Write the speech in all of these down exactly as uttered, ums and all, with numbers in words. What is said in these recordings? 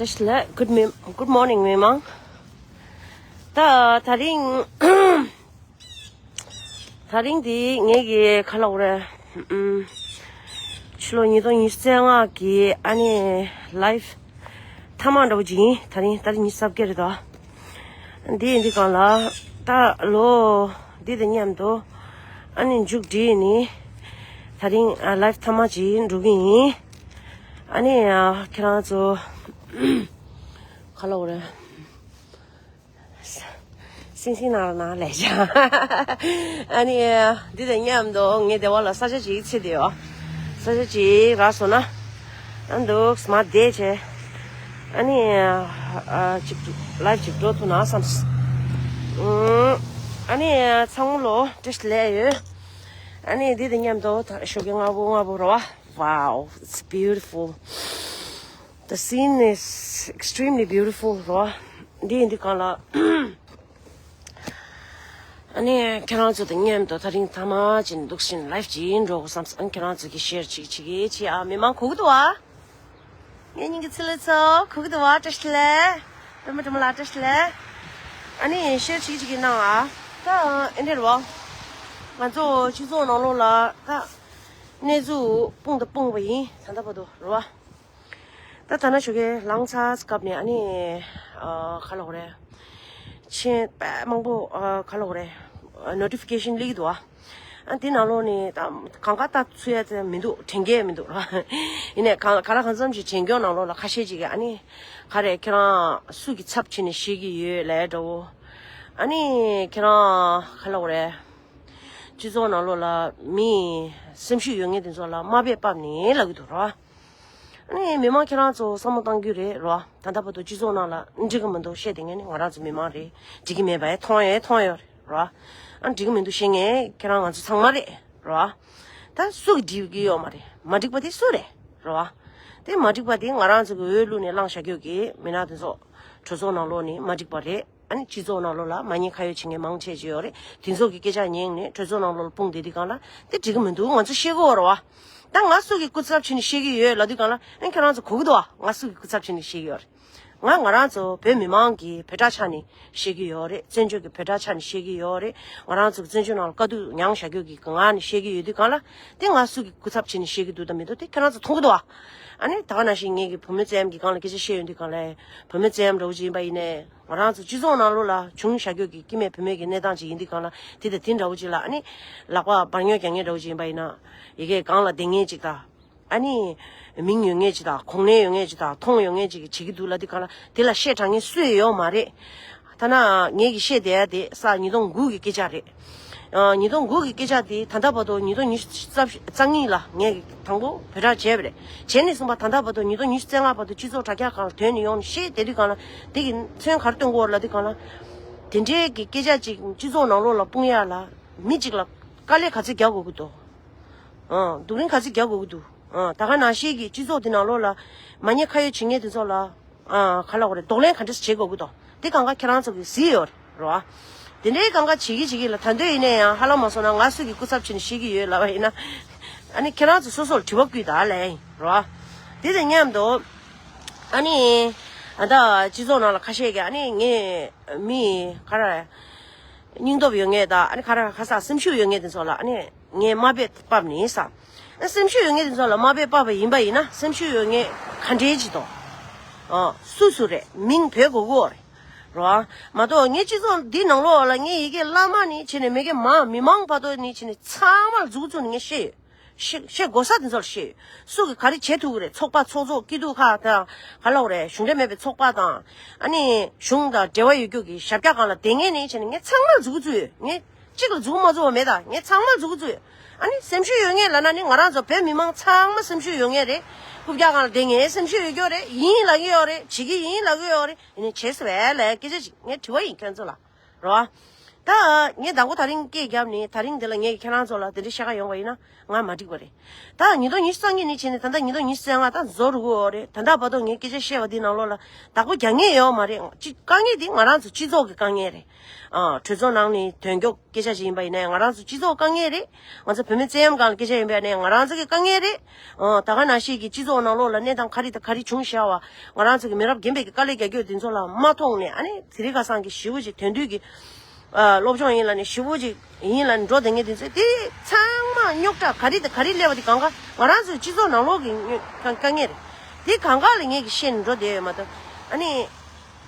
བཀྲ་ཤིས་བདེ་ལེགས། Good me- Good morning མི་མང་། ད་ད་རིང་ད་རིང་འདི་ངེད་ཀྱི་ཁ་ལོག་རེད། ཕྱི་ལོ་ཉིས་སྟོང་ཉི་ཤུ་རྩ་ལྔ་གི་ཨ་ནི་live མཐའ་མ་འདྲ་བོ་ཅིག་ཡིན། ད་རིང་ད་རིང་ཉི་ཤུ་རྩ་བརྒྱད་རེད་དོ། འདི་ཡིན་འདི་གང་ལ་ད་ལོ་འདི་དང་མཉམ་དུ་ཨ་ནི་མཇུག་སྒྲིལ་ནི་ད་རིང་ཨ་live མཐའ་མ་ཅིག་འགྲོ་གི་ཡིན། ཨ་ནི་ཨ་ཁྱེད་རང་ཚོ་ཁ་ལོག་རེད། སིང་སིང་ནང་ལ་ནང་ལས་བྱ། ཨ་ནི་འདི་དང་མཉམ་དུ་ངའི་སྡེ་བ་ལ་ས་ཆ་ཅིག་ཚེ་དེ་ཡོ། ས་ཆ་ཅིག་རག་སོང་ན། ཨ་འདུག་མ་བསྡད་བྱས། ཨ་ནི་ཨ་ཅིག་live ཅིག་འགྲོ་ཐུབ་ན་བསམས། ཨ་ནི་ཚང་མ་ལོ་བཀྲ་ཤིས་བདེ་ལེགས་ཡོད། ཨ་ནི་འདི་དང་མཉམ་དུ་ད་ཞོགས་ཀྱི་སྔ་པོ་སྔ་པོ་རེད་བ། Wow, it's beautiful. The scene is extremely beautiful རོ། འདི་ཡིན་འདི་གང་ལ། ཨ་ནི་ཁྱེད་རང་ཚོ་དང་མཉམ་དུ་ད་རིང་ཐ་མ་ཅིག་འདུག་བཞིན་live ཅིག་འགྲོ་དགོས་བསམ། ཨ་ནི་ཁྱེད་རང་ཚོ་གི་share ཅིག་བྱེད་ཀྱི་ཅིག་ཨ་མི་མང་གོ་གི་འདུག་ཨ། ངའི་སྙིང་གི་ཚིག་ལ་ཚོ་གོ་གི་འདུག་ཨ། བཀྲ་ཤིས་བདེ་ལེགས། པད་མ་དྲི་མ་ལགས་བཀྲ་ཤིས་བདེ་ལེགས། ཨ་ནི་share ཅིག་ཅིག་གི་གནང་ཨ། ད་ཨེ་འདྲ་རེད་བ། ང་ཚོ་སྤྱི་ཚོགས་ནང་ལོགས་ལ་ད་གནས་ཚུལ་སྤུངས་དང་སྤུངས་པ་ཡིན། ད་ལྟ་བར་དུ་རེད་བ། ད་ད་ན་ཞོགས་ཀས་ལངས་ཚར་སྐབས་ནས་ཨ་ནི་ཨ་ག་ལབ་དགོས་རེད། མཆན་དཔེ་མང་པོ་ཨ་ག་ལབ་དགོས་རེད། notification སླེབས་ཀྱི་འདུག་ཨ། ཨ་དེ་ནང་ལོགས་ནས་ད་གང་ག་ལྟ་ཚུད་ཡ་ཚད་མི་འདུག་དྲན་གྱི་མི་འདུག་ར། ཡིན་ནའི་གང་ག་ལ་གང་འཚམ་ཞིག་དྲན་སྐྱོང་ནང་ལོགས་ལ་ཁ་ཤས་ཅིག་གིས་ཨ་ནི་ག་རེ་ཁྱེད་རང་སུ་གི་ཚབ་བྱས་ནས་བཤད་ཀྱི་ཡོད་ལབ་འདྲ་བོ། ཨ་ནི་ཁྱེད་རང་ག་ལབ་དགོས་རེད། སྤྱི་ཚོགས་ནང་ལོགས་ལ་མི་སེམས་ཤུགས་ཡོད་མཁན་དེ་ཚོ་ལ་དམའ་འབེབས་ཕབ་ནས་ལབ་ཀྱི་འདུག་ར། ཨ་ནི་མི་མང་ཁྱེད་རང་ཚོ་བསམ་བློ་གཏང་རྒྱུ་རེད་རོ། ད་ལྟ་བར་དུ་སྤྱི་ཚོགས་ནང་ལ་འགྲིག་གི་མི་འདུག་བཤད་བསྡད་མཁན་ནི་ང་རང་ཚོ་མི་མང་རེད། འགྲིག་གི་མེད་པ་ཡང་མཐོང་ཡང་མཐོང་ཡོད་རེད་རོ། ཨ་འགྲིག་གི་མི་འདུག་བཤད་མཁན་ཁྱེད་རང་ང་ཚོ་ཚང་མ་རེད་རོ། ད་སུ་གིས་འགྲིག་གི་ཡོད་མ་རེད། མ་འགྲིག་པ་དེ་སུ་རེད་རོ། དེ་མ་འགྲིག་པ་དེ་ང་རང་ཚོ་གི་འོས་བླུགས་ནས་བླངས་བཞག་རྒྱུ་གི་མི་སྣ་དེ་ཚོ་གྲོས་ཚོགས་ནང་ལོགས་ནས་མ་འགྲིག་པ་རེད། ཨ་ནི་སྤྱི་ཚོགས་ནང་ལོགས་ལ་མ་ཉེས་ཁ་གཡོགས་བྱེད་མཁན་མང་ཆེ་ཅིག་ཡོད་རེད། དེ་ཚོ་གི་སྐད་ཆ་ཉན་ནས་གྲོས་ཚོགས་ནང་ལོགས་ལ་སྤུངས་བསྡད་དུས་སྒང་ལ་དེ་འགྲིག་གི་མི་འདུག་ང་ཚོ་ཤེས་ཀྱི་ཡོད་རེད་བ། ད་ང་སུ་གི་སྐུ་ཚབ་བྱས་ནས་བཤད་ཀྱི་ཡོད་ལབ་དུས་སྒང་ལ་ཨ་ཁྱེད་རང་ཚོ་གོ་གི་འདུག་བ། ང་སུ་གི་སྐུ་ཚབ་བྱས་ནས་བཤད་ཀྱི་ཡོད་རེད། ང་ང་རང་ཚོ་བོད་མི་མང་གི་བོད་དྲག་ཆགས་ནས་བཤད་ཀྱི་ཡོད་རེད། བཙན་བྱོལ་གྱི་བོད་དྲག་ཆགས་ནས་བཤད་ཀྱི་ཡོད་རེད། ང་རང་ཚོ་གི་བཙན་བྱོལ་ནང་ལ་དཀའ་སྡུག་མྱངས་བཞག་རྒྱུ་གི་ངང་ནས་བཤད་ཀྱི་ཡོད་དུས་སྒང་ལ་དེ་ང་སུ་གི་སྐུ་ཚབ་བྱས་ནས་བཤད་ཀྱི་འདུག་དང་མི་འདུག་དེ་ཁྱེད་རང་ཚོ་མཐོང་གི་འདུག་བ། ཨ་ནི་ད་ག་ནང་བཞིན་ངེད་ཀྱི་བུ་མོ་བཙན་གྱི་སྒང་ལ་སྐད་ཆ་བཤད་ཡོང་དུས་སྒང་ལ་བུ་མོ་བཙན་འདྲ་བོ་ཅིག་ཡིན་པ་ཡིན་ནའི། ང་རང་ཚོ་སྤྱི་ཚོགས་ནང་ལོགས་ལ་བྱུང་བཞག་རྒྱུ་གི་སྐྱེ་དམན་བུད་མེད་ཀྱི་གནས་སྟངས་ཅིག་ཡིན་དུས་སྒང་ལ་དེ་དང་དེ་འདྲ་བོ་ཅིག་ལ་ཨ་ནི་ལག་པ་འབར་ཉོལ་རྒྱག་མཁན་འདྲ་བོ་ཅིག་ཡིན་པ་ཡིན་ན། ཡ་གི་སྒང་ལ་བསྡད་མཁན་ཅིག་དང་། ཨ་ནི་མིང་ཡོད་མཁན་ཅིག་དང་གོ་གནས་ཡོད་མཁན་ཅིག་དང་མཐོང་ཡོད་མཁན་ཅིག་གིས་བྱེད་ཀྱི་འདུག་ལབ་དུས་སྒང་ལ་དེ་ལ་བཤད་དྲག་མཁན་སུ་ཡང་ཡོད་མ་རེད། ཐ་ན་ངེད་ཀྱིས་བཤད་བསྡད་ཡ་དེ་ས་ཉིས་སྟོང་དགུ་གི་སྐད་ཆ་རེད། ཨ་ཉིས་སྟོང་དགུ་གི་སྐད་ཆ་དེ་ད་ལྟ་བར་དུ་ཉིས་སྟོང་ཉི་ཤུ་རྩ་གཉིས་ལ་ངས་དང་པོ་བོད་དྲག་བྱས་པ་རེད། བྱས་ནས་བཟུང་བ་ད་ལྟ་བར་དུ་ཉིས་སྟོང་ཉི་ཤུ་རྩ་ལྔ་བར་དུ་སྤྱི་ཚོགས་དྲ་རྒྱ་སྒང་ལ་ཐོན་ནས་ཡོང་ནས་བཤད་བསྡད་དུས་སྒང་ལ་དེ་གི་མཚོན་ག་རེ་སྟོན་གྱི་ཡོད་ལབ་དུས་སྒང་ལ། དེ་འདྲའི་གི་སྐད་ཆ་ཅིག་སྤྱི་ཚོགས་ནང་ལོགས་ལ་སྤུངས་ཡ་ལ་མི་གཅིག་ལ་དཀའ་ལས་ག་ཚོད་རྒྱག་དགོས་ཀྱི་འདུག་ཨང་། སྡུག་རིན་ག་ཚོད་རྒྱག་དགོས་ཀྱི་འདུག་ཨང་། ད་ག་ནང་བཞིན་གྱི་སྤྱི་ཚོགས་དེ་ནང་ལོགས་ལ་མ་ཉེས་ཁ་གཡོགས་བྱེད་མཁན་དེ་ཚོ་ལ། ཨ་ག་ལབ་དགོས་རེད། གདོང་ལེན་ག་འདྲས་བྱེད་དགོས་ཀྱི་འདུག་དེ་གང་ག་ཁྱེད་རང་ཚོ་གིས་གཟིགས་ཡོད་རེད་བ། དེ་འདྲའི་གང་ག་བྱེད་ཀྱི་བྱེད་ཀྱི་ལ་ད་འདོད་ཡིན་ནའི་ཡང་ཧ་ལམ་མ་སོང་ན་ང་སུ་གི་སྐུ་ཚབ་བྱས་ནས་བཤད་ཀྱི་ཡོད་ལབ་པ་ཡིན་ན། ཨ་ནི་ཁྱེད་རང་ཚོ་སོ་སོར་དྲི་བ་བསྐུལ་ད་ལབ་ཡིན་རེད་བ། དེ་དང་མཉམ་དུ་ཨ་ནི་ཨ་ད་སྤྱི་ཚོགས་ནང་ལ་ཁ་ཤས་ཀྱིས་ཨ་ནི་ངས་མི་ག་རེ་སྙིང་སྟོབས་ཡོད་མཁན་དང་ཨ་ནི་ག་རེ་ག་ས་སེམས་ཤུགས་ཡོད་མཁན་དེ་ཚོ་ལ་ཨ་ནི། ངས་དམའ་འབེབས་ཕབ་ནི་ས། སེམས་ཤུགས་ཡོད་མཁན་དེ་ཚོ་ལ་དམའ་འབེབས་ཕབ་པ་ཡིན་པ་ཡིན་ན་སེམས་ཤུགས་ཡོད་མཁན་ག་འདྲའི་ཅིག་དང་། ཨ་སུ་སུ་རེད། མིང་བོས་དགོས་ཀྱི་ཡོད་རེད། རོ། མ་གཏོགས་ངའི་སྤྱི་ཚོགས་འདི་ནང་ལོགས་ལ་ངའི་ཡི་གེ་བླ་མ་ནས་བྱས་ནས་མི་གེ་མ་མི་མང་བར་དུ་ནས་བྱས་ནས་ཚང་མར་མཛུབ་བཙུགས་ནས་ངས་བཤད་ཡོད། བཤད་བཤད་དགོས་ས་དེ་ཚོ་ལ་བཤད་ཡོད། སུ་གིས་ག་རེ་བྱེད་ཐུབ་ཀྱི་རེད། ཚོགས་པ་ཚོགས་གཙོ་སྐྱིད་སྡུག་ཁག་དང་ག་ལབ་དགོས་རེད། གཞུང་འབྲེལ་མེད་པའི་ཚོགས་པ་དང་། ཨ་ནི་གཞུང་དང་འབྲེལ་བ་ཡོད་རྒྱུ་གི་ཞབས་བཀྱག་སྒང་ལ་བསྡད་མཁན་ནས་བྱས་ནས་ངས་ཚང་མར་མཛུབ་གུ་བཙུགས་ཡོད། ངས་གཅིག་ལ་མཛུབ་གུ་མ་བཙུགས་པ་མེད་ད། ངས་ཚང་མར་མཛུབ་གུ་བཙུགས་ཡོད། ཨ་ནི་སེམས་ཤུགས་ཡོད་མཁན་ལབ་ན་ནི་ང་རང་ཚོ་བོད་མི་མང་ཚང་མ་སེམས་ཤུགས་ཡོད་མཁན་རེད། རྐུབ་བཀྱག་སྒང་ལ་བསྡད་མཁན་སེམས་ཤུགས་ཡོད་རྒྱུ་རེད། ཡིན་ལབ་ཀྱི་ཡོད་རེད། བྱེད་ཀྱི་ཡིན་ལབ་ཀྱི་ཡོད་རེད། ཡིན་ནའི་བྱེད་ས་བས་ལས་སྐད་ཆ་ཅིག་ངས་དྲི་བ་ཡིན་ཁྱོད་ཚོ་ལ། རོ། ད་ངས་དང་པོ་དེ་རིང་སྐད་བརྒྱབ་ནས་དེ་རིང་འདི་ལ་ངས་ཁྱེད་རང་ཚོ་ལ་དེ་འདྲ་བཤད་ག་ཡོང་བ་ཡིན་ན་ང་མ་འགྲིག་པ་རེད། ད་ཉིས་སྟོང་ཉི་ཤུ་རྩ་གཉིས་ནས་བྱས་ནས་ད་ལྟ་ཉིས་སྟོང་ཉི་ཤུ་རྩ་ལྔ་ད་རྫོགས་འགྲོ་གི་ཡོད་རེད། ད་ལྟ་བར་དུ་ངས་སྐད་ཆ་བཤད་པ་འདི་ནང་ལོགས་ལ་བདག་པོ་རྒྱག་མཁན་ཡོད་མ་རེད། ཅི་དཀའ་ངལ་འདི་ང་རང་ཚོ་སྤྱི་ཚོགས་ཀྱི་དཀའ་ངལ་རེད། ཨ་གྲོས་ཚོགས་ནང་ནས་དོན་འཁྱོལ་སྐད་ཆ་ཞིག་ཡིན་པ་ཡིན་ན་ང་རང་ཚོ་སྤྱི་ཚོགས་དཀའ་ངལ་རེད། ང་ཚོ་བུད་མེད་བཙན་གཡེམ་སྒང་ལ་སྐད་ཆ་ཡིན་པ་ཡིན་ན་ང་རང་ཚོ་གི་དཀའ་ངལ་རེད། ཨ་ད་ག་ནང་བཞིན་གྱི་སྤྱི་ཚོགས་ནང་ལོགས་ལ་གནས་སྟངས་ག་རེ་དང་ག་རེ་བྱུང་བཞག་པ་ང་རང་ཚོ་གི་མི་རབས་རྒན་པའི་གི་དཀའ་ལས་རྒྱག་རྒྱུ་དེ་ཚོ་ལ་མ་མཐོང་ནས་ཨ་ནི་དེ་རིང་ཁ་སང་གི་ཞེ་པོ་ཅིག་དོན་དུས་ཀྱི་ཨ་སློབ་སྦྱོང་ཡིན་ལ་ནི་ཞེ་པོ་ཅིག་ཡིན་ལ་ནི་འགྲོ་བསྡད་མཁན་དེ་ཚོ་དེ་ཚང་མ་རྙོག་དྲ་ག་རེ་དང་ག་རེ་སླེབས་པ་དེ་གང་ག་ང་རང་ཚོའི་སྤྱི་ཚོགས་ནང་ལོགས་ཀྱི་རྙོག་དཀའ་དཀའ་ངལ་རེད། དེ་གང་ག་ལ་ངས་ཀྱི་བཤད་ནས་འགྲོ་བསྡད་ཡོད་མ་གཏོགས་ཨ་ནི།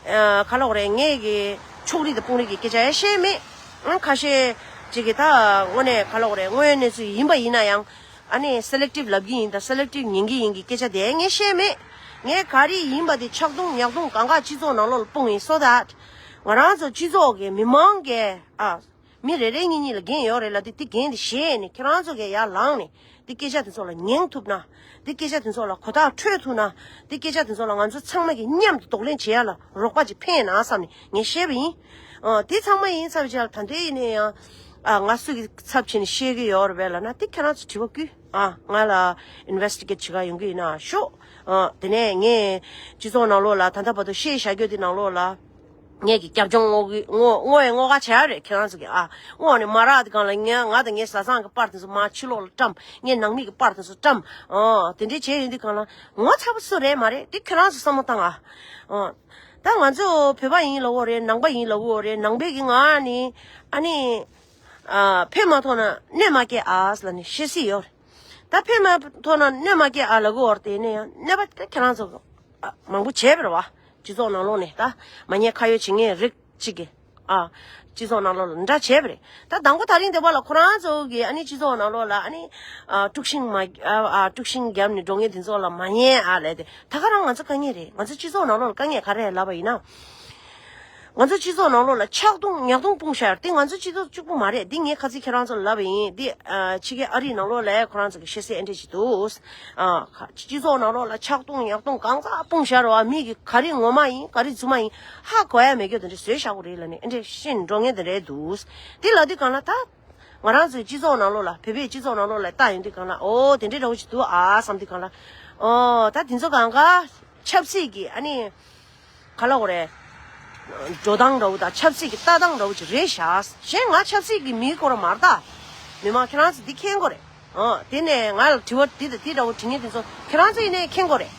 ཨ་ག་ལབ་དགོས་རེད། ངས་ཀྱི་ཕྱོགས་རིས་དང་དཔུང་རིས་ཀྱི་སྐད་ཆ་ཡང་བཤད་མེད། ཨང་ཁ་ཤས་ཅིག་གིས་ད་དངོས་གནས་ག་ལབ་དགོས་རེད། དངོས་ཡོད་གནས་ཚུལ་ཡིན་པ་ཡིན་ན་ཡང་ཨ་ནི་སེ་ལེག་ཊིབ་ལབ་ཀྱི་ཡིན་དང་སེ་ལེག་ཊིབ་ཉན་གྱི་ཡིན་གྱི་སྐད་ཆ་དེ་ངས་བཤད་མེད། ངས་ག་རེ་ཡིན་པ་དེ་ཆག་རྡུང་ཉག་རྡུང་གང་ག་སྤྱི་ཚོགས་ནང་ལོགས་ལ་སྤུངས་ཡིན། so that ང་རང་ཚོ་སྤྱི་ཚོགས་ཀྱི་མི་མང་གིས་ཨ། མི་རེ་རེ་གཉིས་གཉིས་ལ་འགན་ཡོད་རེད་ལབ་དུས་དེ་འགན་དེ་བཞེས་ནས་ཁྱེད་རང་ཚོ་གིས་ཡར་ལངས་ནས་དེ་སྐད་ཆ་དེ་ཚོ་ལ་ཉན་ཐུབ་ན། དེ་སྐད་ཆ་དེ་ཚོ་ལ་གོ་བརྡ་འཕྲོད་ཐུབ་ན། དེ་སྐད་ཆ་དེ་ཚོ་ལ་ང་ཚོ་ཚང་མ་གིས་མཉམ་དུ་གདོང་ལེན་བྱེད་ཡ་ལ་རོགས་པ་ཅིག་ཕན་ན་བསམ་ནས་ངས་བཤད་པ་ཡིན། ཨ་དེ་ཚང་མ་ཡིན་ཚར་བའི་རྗེས་ལ་ད་ལྟའི་ཡིན་ན་ཡང་ཨ་ང་སུ་གི་ཚབ་བྱས་ནས་བཤད་ཀྱི་ཡོད་རེད་པས་ལབ་ན་དེ་ཁྱེད་རང་ཚོ་དྲི་བ་བསྐུལ། ཨ་ང་ལ་ཨིན་ཝེ་སི་ཊི་གེ་ཊི་བྱེད་ག་ཡོང་གི་ཡིན་ན་ཤོག་ཨ་དེ་ནས་ངས་སྤྱི་ཚོགས་ནང་ལོགས་ལ་ད་ལྟ་བར་དུ་བཤད་བཞག་རྒྱུ་དེ་ནང་ལོགས་ལ། ངས་ཀྱི་རྒྱབ་ལྗོངས་བསྔོག་གི་བསྔོག་བསྔོག་ཡ་བསྔོག་ག་བྱས་རེད་ཁྱེད་རང་ཚོ་གི་ཨ། བསྔོག་ནས་མ་རག་དེ་གང་ལ་ངས་ང་དང་ངའི་བཟའ་ཚང་གི་པར་དེ་ཚོ་མར་ཕྱི་ལོགས་ལ་བཀྲམ། ངའི་ནང་མི་གི་པར་དེ་ཚོ་བཀྲམ། ཨོ་དེ་འདྲས་བྱས་ཡོང་དུས་གང་ལ་ངོ་ཚ་པོ་སུ་རེད་མ་རེད་དེ་ཁྱེད་རང་ཚོ་བསམ་བློ་བཏང་ཨ། ཨོ་ད་ང་ཚོ་བོད་པ་ཡིན་ལབ་ཀྱི་ཡོད་རེད། ནང་པ་ཡིན་ལབ་ཀྱི་ཡོད་རེད། ནང་པའི་གི་ང་ནི་ཨ་ནི་ཨ་ཕན་མ་ཐོགས་ན་གནོད་མ་སྐྱེལ་ཨ་ལབ་ནས་བཤད་སྲིད་ཡོད་རེད། ད་ཕན་མ་ཐོགས་ན་གནོད་མ་སྐྱེལ་ཨ་ལབ་ཀྱི་ཡོད་རེད། དེ་ནས་ཡང་གནོད་པ་དེ་ཁྱེད་རང་ཚོ། ཨ་མང་པོ་བྱས་པ་རེད་བ། སྤྱི་ཚོགས་ནང་ལོགས་ནས་ད་མ་ཉེས་ཁ་གཡོག་བྱེད་མཁན་རིགས་གཅིག་གིས་ཨ་སྤྱི་ཚོགས་ནང་ལོགས་ལ་འདྲ་བྱས་པ་རེད། ད་དང་པོ་དེ་རིང་འདི་པ་ལ་ཁོ་རང་ཚོ་གིས་ཨ་ནི་སྤྱི་ཚོགས་ནང་ལོགས་ལ་ཨ་ནི་ཨ་དཀྲུག་ཤིང་མ་ཨ་ཨ་དཀྲུག་ཤིང་བརྒྱབ་ནས་འགྲོ་མཁན་དེ་ཚོ་ལ་མ་ཉེས་ཨ་ལབ་དེ་ད་ག་རང་ང་ཚོ་དཀའ་ངལ་རེད། ང་ཚོ་སྤྱི་ཚོགས་ནང་ལོགས་ལ་དཀའ་ངལ་ག་རེ་ལབ་པ་ཡིན་ན། ང་ཚོ་སྤྱི་ཚོགས་ནང་ལོགས་ལ་ཆག་རྡུང་ཉག་རྡུང་སྤུངས་ཤར་དེ་ང་ཚོ་སྤྱི་ཚོགས་གཅིག་པུ་མ་རེད། འདི་ངས་ཁ་ཚིག་ཁྱེད་རང་ཚོ་ལ་ལབ་པ་ཡིན། འདི་ཨ་ཕྱི་རྒྱལ་ཨ་རིའི་ནང་ལོགས་ལ་ཁོ་རང་ཚོ་གི་ཤེས་ཚད་ཨེ་འདྲས་ཞིག་འདུག་ཨ་ཁ་སྤྱི་ཚོགས་ནང་ལོགས་ལ་ཆག་རྡུང་ཉག་རྡུང་གང་ཚ་སྤུངས་ཤར་བ་མི་གི་ག་རེ་ངོ་མ་ཡིན་ག་རེ་རྫུན་མ་ཡིན་ཧ་གོ་ཡ་མེད་རྒྱུ་དེ་འདྲས་བཟོས་བཞག་གི་རེད་ལབ་ནས་ཨེ་འདྲས་ཤེས་འགྲོ་མཁན་དེ་འདྲས་འདུག་དེ་ལབ་དུས་གང་ལ་ད་ང་རང་ཚོའི་སྤྱི་ཚོགས་ནང་ལོགས་ལ་བོད་པའི་སྤྱི་ཚོགས་ནང་ལོགས་ལ་ལྟ་ཡོང་དུས་གང་ལ་ཨོ་དེ་འདྲས་འདྲ་བོ་ཞིག་འདུག་ཨ་བསམ་དུས་གང་ལ་ཨོ་ད་དེ་ཚོ་གང་ག་ཆབ་སྲིད་ཀྱི་ཨ་ནི། ག་ལབ་དགོས་རེད། འགྲོ་སྟངས་འདྲ་བོ་དང་ཆབ་སྲིད་ཀྱི་ལྟ་སྟངས་འདྲ་བོ་ཅིག་རེད་ཤག་གཞན་ང་ཆབ་སྲིད་ཀྱི་མིའི་སྐོར་མ་རེད་ད། མི་མང་ཁྱེད་རང་ཚོ་འདི་མཁྱེན་དགོས་རེད། ཨོ་དེ་ནས་ང་ལ་དྲི་བ་འདི་དང་འདི་འདྲ་བོ་དྲི་མཁན་དེ་ཚོ་ཁྱེད་རང་ཚོ་ཡིན་ནའི་མཁྱེན་དགོས་རེད།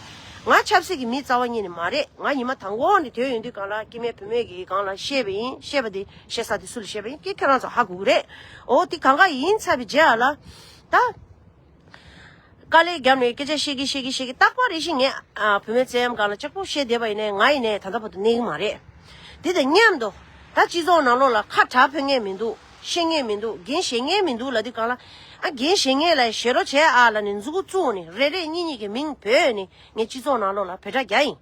ང་ཆབ་སྲིད་ཀྱི་མི་རྩ་བ་ཉིད་ནས་མ་རེད། ང་ཉི་མ་དང་པོ་ནས་དེ་ཡོང་དུས་གང་ལ་སྐྱེ་དམན་བུད་མེད་ཀྱི་སྒང་ལ་བཤད་པ་ཡིན། བཤད་པ་དེ་བཤད་ས་དེ་སུ་ལ་བཤད་པ་ཡིན་ཀྱེ་ཁྱེད་རང་ཚོ་ཧ་གོ་གི་རེད། ཨོ་དེ་གང་ག་ཡིན་ཚར་བའི་རྗེས་ལ་ད། དཀའ་ལས་བརྒྱབ་ནས་སྐད་ཆ་བཤད་ཀྱི་བཤད་ཀྱི་བཤད་ཀྱི་རྟག་པར་རེ་ཞིག་ངས་ཨ་བུད་མེད་བཙན་གཡེམ་སྒང་ལ་གཅིག་པོ་བཤད་བསྡད་པ་ཡིན་ནའི་ང་ཡིན་ནའི་ད་ལྟ་བར་དུ་གནས་ཀྱི་མ་རེད། དེ་དང་མཉམ་དུ་ད་སྤྱི་ཚོགས་ནང་ལོགས་ལ་ཁ་གྲག་ཕོད་མཁན་མི་འདུག་བཤད་མཁན་མི་འདུག་འགན་བཞེས་མཁན་མི་འདུག་ལབ་དུས་གང་ལ་ཨ་འགན་བཞེས་མཁན་ལ་བཞེས་རོགས་བྱས་ཨ་ལབ་ནས་མཛུ་གུ་བཙུགས་ནས་རེ་རེ་གཉིས་གཉིས་ཀྱི་མིང་བོས་ནས་ངས་སྤྱི་ཚོགས་ནང་ལོགས་ལ་བོད་སྒྲ་རྒྱག་ཡིན།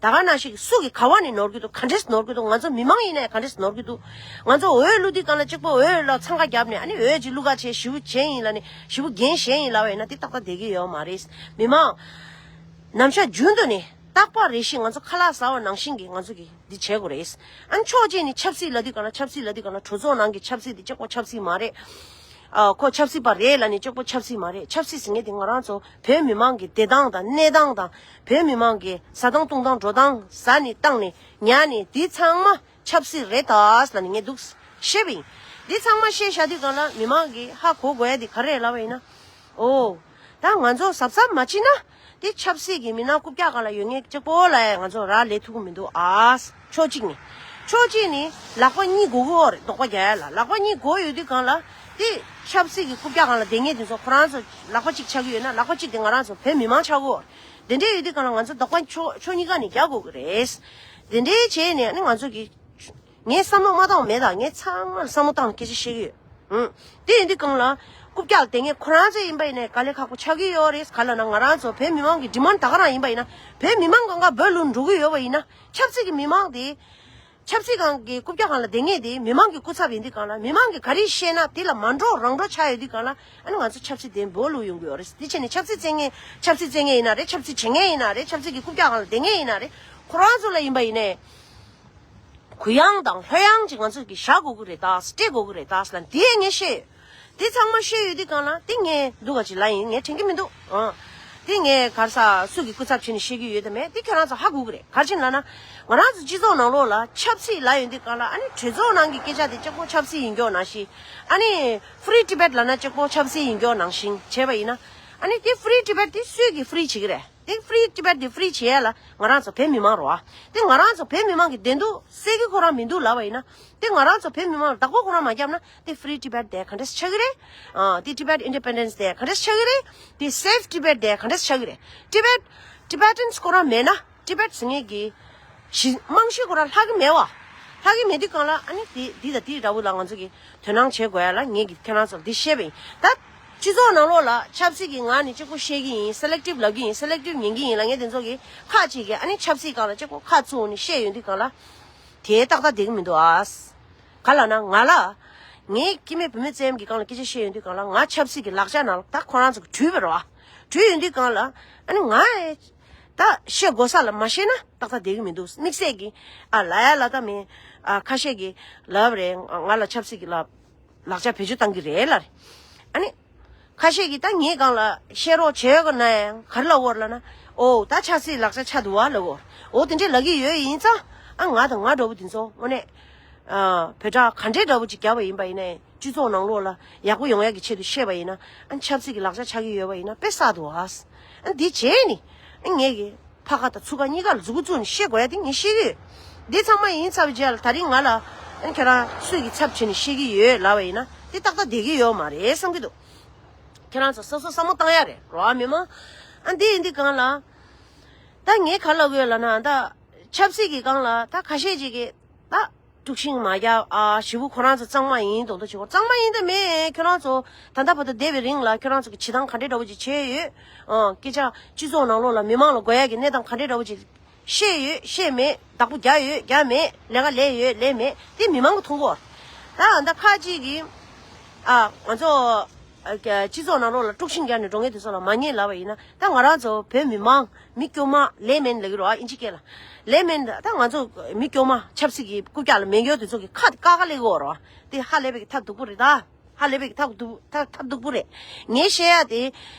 ད་ག་ནང་བཞིན་སུ་གིས་ག་བ་ནས་ནོར་གྱི་འདུག་ག་འདྲས་ནོར་གྱི་འདུག་ང་ཚོ་མི་མང་ཡིན་ནའི་ག་འདྲས་ནོར་གྱི་འདུག་ང་ཚོ་འོས་བླུག་དུས་གང་ལ་གཅིག་པོ་འོས་ལ་འཚང་ཁ་བརྒྱབ་ནས་ཨ་ནི་འོས་ཅིག་བླུག་ག་བྱས་ཞེ་པོ་བྱས་ཡིན་ལབ་ནས་ཞེ་པོ་འགན་བཞེས་ཡིན་ལབ་པ་ཡིན་ན་དེ་ཏག་ཏག་བསྡད་ཀྱི་ཡོད་མ་རེད། མི་མང་ནམ་ཞག་རྒྱུན་དུ་ནས་རྟག་པར་རེ་ཞིག་ང་ཚོ་ཁ་ལག་ཟ་བ་ནང་བཞིན་གྱི་ང་ཚོ་གིས་འདི་བྱེད་དགོས་རེད། ཨ་ནི་ཕྱོགས་གཅིག་ནས་ཆབ་སྲིད་ལབ་དུས་གང་ལ་ཆབ་སྲིད་ལབ་དུས་གང་ལ་གྲོས་ཚོགས་ནང་གི་ཆབ་སྲིད་དེ་གཅིག་པོ་ཆབ་སྲིད་མ་རེད། ཨ་ཁོ་ཆབ་སྲིད་པ་རེད་ལབ་ནས་གཅིག་པོ་ཆབ་སྲིད་མ་རེད། ཆབ་སྲིད་ཟེར་མཁན་དེ་ང་རང་ཚོ་བོད་མི་མང་གི་བདེ་ཐང་དང་གནས་སྟངས་དང་བོད་མི་མང་གི་ཟ་སྟངས་བཏུང་སྟངས་འགྲོ་སྟངས་ཟ་ནས་བཏང་ནས་ཉལ་ནས་དེ་ཚང་མ་ཆབ་སྲིད་རེད་ད་ལབ་ནས་ངས་འདུག་བཤད་པ་ཡིན། འདི་ཚང་མ་བཤད་བཞག་དུས་གང་ལ་མི་མང་གིས་ཧ་གོ་དགོས་ཡ་དེ་ག་རེ་ལབ་པ་ཡིན་ན། ཨོ། ད་ང་ཚོ་གཟབ་གཟབ་མ་བྱེད་ན། དེ་ཆབ་སྲིད་ཀྱི་མི་སྣ་རྐུབ་བཀྱག་སྒང་ལ་ཡོད་མཁན་གཅིག་པོ་ལ་ཡང་ང་ཚོ་རག་ལས་ཐུབ་ཀྱི་མི་འདུག་ཨ། ཕྱོགས་གཅིག་ནས། ཕྱོགས་གཅིག་ནས་ལག་པ་གཉིས་དགོས་ཀྱི་ཡོད་རེད་ལྡོག་པ་རྒྱག་ཡ་ལ་ལག་པ་གཉིས་དགོས་ཡོད་དུས་གང་ལ། དེ་ཆབ་སྲིད་ཀྱི་རྐུབ་བཀྱག་སྒང་ལ་བསྡད་མཁན་དེ་ཚོ་ཁོ་རང་ཚོ་ལག་པ་གཅིག་ཆགས་ཀྱི་ཡོད་ན་ལག་པ་གཅིག་དེ་ང་རང་ཚོ་བོད་མི་མང་ཆགས་ཀྱི་ཡོད་རེད། དེ་འདྲས་ཡོད་དུས་གང་ལ་ང་ཚོ་ལྡོག་པ་ཕྱོགས་ཕྱོགས་གཉིས་ཀ་ནས་རྒྱག་དགོས་ཀྱི་རེད། དེ་འདྲས་བྱས་ནས་ཨ་ནི་ང་ཚོ་གི་ངས་བསམ་བློ་མ་བཏང་མེད་ད། ངས་ཚང་མར་བསམ་བློ་བཏང་སྐད་ཆ་བཤད་ཀྱི་ཡོད། ཨང་། དེ་ཡིན་དུས་གང་ལ། རྐུབ་བཀྱག་དེ་ངས་ཁོ་རང་ཚོ་ཡིན་པ་ཡིན་ནའི་དཀའ་ལས་ཁག་པོ་ཆགས་ཀྱི་ཡོད་རེད་ག་ལ་ན་ང་རང་ཚོ་བོད་མི་མང་གི་ཌི་མན་ཌི་ད་ག་རང་ཡིན་པ་ཡིན་ན་བོད་མི་མང་གང་ག་བོད་ལ་འགྲོ་གི་ཡོད་པ་ཡིན་ན་ཆབ་སྲིད་ཀྱི་མི་མང་དེ། ཆབ་སྲིད་སྒང་གི་རྐུབ་བཀྱག་སྒང་ལ་བསྡད་མཁན་དེ་མི་མང་གི་སྐུ་ཚབ་ཡིན་དུས་གང་ལ་མི་མང་གིས་ག་རེ་བཤད་ན་དེ་ལ་མ་འགྲོ་རང་འགྲོ་ཆགས་ཡོད་དུས་གང་ལ་ཨ་ནི་ང་ཚོ་ཆབ་སྲིད་དེ་བོད་ལ་ཡོང་གི་ཡོད་རེད། དེ་བྱས་ནས་ཆབ་སྲིད་བཙན་མཁན་ཆབ་སྲིད་བཙན་མཁན་ཡིན་ན་རེད། ཆབ་སྲིད་བྱེད་མཁན་ཡིན་ན་རེད། ཆབ་སྲིད་ཀྱི་རྐུབ་བཀྱག་སྒང་ལ་བསྡད་མཁན་ཡིན་ན་རེད། ཁོ་རང་ཚོ་ལ་ཡིན་པ་ཡིན་ནའི། གུ་ཡངས་དང་ལྷོད་ཡངས་ཅིག་ང་ཚོས་ཀྱི་བཞག་དགོས་ཀྱི་རེད་ད། སྤྲད་དགོས་ཀྱི་རེད་ད་ལ་དེ་ངས་བཤད་ཡོད། དེ་ཚང་མ་བཤད་ཡོད་དུས་གང་ལ་དེ་ངས་འདུག་ག་ཅིག་ལ་ཡིན་ངས་དྲན་གྱི་མི་འདུག་ཨང་། དེ་ངས་ག་རེ་ཟ་སུ་གི་སྐུ་ཚབ་བྱས་ནས་བཤད་ཀྱི་ཡོད་དམ་མེད་དེ་ཁྱོད་རང་ཚོ་ཧ་གོ་གི་རེད། ག་རེ་བྱས་ནས་ལབ་ན། ང་རང་ཚོ་སྤྱི་ཚོགས་ནང་ལོགས་ལ་ཆབ་སྲིད་ལབ་ཡོང་དུས་གང་ལ་ཨ་ནི་གྲོས་ཚོགས་ནང་གི་སྐད་ཆ་དེ་གཅིག་པོ་ཆབ་སྲིད་ཡིན་མཁན་ནང་བཞིན། ཨ་ནི་Free Tibet ལབ་ན་གཅིག་པོ་ཆབ་སྲིད་ཡིན་མཁན་ནང་བཞིན་བྱས་པ་ཡིན་ན། ཨ་ནི་དེ་Free Tibet དེ་སུས་ཀྱིས་free བྱེད་ཀྱི་རེད། དེ་Free Tibet དེ་free བྱེད་ཡ་ལ་ང་རང་ཚོ་བོད་མི་མང་རེད་བ། དེ་ང་རང་ཚོ་བོད་མི་མང་གི་བདེ་སྡུག་སེལ་གྱི་ཁོ་རང་མི་འདུག་ལབ་པ་ཡིན་ན། དེ་ང་རང་ཚོ་བོད་མི་མང་ལ་བདག་པོ་ཁོ་རང་མ་བརྒྱབ་ན་དེ་Free Tibet དེ་ག་འདྲས་ཆགས་ཀྱི་རེད། ཨ་དེ་Tibet Independence དེ་ག་འདྲས་ཆགས་ཀྱི་རེད། དེ་Save Tibet དེ་ག་འདྲས་ཆགས་ཀྱི་རེད། Tibet Tibetans ཁོ་རང་མེད་ན་Tibet ཟེར་མཁན་གྱི་གཞི་རྨང་གཞི་ཁོ་རང་ལྷག་གི་མེད་བ། ལྷག་གི་མེད་དུས་གང་ལ་ཨ་ནི་དེ་འདི་དང་དེ་འདྲ་བོ་ལ་ང་ཚོ་གི་དོ་སྣང་བྱེད་དགོས་ཡ་ལ་ངེད་ཀྱིས་ཁྱེད་རང་ཚོར་འདི་བཤད་པ་ཡིན་ད། སྤྱི་ཚོགས་ནང་ལོགས་ལ་ཆབ་སྲིད་ཀྱི་ངག་ནས་གཅིག་པོ་བཤད་ཀྱི་ཡིན། Selective ལབ་ཀྱི་ཡིན། Selective ཉན་གྱི་ཡིན་ལ་ངས་དེ་ཚོ་གི་ཁག་ཅིག་གིས་ཨ་ནི་ཆབ་སྲིད་སྒང་ལ་གཅིག་པོ་ཁ་བཙུམ་ནས་བཤད་ཡོང་དུས་གང་ལ། དེ་ཏག་ཏག་བསྡད་ཀྱི་མི་འདུག་ཨ། ག་ལབ་ན་ང་ལ། ངས་སྐྱེ་དམན་བུད་མེད་ཙམ་གྱི་སྒང་ལ་སྐད་ཆ་བཤད་ཡོང་དུས་གང་ལ་ང་ཆབ་སྲིད་ཀྱི་ལག་ཆ་ནང་ལ་ད་ཁོ་རང་ཚོ་གི་བྲུས་པ་རེད་བ། བྲུས་ཡོང་དུས་གང་ལ་ཨ་ནི་ང་ད་བཤད་དགོས་ས་ལ་མ་བཤད་ན་ཏག་ཏག་བསྡད་ཀྱི་མི་འདུག་དམིགས་བསལ་གྱི་ཨ་ལ་ཡ་ལ་ད་མི་ཨ་ཁ་ཤས་ཀྱི་ལབ་རེད། ང་ལ་ཆབ་སྲིད་ཀྱི་ལབ་ལག་ཆ་བེད་སྤྱོད་བཏང་གི་རེད་ལ་རེད། ཨ་ནི་ཁ་ཤས་ཀྱིས་ད་ངའི་སྒང་ལ་བཤད་རོགས་བྱས་གོ་ན་ཡང་ག་རེ་ལབ་ཡོད་ལབ་ན། ཨོ་ད་ཆབ་སྲིད་ལག་ཆ་ཆགས་འདུག་བ་ལབ་ཡོད། ཨོ་དེ་འདྲས་ལབ་ཀྱི་ཡོད་ཡིན་ཙང་ཨ་ང་དང་ང་འདྲ་བོ་དེ་ཚོ་དངོས་གནས་ཨ་བོད་སྒྲ་ག་འདྲས་འདྲ་བོ་ཅིག་བརྒྱབ་པ་ཡིན་པ་ཡིན་ནའི། སྤྱི་ཚོགས་ནང་ལོགས་ལ་ཡག་པོ་ཡོང་ཡག་གི་ཆེད་དུ་བཤད་པ་ཡིན་ན་ཨ་ཆབ་སྲིད་ཀྱི་ལག་ཆ་ཆགས་ཀྱི་ཡོད་པ་ཡིན་ན་དཔེ་བསགས་འདུག་ཨ། ཨ་འདི་བྱས་ནི་ཨ་ངས་ཀྱི་ཕ་ཁ་དང་ཚུར་ཁ་གཉིས་ཀ་ལ་མཛུབ་གུ་བཙུགས་ནས་བཤད་དགོས་ཡ་དེ་ངས་ཤེས་ཀྱི་ཡོད། འདི་ཚང་མ་ཡིན་ཚར་བའི་རྗེས་ལ་ད་རིང་ང་ལ་ཨ་ཁྱེད་རང་སུས་ཀྱི་ཚབ་བྱས་ནས་བཤད་ཀྱི་ཡོད་ལབ་པ་ཡིན་ན་དེ་ཏག་ཏག་བསྡད་ཀྱི་ཡོད་མ་རེད་བསམ་གྱི་འདུག་ཁྱེད་རང་ཚོ་སོ་སོ་བསམ་བློ་བཏང་ཡ་རེད་རོ་ཨ་མི་མང་། ཨ་འདི་ཡིན་འདི་གང་ལ། ད་ངས་ག་ལབ་དགོས་ལབ་ན་ད་ཆབ་སྲིད་ཀྱི་སྒང་ལ་ད་ཁ་ཤས་ཅིག་གིས་ད། དཀྲུག་ཤིང་མ་རྒྱག་ཨ་ཞེ་པོ་ཁོ་རང་ཚོ་གཙང་མ་ཡིན་མདོག་མདོག་བྱེད་གོ་གཙང་མ་ཡིན་དང་མེད་ཁྱོད་རང་ཚོ་ད་ལྟ་བར་དུ་བསྡད་པའི་རིང་ལ་ཁྱོད་རང་ཚོ་གི་བྱེད་སྟངས་ག་འདྲའི་འདྲ་བོ་ཅིག་བྱས་ཡོད། ཨ་སྐད་ཆ་སྤྱི་ཚོགས་ནང་ལོགས་ལ་མི་མང་ལ་དགོས་ཡ་གི་གནས་སྟངས་ག་འདྲའི་འདྲ་བོ་ཅིག་བཤད་ཡོད་བཤད་མེད་བདག་པོ་རྒྱག་ཡོད་རྒྱག་མེད་ལས་ཀ་ལས་ཡོད་ལས་མེད་དེ་མི་མང་གི་མཐོང་གོ་ད་ད་ཁ་ཅིག་གིས་ཨ་ང་ཚོ་ཨ་སྤྱི་ཚོགས་ནང་ལོགས་ལ་དཀྲུག་ཤིང་རྒྱག་ནས་འགྲོ་མཁན་དེ་ཚོ་ལ་མ་ཉེས་ལབ་པ་ཡིན་ན་ད་ང་རང་ཚོ་བོད་མི་མང་། མི་སྐྱོ་མ་ལེ་མེན་ལབ་ཀྱི་རེད་བ་ཨིན་ཇི་སྐད་ལ། ལེ་མེན་ད་ང་ཚོ་མི་སྐྱོ་མ་ཆབ་སྲིད་ཀྱི་རྐུབ་བཀྱག་ལ་མེད་མཁན་དེ་ཚོ་གི་ཁ་ཀ་ཀ་ལབ་ཀྱི་ཡོད་རེད་བ། དེ་ཧ་ལས་པའི་གི་ཐབས་སྡུག་པོ་རེད་ད། ཧ་ལས་པའི་གི་ཐབས་སྡུག་ཐབས་ཐབས་སྡུག་པོ་རེད། ངས་བཤད་ཡ་དེ།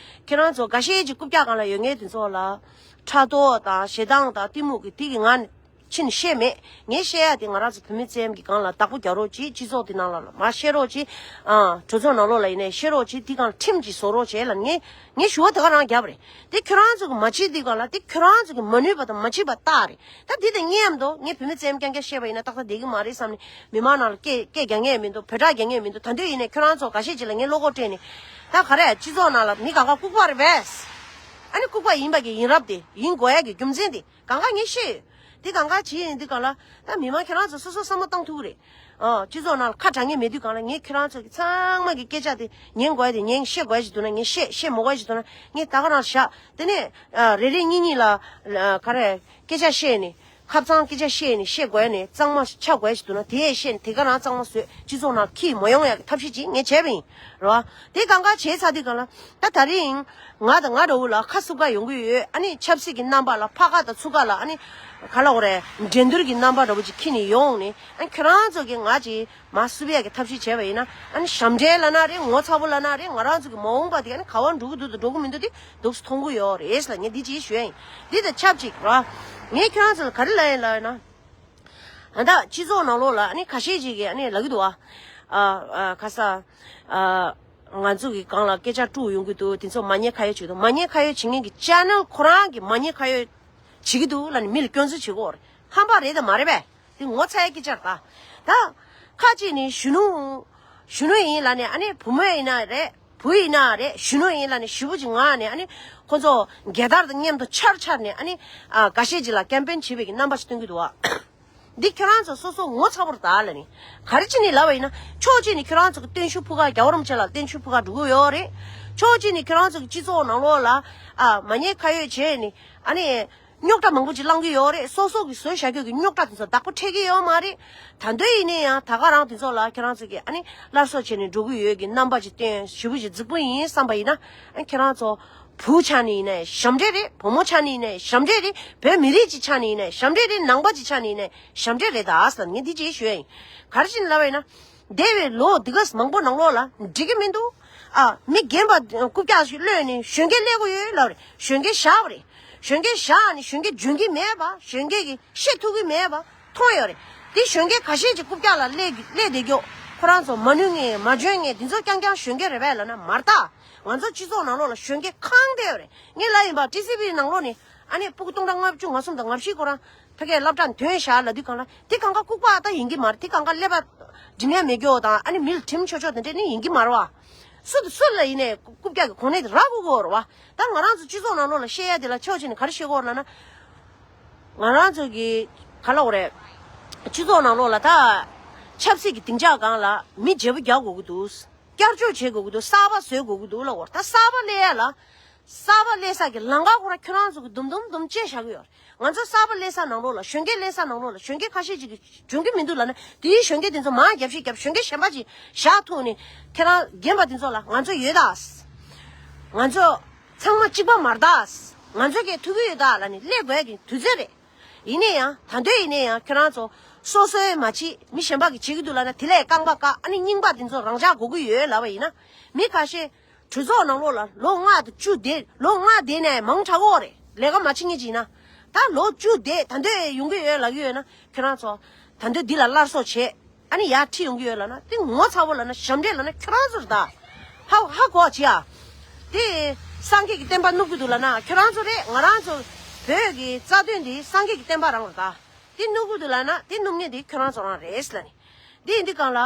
ཁྱེད་རང་ཚོ་འགའ་ཤས་ཀྱི་རྐུབ་བཀྱག་སྒང་ལ་ཡོད་མཁན་དེ་ཚོ་ལ། ཕྲག་དོག་དང་ཞེ་སྡང་དང་གཏི་མུག་གི་དེ་གི་ངང་ཕྱིན་བཤད་མེད། ངས་བཤད་ཡ་དེ་ང་རང་ཚོ་བུད་མེད་ཙམ་གྱི་སྒང་ལ་བདག་པོ་རྒྱག་རོགས་གྱིས། སྤྱི་ཚོགས་དེ་ནང་ལ་མར་བཤད་རོགས་གྱིས། ཨ་གྲོས་ཚོགས་ནང་ལོགས་ལ་ཡིན་ནའི་བཤད་རོགས་གྱིས། དེ་སྒང་ལ་ཁྲིམས་ཅིག་བཟོ་རོགས་བྱས་ལ་ངས་ངས་ཞུ་བ་དེ་ག་རང་རྒྱབ་རེད། དེ་ཁྱོད་རང་ཚོ་གི་མ་བྱེད་དེ་སྒང་ལ་དེ་ཁྱོད་རང་ཚོ་གི་མ་ནུས་པ་དང་མ་བྱེད་པ་རྟགས་རེད། ད་དེ་དང་མཉམ་དུ་ངས་བུད་མེད་ཙམ་རྐྱང་རྐྱང་བཤད་པ་ཡིན་ན་ཏག་ཏག་བསྡད་ཀྱི་མ་རེད་བསམ་ནས་མི་མང་ནང་ལ་སྐད་སྐད་རྒྱག་མཁན་མི་འདུག་བོད་སྒྲ་རྒྱག་མཁན་མི་འདུག་ད་དུང་ཡིན་ནའི་ཁྱོད་རང་ཚོ་འགའ་ཤས་ཅིག་ལ་ངས་བློ་ཁོག་སྤྲད་ནས་ད་ག་རེ་སྤྱི་ཚོགས་ནང་ལ་མི་གང་ག་ལྐུགས་པ་རེད་པས། ཨ་ནི་ལྐུགས་པ་ཡིན་པ་གི་ཡིན་རབས་དེ་ཡིན་དགོས་ཡ་གི་རྒྱུ་མཚན་དེ། གང་ག་ངས་ཤེས་ཡོད། དེ་གང་ག་བྱེད་ཡིན་དུས་གང་ལ་ད་མི་མང་ཁྱེད་རང་ཚོ་སོ་སོ་བསམ་བློ་བཏང་ཐུབ་ཀྱི་རེད། ཨ་སྤྱི་ཚོགས་ནང་ལ་ཁ་གྲག་མཁན་མེད་དུས་གང་ལ་ངས་ཁྱེད་རང་ཚོ་གི་ཚང་མ་གི་སྐད་ཆ་དེ་ཉན་དགོས་ཡ་དེ་ཉན། བཤད་དགོས་ཡ་ཞིག་འདུག་ན་ངས་བཤད། བཤད་མ་དགོས་ཡ་ཞིག་འདུག་ན་ངས་ད་ག་རང་བཞག་དེ་ནས་ཨ་རེ་རེ་གཉིས་གཉིས་ལ་ཨ་ག་རེ་སྐད་ཆ་བཤད་ནས་ཁ་གཙང་སྐད་ཆ་བཤད་ནས་བཤད་དགོས་ཡ་ནས་གཙང་མ་ཆགས་དགོས་ཡ་ཞིག་འདུག་ན་དེ་ཡས་བཤད་ནས་དེ་ག་རང་གཙང་མ་བཟོས་སྤྱི་ཚོགས་ནང་ཁྱི་མ་ཡོང་ཡ་གི་ཐབས་ཤེས་ཅིག་ངས་བྱས་པ་ཡིན་རེད་བ། དེ་གང་ག་བྱས་ཚར་དུས་གང་ལ་ད་ད་རེས་ཡིན། ང་དང་ང་འདྲ་བོ་ལ་ཁ་སུབ་ཁ་ཡོང་གི་ཡོད། ཨ་ནི་ཆབ་སྲིད་ཀྱི་རྣམ་པ་ལ་ཕ་ཁ་དང་ཚུར་ཁ་ལ་ཨ་ནི་ག་ལ་འོ་རེད་འགྲན་བསྡུར་གྱི་རྣམ་པ་འདྲ་བོ་ཅིག་འཁྱེར་ནས་ཡོང་ནས་ཨ་ནི་ཁྱོད་རང་ཚོ་གིས་ང་ཅིག་མར་སུབ་ཡག་གི་ཐབས་ཤེས་བྱས་པ་ཡིན་ན་ཨ་ནི་ཞབས་འདྲེན་ལབ་ན་རེད། ངོ་ཚ་པོ་ལབ་ན་རེད། ང་རང་ཚོ་གི་མ་འོངས་པ་དེ་ཨ་ནི་ག་བ་འགྲོ་གི་འདུག་དང་འགྲོ་གི་མི་འདུག་དེ་འདུག་སེ་མཐོང་གི་ཡོད་རེད་ལ་ངས་འདི་ཅིག་ཞུ་ཡ་ཡིན། འདི་དང་ཆབས་ཅིག་ར་ངས་ཁྱོད་རང་ཚོ་ལ་ག་རེ་ལབ་ཡིན་ལབ་ཡིན་ན། ཨ་ད་སྤྱི་ཚོགས་ནང་ལོགས་ལ་ཨ་ནི་ཁ་ཤས་ཅིག་གིས་ཨ་ནི་ལབ་ཀྱི་འདུག་ཨ། ཨ་ཨ་ཁ་ས། ཨ་ང་ཚོ་གི་སྒང་ལ་སྐད་ཆ་དཀྲུག་ཡོང་གི་འདུག་དེ་ཚོ་མ་ཉེས་ཁ་གཡོགས་བྱེད་ཀྱི་འདུག་མ་ཉེས་ཁ་གཡོགས་བྱེད་མཁན་གྱི་ཅེ་ནལ་ཁོ་རང་གིས་མ་ཉེས་ཁ་གཡོགས་བྱེད་ཀྱི་འདུག་ལབ་ནས་མི་ལ་སྐྱོན་འཛུགས་བྱེད་ཀྱི་ཡོད་རེད། ཧམ་པ་རེད་དམ་མ་རེད་པས། དེ་ངོ་ཚ་ཡ་སྐད་ཆ་རེད་ད། ད་ཁ་ཅིག་ནི་གཞོན་ནུ་གཞོན་ནུ་ཡིན་ལབ་ནས་ཨ་ནི་བུ་མོ་ཡིན་ན་རེད། བུ་ཡིན་ན་རེད། གཞོན་ནུ་ཡིན་ལབ་ནས་ཞེ་པོ་ཅིག་ངང་ནས་ཨ་ནི་ཁོ་ཚོ་རྒྱལ་དར་དང་མཉམ་དུ་འཕྱར་འཕྱར་ནས་ཨ་ནི་ཨ་འགའ་ཤས་ཅིག་ལ་ཀེམ་པེན་བྱེད་པའི་གི་རྣམ་པ་ཞིག་སྟོན་གྱི་འདུག་བ། འདི་ཁྱོད་རང་ཚོ་སོ་སོ་ངོ་ཚ་པོ་རེད་ད་ལབ་ནས་ག་རེ་བྱས་ནས་ལབ་པ་ཡིན་ན་ཕྱོགས་གཅིག་ནས་ཁྱོད་རང་ཚོ་གི་བརྟན་བཞུགས་ཕུལ་ག་རྒྱལ་བ་རིན་པོ་ཆེ་ལ་བརྟན་བཞུགས་ཕུལ་ག་འགྲོ་གི་ཡོད་རེད། ཕྱོགས་གཅིག་ནས་ཁྱོད་རང་ཚོ་གི་སྤྱི་ཚོགས་ནང་ལོགས་ལ་ཨ་མ་ཉེས་ཁ་གཡོགས་བྱས་ནས་ཨ་ནི། རྙོག་དྲ་མང་པོ་ཅིག་བསླང་གི་ཡོད་རེད། སོ་སོ་གི་བཟོས་བཞག་རྒྱུ་གི་རྙོག་དྲ་དེ་ཚོ་བདག་པོ་འཕྲད་ཀྱི་ཡོད་མ་རེད། ད་དུང་ཡིན་ན་ཡང་ད་ག་རང་དེ་ཚོ་ལ་ཁྱེད་རང་ཚོ་གིས་ཨ་ནི་སླར་གསོ་བྱས་ནས་འགྲོ་གི་ཡོད་ཀྱི་རྣམ་པ་ཅིག་སྟོན་ཞེ་པོ་ཅིག་རྫིག་པོ་ཡིན་བསམ་པ་ཡིན་ན་ཨ་ཁྱེད་རང་ཚོ་ བུ་ཆགས་ནས་ཡིན་ནའི་ཞབས་འདྲེན་རེད། བུ་མོ་ཆགས་ནས་ཡིན་ནའི་ཞབས་འདྲེན་རེད། བོད་མི་རིགས་ཅིག་ཆགས་ནས་ཡིན་ནའི་ཞབས་འདྲེན་རེད། ནང་པ་ཅིག་ཆགས་ནས་ཡིན་ནའི་ཞབས་འདྲེན་རེད་ད་ཟེར་ངས་འདི་གཅིག་ཞུ་ཡ་ཡིན། ག་རེ་བྱས་ནས་ལབ་པ་ཡིན་ན། འདས་པའི་ལོ་འདི་ག་མང་པོ་ནང་ལོགས་ལ་འགྲིག་གི་མི་འདུག་ཨ། མི་རྒན་པ་རྐུབ་བཀྱག་ཞིག་གློད་ནས་གཞོན་སྐྱེས་སླེབས་ཀྱི་ཡོད་ལབ་རེད། གཞོན་སྐྱེས་བཞག་པ་རེད། གཞོན་སྐྱེས་བཞག་ནས་གཞོན་སྐྱེས་འཇོན་གྱི་མེད་པ། གཞོན་སྐྱེས་ཀྱིས་བཤད་ཐུབ་ཀྱི་མེད་པ་མཐོང་ཡོད་རེད། དེ་གཞོན་སྐྱེས་ཁ་ཤས་ཀྱི་རྐུབ་བཀྱག་ལ་སླེབས་སླེབས་བསྡད་རྒྱུ། ཁོ་རང་ཚོ་མ་ནུས་མཁན་མ་འཇོན་མཁན་དེ་ཚོ་རྐྱང་རྐྱང་གཞོན་སྐྱེས་རེད་པས་ལབ་ན་མ་རེད་ད། ང་ཚོ་སྤྱི་ཚོགས་ནང་ལོགས་ལ་གཞོན་སྐྱེས་གང་བསྡད་ཡོད་རེད། ངས་ལབ་ཡིན་པ། ཊི་སི་ཝི་ནང་ལོགས་ནས་ཨ་ནི་སྤུ་གུ་སྟོང་ཕྲག་ལྔ་བཅུ་ང་གསུམ་དང་ང་བཞི་ཁོ་རང་ཕ་གིའི་སློབ་གྲྭ་ཐོན་བཞག་ལབ་དུས་སྒང་ལ། དེ་སྒང་ག་ལྐུགས་པ་ད་ཡིན་གྱི་མ་རེད། དེ་སྒང་ག་ཀླད་པ་འགྲིམ་ཡ་མེད་རྒྱུ་དང་། ཨ་ནི་མི་ལ་དྲིམ་ཆོག་ཆོག་དེ་འདྲས་ནི་ཡིན་གྱི་མ་རེད་བ། སུ་དང་སུ་ལ་ཡིན་ནའི་རྐུབ་བཀྱག་གི་གོ་གནས་དེ་རག་དགོས་ཀྱི་ཡོད་རེད་བ། ད་ང་རང་ཚོ་སྤྱི་ཚོགས་ནང་ལོགས་ལ་བཤད་ཡ་དེ་ལ་ཆེ་བ་ཆེ་ནས་ག་རེ་བཤད་ཀྱི་ཡོད་རེད་ལབ་ན། ང་རང་ཚོ་གི་ག་ལབ་དགོས་རེད། སྤྱི་ཚོགས་ནང་ལོགས་ལ་ད་ཆབ་སྲིད་ཀྱི་སྡིངས་ཆ་སྒང་ལ་མི་བརྗེ་པོ་རྒྱག་དགོས་ཀྱི་འདུག་བསྐྱར་བཅོས་བྱེད་དགོས་ཀྱི་འདུག་གསར་པ་བཟོ་དགོས་ཀྱི་འདུག་ལབ་དགོས་རེད། ད་གསར་པ་སླེབས་ཡ་ལ། གསར་པ་སླེབས་ས་གི་ལམ་ཁ་ཁོ་ར་ཁྱོད་རང་ཚོ་གི་དུམ་དུམ་དུམ་བཅད་བཞག་གི་ཡོད་རེད། ང་ཚོ་གསར་པ་སླེབས་ས་ནང་ལོགས་ལ། གཞོན་སྐྱེས་སླེབས་ས་ནང་ལོགས་ལ་གཞོན་སྐྱེས་ཁ་ཤས་ཅིག་གིས་འཇོན་གྱི་མི་འདུག་ལབ་ན། དེའི་གཞོན་སྐྱེས་དེ་ཚོ་མར་རྒྱབ་བཤིག་རྒྱབ། གཞོན་སྐྱེས་གཞན་པ་ཅིག་བཞག་ཐུབ་ནས། ཁྱེད་རང་རྒན་པ་དེ་ཚོ་ལ་ང་ཚོ་ཡོད་ད། ང་ཚོ་ཚང་མ་གཅིག་པ་མ་རེད་ད། ང་ཚོ་གས་ཐུབ་ཀྱི་ཡོད་ད་ལབ་ནས་སླེབས་དགོས་ཀྱི་དུས་ཚོད་རེད། ཡིན་ནའི་ཡང་། ད་དུང་ཡིན་ནའི་ཡང་ཁྱོད་རང་ཚོ་སོ་སོའི་མ་བྱེད། མི་གཞན་པ་གིས་བྱེད་ཀྱི་འདུག་ལབ་ན་དེ་ལས་རྐང་པ་བཀག་ཨ་ནི་རྙིང་པ་དེ་ཚོ་རང་འཇགས་དགོས་ཀྱི་ཡོད་ལབ་པ་ཡིན་ན། མི་ཁ་ཤས་གྲོས་ཚོགས་ནང་ལོགས་ལ་ལོ་ལྔ་དང་བཅུ་བསྡད། ལོ་ལྔ་བསྡད་ནའི་མང་དྲགས་ཀྱི་ཡོད་རེད། ལས་ཀ་མ་བྱེད་མཁན་ཅིག་ཡིན་ན། ད་ལོ་བཅུ་བསྡད། ད་དུང་ཡོང་གི་ཡོད་ལབ་ཀྱི་ཡོད་ན། ཁྱོད་རང་ཚོ་ད་དུང་འདི་ལ་སླར་གསོ་བྱེད། ཨ་ནི་ཡར་ཁྲིད་ཡོང་གི་ཡོད་ལབ་ན་དེ་ངོ་ཚ་པོ་ལབ་ན། ཞབས་འདྲེན་ལབ་ན་ཁྱོད་རང་ཚོ་རེད་ད། ཧ་ཧ་གོ་བྱེད་ཨ། དེ་སངས་རྒྱས་ཀྱི་བསྟན་པ་བསྣུབ་ཀྱི་འདུག་ལབ་ན་ཁྱོད་རང་ཚོ་རེད། ང་རང་ཚོ་བོད་ཀྱི་རྩ་དོན་འདི་སངས་རྒྱས་ཀྱི་བསྟན་པ་རང་རེད་ད། དེ་བསྣུབ་ཀྱི་འདུག་ལབ་ན་དེ་བསྣུབ་མཁན་དེ་ཁྱོད་རང་ཚོ་རང་རེད་ལབ་ནས། དེ་ཡིན་དུས་སྒང་ལ་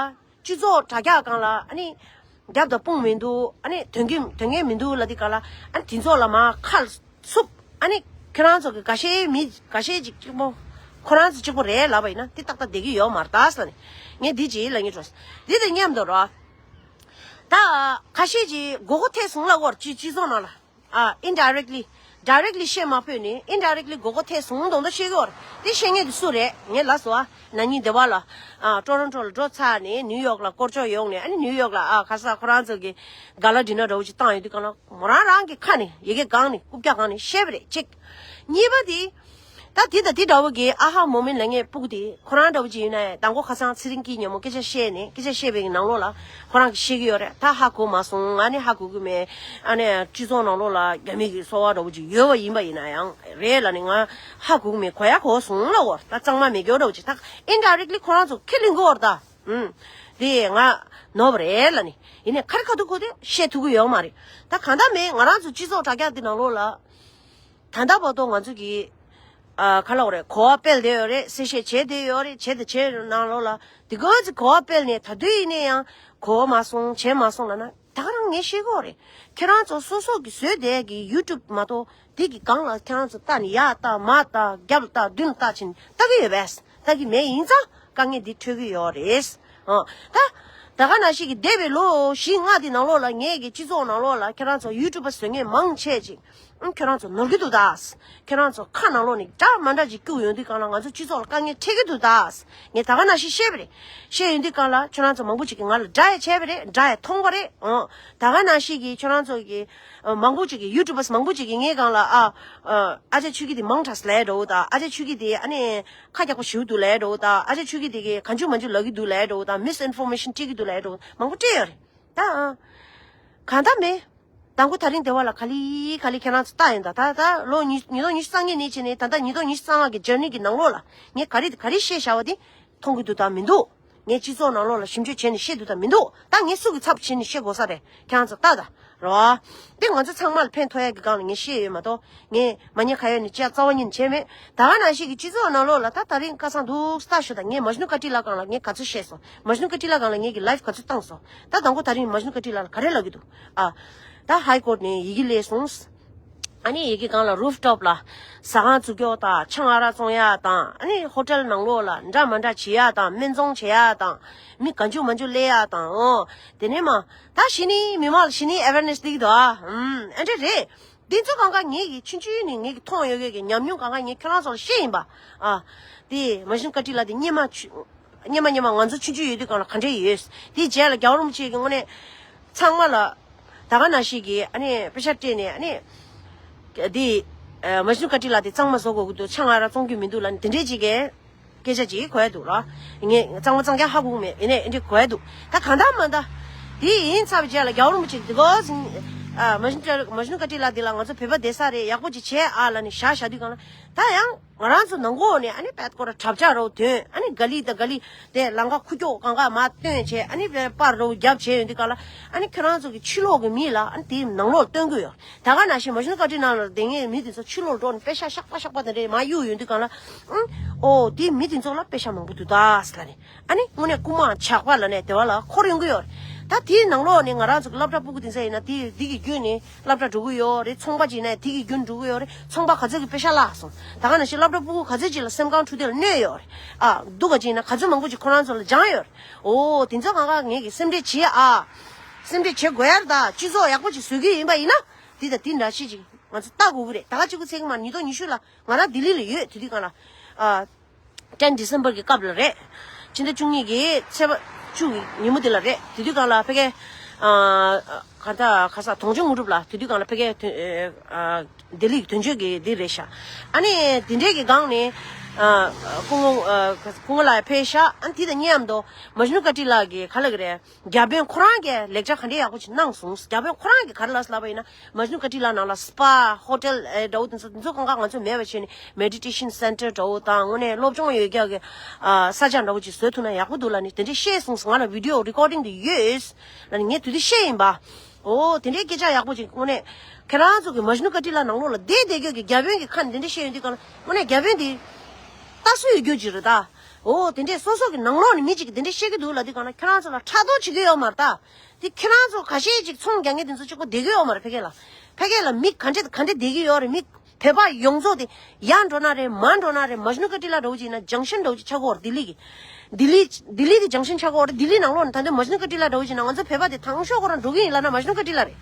སྤྱི་ཚོགས་དྲ་རྒྱ་སྒང་ལ་ཨ་ནི་རྒྱབ་དང་དཔུང་མི་འདུག་ཨ་ནི་དོན་གྱི་དོན་ངན་མི་འདུག་ལབ་དུས་སྒང་ལ། ཨ་ནི་དེ་ཚོ་ལ་མར་ཁ་ཚུབ། ཨ་ནི་ཁྱོད་རང་ཚོ་གི་འགའ་ཤས་མི་འགའ་ཤས་ཅིག་གཅིག་པོ། ཁོ་རང་ཚོ་གཅིག་པོ་རེད་ལབ་པ་ཡིན་ན་དེ་ཏག་ཏག་བསྡད་ཀྱི་ཡོད་མ་རེད་ད་ཟེར་ནས། ངས་འདི་ཅིག་ལབ་སྙིང་བྲོ། འདི་དང་མཉམ་དུ་རོ། ད་ཁ་ཤས་ཀྱིས་མགོ་སྐོར་ཐེབས་སོང་ལབ་ཀྱི་ཡོད་རེད། སྤྱི་སྤྱི་ཚོགས་ནང་ལ། ཨ། ཨིན་ཌའི་རེག་ལི། ཌའི་རེག་ལི་བཤད་མ་ཕོད་ནས་ཨིན་ཌའི་རེག་ལི་མགོ་སྐོར་ཐེབས་སོང་མདོག་མདོག་བཤད་ཀྱི་ཡོད་རེད། དེ་བཤད་མཁན་དེ་སུ་རེད། ངས་ལབ་སོང་ཨ། ན་ནིང་སྡེ་བ་ལ། ཨ། ཊོ་རོན་ཊོ་ལ་འགྲོ་ཚར་ནས་ནིའུ་ཡོག་ལ་སྐོར་ལྕོག་ཡོང་ནས། ཨ་ནི་ནིའུ་ཡོག་ལ། ཨ། ཁ་སང་ཁོ་རང་ཚོ་གི་ག་ལ་ཌི་ནར་འདྲ་བོ་ཅིག་བཏང་ཡོང་དུས་སྒང་ལ་མོ་རང་རང་གི་ཁ་ནས་ཡི་གེ་སྒང་ནས་རྐུབ་བཀྱག་སྒང་ནས་བཤད་པ་རེད། གཅིག་གཉིས་པ་དེ། ད་དེ་དང་དེ་འདྲ་བོ་གི་ཨ་ཧ་མོ་མིན་ལབ་མཁན་སྤུ་གུ་དེ་ཁོ་རང་འདྲ་བོ་ཅིག་ཡིན་ན་ཡང་། མདང་དགོང་ཁ་སང་ཚེ་རིང་སྐྱིད་མཉམ་པོ་སྐད་ཆ་བཤད་ནས། སྐད་ཆ་བཤད་པའི་ནང་ལོགས་ལ་ཁོ་རང་གིས་བཤད་ཀྱི་ཡོད་རེད། ད་ཧ་གོ་མ་སོང་། ང་ནི་ཧ་གོ་གི་མེད། ཨ་ནི་སྤྱི་ཚོགས་ནང་ལོགས་ལ་རྒྱ་མི་གི་སོ་པ་འདྲ་བོ་ཅིག་ཡོད་པ་ཡིན་པ་ཡིན་ན་ཡང་རེད་ལབ་ནས། ང་ཧ་གོ་གི་མེད། གོ་ཡ་གོ་སོང་ལབ་ཀྱི་ཡོད་རེད། ད་གཙང་མ་མེད་རྒྱུ་འདྲ་བོ་ཅིག་ད་ཨིན་ཌའི་རེག་ལི་ཁོ་རང་ཚོ་ཁས་ལེན་གྱི་ཡོད་རེད་ད། ཨུམ། དེ་ང་ནོར་བ་རེད་ལབ་ནས། ཡིན་ནའི་ཁ་རི་ཁ་ཐུག་ཁོ་དེ་བཤད་ཐུབ་ཀྱི་ཡོད་མ་རེད། ད་གང་ལྟར་མེད། ང་རང་ཚོ་སྤྱི་ཚོགས་དྲ་རྒྱ་འདི་ནང་ལོགས་ལ། ད་ལྟ་བར་དུ་ང་ཚོ་གིས། ཨ། ག་ལབ་དགོས་རེད། གོ་བ་སྤེལ་བསྡད་ཡོད་རེད། གསལ་བཤད་བྱས་བསྡད་ཡོད་རེད། བྱས་དང་བྱེད་ནང་ལོགས་ལ་དེ་ག་ཚོད་གོ་བ་སྤེལ་ནས། ད་དུང་ཡིན་ནའི་ཡང་གོ་བ་མ་སོང་། བྱས་མ་སོང་ལབ་ན། ད་ག་རང་ངས་བཤད་ཀྱི་ཡོད་རེད། ཁྱེད་རང་ཚོ་སོ་སོ་གིས་བཟོས་བསྡད་ཀྱི་ཡུ་ཊུབ་མ་གཏོགས་དེ་གི་སྒང་ལ་ཁྱེད་རང་ཚོ་ལྟ་ནས། ཡར་ལྟ། མར་ལྟ། རྒྱབ་ལ་ལྟ། མདུན་ལ་ལྟ་བྱས་ནས་ལྟ་གི་ཡོད་པས། ལྟ་གི་མེད། ཡིན་ཙང་དཀའ་ངལ་འདི་འཕྲད་ཀྱི་ཡོད་རེད། ཨ། ད་ད་ག་ནང་བཞིན་གྱི་འདས་པའི་ལོ་བཞི་ལྔ་འདི་ནང་ལོགས་ལ་ངས་ཀྱི་སྤྱི་ཚོགས་ནང་ལོགས་ལ་ཁྱེད་རང་ཚོ་ཡུ་ཊུབ་པ་བཟོ་མཁན་མང་ཆེ་ཅིག་ཨང་། ཁྱོད་རང་ཚོ་ནོར་གྱི་འདུག་ད། ཁྱོད་རང་ཚོ་ཁ་ནང་ལོགས་ནས་འདྲ་མ་འདྲ་ཅིག་བསྐྱུགས་ཡོང་དུས་སྒང་ལ་ང་ཚོ་སྤྱི་ཚོགས་ལ་དཀའ་ངལ་འཕྲད་ཀྱི་འདུག་ད། ངས་ད་ག་ནང་བཞིན་བཤད་པ་རེད། བཤད་ཡོང་དུས་སྒང་ལ་ཁྱོད་རང་ཚོ་མང་པོ་ཅིག་གིས་ང་ལ་དགྲ་ཡང་བྱས་པ་རེད། དགྲ་ཡང་མཐོང་བ་རེད། ཨང་། ད་ག་ནང་བཞིན་གྱི་ཁྱོད་རང་ཚོ་གི། ཨ། མང་པོ་ཅིག་གིས། ཡུ་ཊུབ་པ་མང་པོ་ཅིག་གིས་ངའི་སྒང་ལ། ཨ། ཨ། ཨ་ཅག་ཆོས་སྐྱིད་དེ་མང་དྲགས་ལབ་འགྲོ་ད། ཨ་ཅག་ཆོས་སྐྱིད་དེ་ཨ་ནི་ཁ་རྒྱག་པོ་ཞེ་པོ་འདུག་ལབ་འགྲོ་ད། ཨ་ཅག་ཆོས་སྐྱིད་དེ་གིས་གང་བྱུང་མང་བྱུང་ལབ་ཀྱི་འདུག་ལབ་འགྲོ་ད། མིས་ཨིན་ཕོར་མེ་ཤན་སྤྲད་ཀྱི་འདུག་ལབ་འགྲོ། མང་པོ་སྤྲད་ཡོད་རེད་ད། ཨ། གང་ལྟར་མེད། དང་པོ་དེ་རིང་སྡེ་བ་ལ་ག་ལེ་ག་ལེ་ཁྱེད་རང་ཚོ་ལྟ་ཡིན་ད། ད་ད་ལོ་ཉིས་ཉིས་སྟོང་ཉི་ཤུ་རྩ་ལྔ་ནས་བྱས་ནས་ད་ལྟ་ཉིས་སྟོང་ཉི་ཤུ་རྩ་ལྔ་གི་ཇར་ནི་གི་ནང་ལོགས་ལ་ངས་ག་རེ་ག་རེ་བཤད་བཞག་པ་དེ་མཐོང་གི་འདུག་དང་མི་འདུག་ངས་སྤྱི་ཚོགས་ནང་ལོགས་ལ་ཞིབ་འཇུག་བྱས་ནས་བཤད་འདུག་དང་མི་འདུག་ད་ངས་སུ་གི་ཚབ་བྱས་ནས་བཤད་དགོས་ས་རེད། ཁྱེད་རང་ཚོ་ལྟ་ད། རེད་བ། དེ་ང་ཚོ་ཚང་མ་ལ་ཕན་ཐོགས་ཡ་གི་སྒང་ལ་ངས་བཤད་ཡོད་མ་གཏོགས། ངས་མ་ཉེས་ཁ་གཡོགས་ནས་ཅི་ཡང་རྩ་བ་ཉིད་ནས་བྱས་མེད། ད་ག་ནང་བཞིན་གྱི་སྤྱི་ཚོགས་ནང་ལོགས་ལ་ད་དེ་རིང་ཁ་སང་འདུག་ལྟ་ཤོག་ད། ངས་མ་ཇུ་ནུ་ཀ་ཊི་ལ་སྒང་ལ་ངས་ག་ཚོད་བཤད་སོང་། མ་ཇུ་ནུ་ཀ་ཊི་ལ་སྒང་ལ་ངས་ཀྱི་ལའིབ་ག་ཚོད་བཏང་སོང་། ད་དང་པོ་དེ་རིང་མ་ཇུ་ནུ་ཀ་ཊི་ལ་ལ་ག་རེ་ལབ་ཀྱི་འདུག་ཨ། ད་ཧའི་ཀོརཊ་ནས་ཡི་གེ་སླེབས་སོང་། ཨ་ནི་ཡི་གེ་སྒང་ལ་རུཕ་ཊོབ་ལ་ཟ་ཁང་བཙུགས་རྒྱུ་དང་། ཆང་ཨ་རག་བཙོང་ཡ་དང་། ཨ་ནི་ཧོ་ཊེལ་ནང་ལོགས་ལ་འདྲ་མ་འདྲ་བྱེད་ཡ་དང་། སྨན་བཙོང་བྱེད་ཡ་དང་། མི་གང་བྱུང་མང་བྱུང་སླེབས་ཡ་དང་། ཨོ། དེ་ནས་མ། ད་གཞི་ནས་མི་མང་ལ་གཞི་ནས་ཨེ་ཝེར་ནེ་སི་སྟེར་གྱི་འདུག་ཨ། ཨུམ། ཨ་འདྲ་རེད། འདི་ཚོ་སྒང་ག་ངེད་ཀྱིས་ཆུང་ཆུང་ནས་ངེད་ཀྱིས་མཐོང་ཡོད་མཁན་གྱི་ཉམས་མྱོང་སྒང་ག་ངས་ཁྱོད་རང་ཚོ་ལ་བཤད་ཡིན་པ། ཨ། དེ་མ་ཇུ་ནུ་ཀ་ཊི་ལ་དེ་སྔོན་མ་ཆུ། སྔོན་མ་སྔོན་མ་ང་ཚོ་ཆུང་ཆུང་ཡོད་དུས་སྒང་ལ་ག་འདྲ་ཡོད། དེ་རྗེས་ལ་རྒྱལ་བ་རིན་པོ་ཆེ་གི་དངོས་གནས་ཚང་མ་ལ་ ད་ག་ནང་བཞིན་གྱི་ཨ་ནི་པེ་ཤ་སྤྲད་ནས་ཨ་ནི་འདི་མ་ཇུ་ནུ་ཀ་ཏི་ལ་དེ་གཙང་མ་བཟོ་དགོས་ཀྱི་འདུག་ཆང་ཨ་རག་བཙོང་རྒྱུ་མི་འདུག་ལབ་ནས་དེ་འདྲས་ཅིག་གི་སྐད་ཆ་ཅིག་གོ་ཡ་འདུག་ར། ངས་གཙང་མ་གཙང་རྐྱང་ཧ་གོ་གི་མེད། ཡིན་ནའི་འདི་འདྲས་གོ་ཡ་འདུག་ད་གང་ལྟར་མ་ལྟར་དེ་ཡིན་ཚར་བའི་རྗེས་ལ་རྒྱལ་བ་རིན་པོ་ཆེ་དེ་གོ་ཟིན་ཨ་མ་ཇུ་ནུ་ཀ་ཏི་ལ་དེ་ལ་ང་ཚོ་བོད་པ་བསྡད་ས་རེད། ཡག་པོ་ཅིག་བྱས་ཨ་ལབ་ནས་བཞག་བཞག་དུས་གང་ལ་ད་ཡང་། ང་རང་ཚོ་ནང་ཁོག་ནས་ཨ་ནི་པད་ཀོ་ར་གྲབས་ཆག་རོ་དོན་ཨ་ནི་ག་ལི་དང་ག་ལི་དེ་ལང་ཀ་ཁུ་ཀྱོག་གང་ག་མ་སྟོན་བྱས་ཨ་ནི་པར་རོ་རྒྱབ་བྱས་ཡོང་དུས་ག་ལ་ཨ་ནི་ཁྱོད་རང་ཚོ་གི་ཕྱི་ལོགས་གི་མི་ལ་ཨ་ནི་དེའི་ནང་ལོགས་སྟོན་གི་ཡོད། ད་ག་ནང་བཞིན་མ་ཤུན་ཀ་ཏི་ནང་ལ་དེ་ངས་མི་དེ་ཚོ་ཕྱི་ལོགས་འགྲོ་ནས་པེ་ཤ་ཤག་པ་ཤག་པ་དེ་འདྲས་མ་གཡུག་ཡོང་དུས་ག་ལ་ཨང་ཨོ་དེ་མི་དེ་ཚོ་ལ་པེ་ཤ་མང་པོ་འདུག་ད་ཟེར་ལ་ནི་ཨ་ནི་དངོས་གནས་རྐུ་མ་ཇག་པ་ལ་ནས་དེ་བ་ལ་འཁོར་ཡོང་གི་ཡོད། ད་དེའི་ནང་ལོགས་ནས་ང་རང་ཚོ་གི་སློབ་གྲྭ་ཕྲུ་གུ་དེ་ཚོ་ཡིན་ན་དེ་དེ་གི་རྒྱུད་ནས། སློབ་གྲྭ་འགྲོ་གི་ཡོད་རེད། ཚོང་པ་ཅིག་ན་དེ་གི་རྒྱུན་འགྲོ་གི་ཡོད་རེད། ཚོང་པ་ག་ཚོད་ཀྱི་པེ་ཤ་བརླག་སོང་། ད་ག་ནང་བཞིན་སློབ་གྲྭ་ཕྲུ་གུ་ག་ཚོད་ཅིག་ལ་སེམས་ཁམས་འཁྲུག་དེ་ལ་གནོད་ཡོད་རེད། ཨ་སྡུག་ག་ཅིག་ན་ག་ཚོད་མང་པོ་ཅིག་ཁོ་རང་ཚོ་ལ་སྦྱངས་ཡོད་རེད། ཨོ་དེ་ཚོ་གང་ག་ངེད་ཀྱི་སེམས་ཁྲལ་བྱེད་ཨ། སེམས་ཁྲལ་བྱེད་དགོས་ཡ་རེད་ད། སྤྱི་ཚོགས་ཡག་པོ་ཅིག་བཟོ་གི་ཡིན་པ་ཡིན་ན་དེ་དང་དེ་འདྲ་ཞིག་ཅིག་ང་ཚོ་ལྟ་དགོས་ཀྱི་རེད། ད་ག་གཅིག་པུ་ཚེ་གི་མ་ཉིས་སྟོང་ཉི་ཤུ་ལ་ང་རང་ལྡི་ལི་ལ་ཡོད་དེ་དུས་གང་ལ་ཨ། ཏེན་ཌི་སེམ་བར་གྱི་སྐབས་ལ་རེད། ཕྱི་ཟླ་བཅུ་གཉིས་ཀྱི་ཚེས་པ་བཅུ་གི་ཉིན་མོ་དེ་ལ་རེད། དེ་དུས་གང་ལ་ཕ་གི་ཨ་ག་ད་ག་ས་དོང་ཆེན་དངོས་གྲུབ་ལ་དེ་དུས་གང་ལ་ཕ་གི་དོན་ཨ་ལྡི་ལི་གི་དོན་གཅོད་ཀྱི་འདི་རེད་ཤག་ཨ་ནི་དེ་འདྲས་ཀྱི་སྒང་ནས་ཨ་སྐུ་ངོ་ཨ་སྐུ་ངོ་ལགས་ཕེབས་ཤག་ཨ་ནི་དེ་དང་མཉམ་དུ་མ་ཤུ་ནུ་ཀ་ཏི་ལ་གི་ག་ལ་གི་རེད། བརྒྱ་དཔོན་ཁོ་རང་གིས་ལེགས་ཆ་ག་འདྲས་ཡག་པོ་ཅིག་གནང་སོང་། བརྒྱ་དཔོན་ཁོ་རང་གིས་ག་རེ་ལབ་ལབ་པ་ཡིན་ན། མ་ཇུ་ནུ་ཀ་ཏི་ལ་ནང་ལ་སི་པ་ཧོ་ཊེལ་ཨེ་འདྲ་བོ་དེ་ཚོ་དེ་ཚོ་གང་ག་ང་ཚོ་མེད་པ་བྱས་ནས་མེ་ཌི་ཊེ་ཤན་སེན་ཊར་འདྲ་བོ་དང་དངོས་གནས་སློབ་སྦྱོང་ཡོད་རྒྱུ་གི་ཨ་ས་ཆ་འདྲ་བོ་ཅིག་བཟོས་ཐུབ་ན་ཡག་པོ་འདུག་ལབ་ནས་དེ་འདྲས་བཤད་སོང་། ང་ལ་བི་ཌི་ཡོ་རི་ཀོར་ཌིང་དེ་ཡོད་ལབ་ནས་ངས་དེ་དུས་བཤད་ཡིན་པ། ཨོ་དེ་འདྲའི་སྐད་ཆ་ཡག་པོ་ཅིག་དངོས་གནས་ཁྱེད་རང་ཚོ་གི་མ་ཇུ་ནུ་ཀ་ཏི་ལ་ནང་ལོགས་ལ་བསྡད་བསྡད་རྒྱུ་གི་བརྒྱ་དཔོན་གྱི་ཁ་ནས་དེ་འདྲས་བཤད་ཡོང་དུས་གང་ལ་དངོས་གནས་བརྒྱ་དཔོན་དེ་ལྟ་སྲོལ་ཡོད་རྒྱུ་ཅིག་རེད་ད། ཨོ་དེ་འདྲས་སོ་སོ་གི་ནང་ལོགས་ནས་མི་ཅིག་གིས་དེ་འདྲས་བཤད་ཀྱི་འདུག་ལབ་དུས་གང་ལ་ཁྱེད་རང་ཚོ་ལ་ཕྲག་དོག་བྱེད་ཀྱི་ཡོད་མ་རེད་ད། དེ་ཁྱེད་རང་ཚོ་ཁ་ཤས་ཅིག་ཚོང་རྒྱག་མཁན་དེ་ཚོ་གཅིག་པོ་བསྡད་ཀྱི་ཡོད་མ་རེད། ཕ་གི་ལ་ཕ་གི་ལ་མི་ག་འདྲས་ག་འདྲས་བསྡད་ཀྱི་ཡོད་རེད། མི་བོད་པ་ཡོངས་རྫོགས་དེ་ཡར་འགྲོ་ན་རེད་མར་འགྲོ་ན་རེད། མ་ཇུ་ནུ་ཀ་ཏི་ལ་འདྲ་བོ་ཅིག་ཡིན་ན་ཇང་ཤན་འདྲ་བོ་ཅིག་ཆགས་ཀྱི་ཡོད་རེད། ལྡི་ལི་གི་ལྡི་ལི་ལྡི་ལི་གི་ཇང་ཤན་ཆགས་ཀྱི་ཡོད་རེད། ལྡི་ལི་ནང་ལོགས་ནས་ད་ལྟ་མ་ཇུ་ནུ་ཀ་ཏི་ལ་འདྲ་བོ་ཅིག་ཡིན་ན་ང་ཚོ་བོད་པ་དེ་དང་ཤོག་ཁོ་རང་འགྲོ་གི་ཡིན་ལབ་ན་མ་ཇུ་ནུ་ཀ་ཏི་ལ་རེད།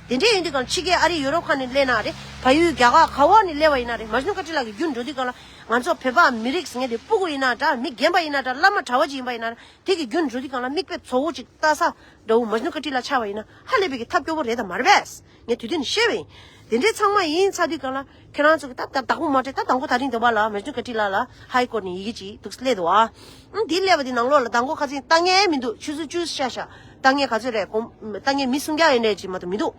དེ་འདྲས་ཡིན་དུས་གང་ཕྱི་རྒྱལ་ཨ་རི་ཡུ་རོབ་ཁག་ནས་སླེབས་ན་རེད། བལ་ཡུལ་རྒྱ་གར་ག་བ་ནས་སླེབས་པ་ཡིན་ན་རེད། མ་ཇུ་ནུ་ཀ་ཏི་ལ་གི་རྒྱུན་འགྲོ་དུས་གང་ལ་ང་ཚོ་བོད་པ་མི་རིགས་ཟེར་མཁན་དེ་སྤུ་གུ་ཡིན་ན་འདྲ། མི་རྒན་པ་ཡིན་ན་འདྲ། བླ་མ་གྲྭ་བ་ཅིག་ཡིན་པ་ཡིན་ན་འདྲ། དེ་གི་རྒྱུན་འགྲོ་དུས་གང་ལ་མིག་དཔེ་བཙོག་པོ་ཅིག་ལྟ་ས་འདྲ་བོ་མ་ཇུ་ནུ་ཀ་ཏི་ལ་ཆགས་པ་ཡིན་ན་ཧ་ལས་པའི་གི་ཐབས་སྐྱོ་པོ་རེད་དམ་མ་རེད་པས། ངས་དུས་དུས་ནས་བཤད་པ་ཡིན། དེ་འདྲའི་ཚང་མ་ཡིན་ཚར་དུས་གང་ལ་ཁྱེད་རང་ཚོ་གི་ད་ད་བདག་པོ་མ་སྤྲད། ད་དང་པོ་ད་རིང་དེ་བ་ལ་མ་ཇུ་ནུ་ཀ་ཏི་ལ་ལ་ཧའི་ཀོར་ནས་ཡི་གེ་ཅིག་འདུག་སླེབས་འདུག་ཨ། ཨང་དེ་སླེབས་པ་དེ་ནང་ལོགས་ལ་དང་པོ་ཁ་སང་ལྟ་མཁན་མི་འདུག་ཆུ་ཚོད་བཅུ་ཤ་ཤ་ལྟ་མཁན་ག་ཚོད་རེད། གོང་ལྟ་མཁན་མི་སུམ་བརྒྱ་ཡན་ལས་ཅིག་མ་གཏོགས་མི་འདུག་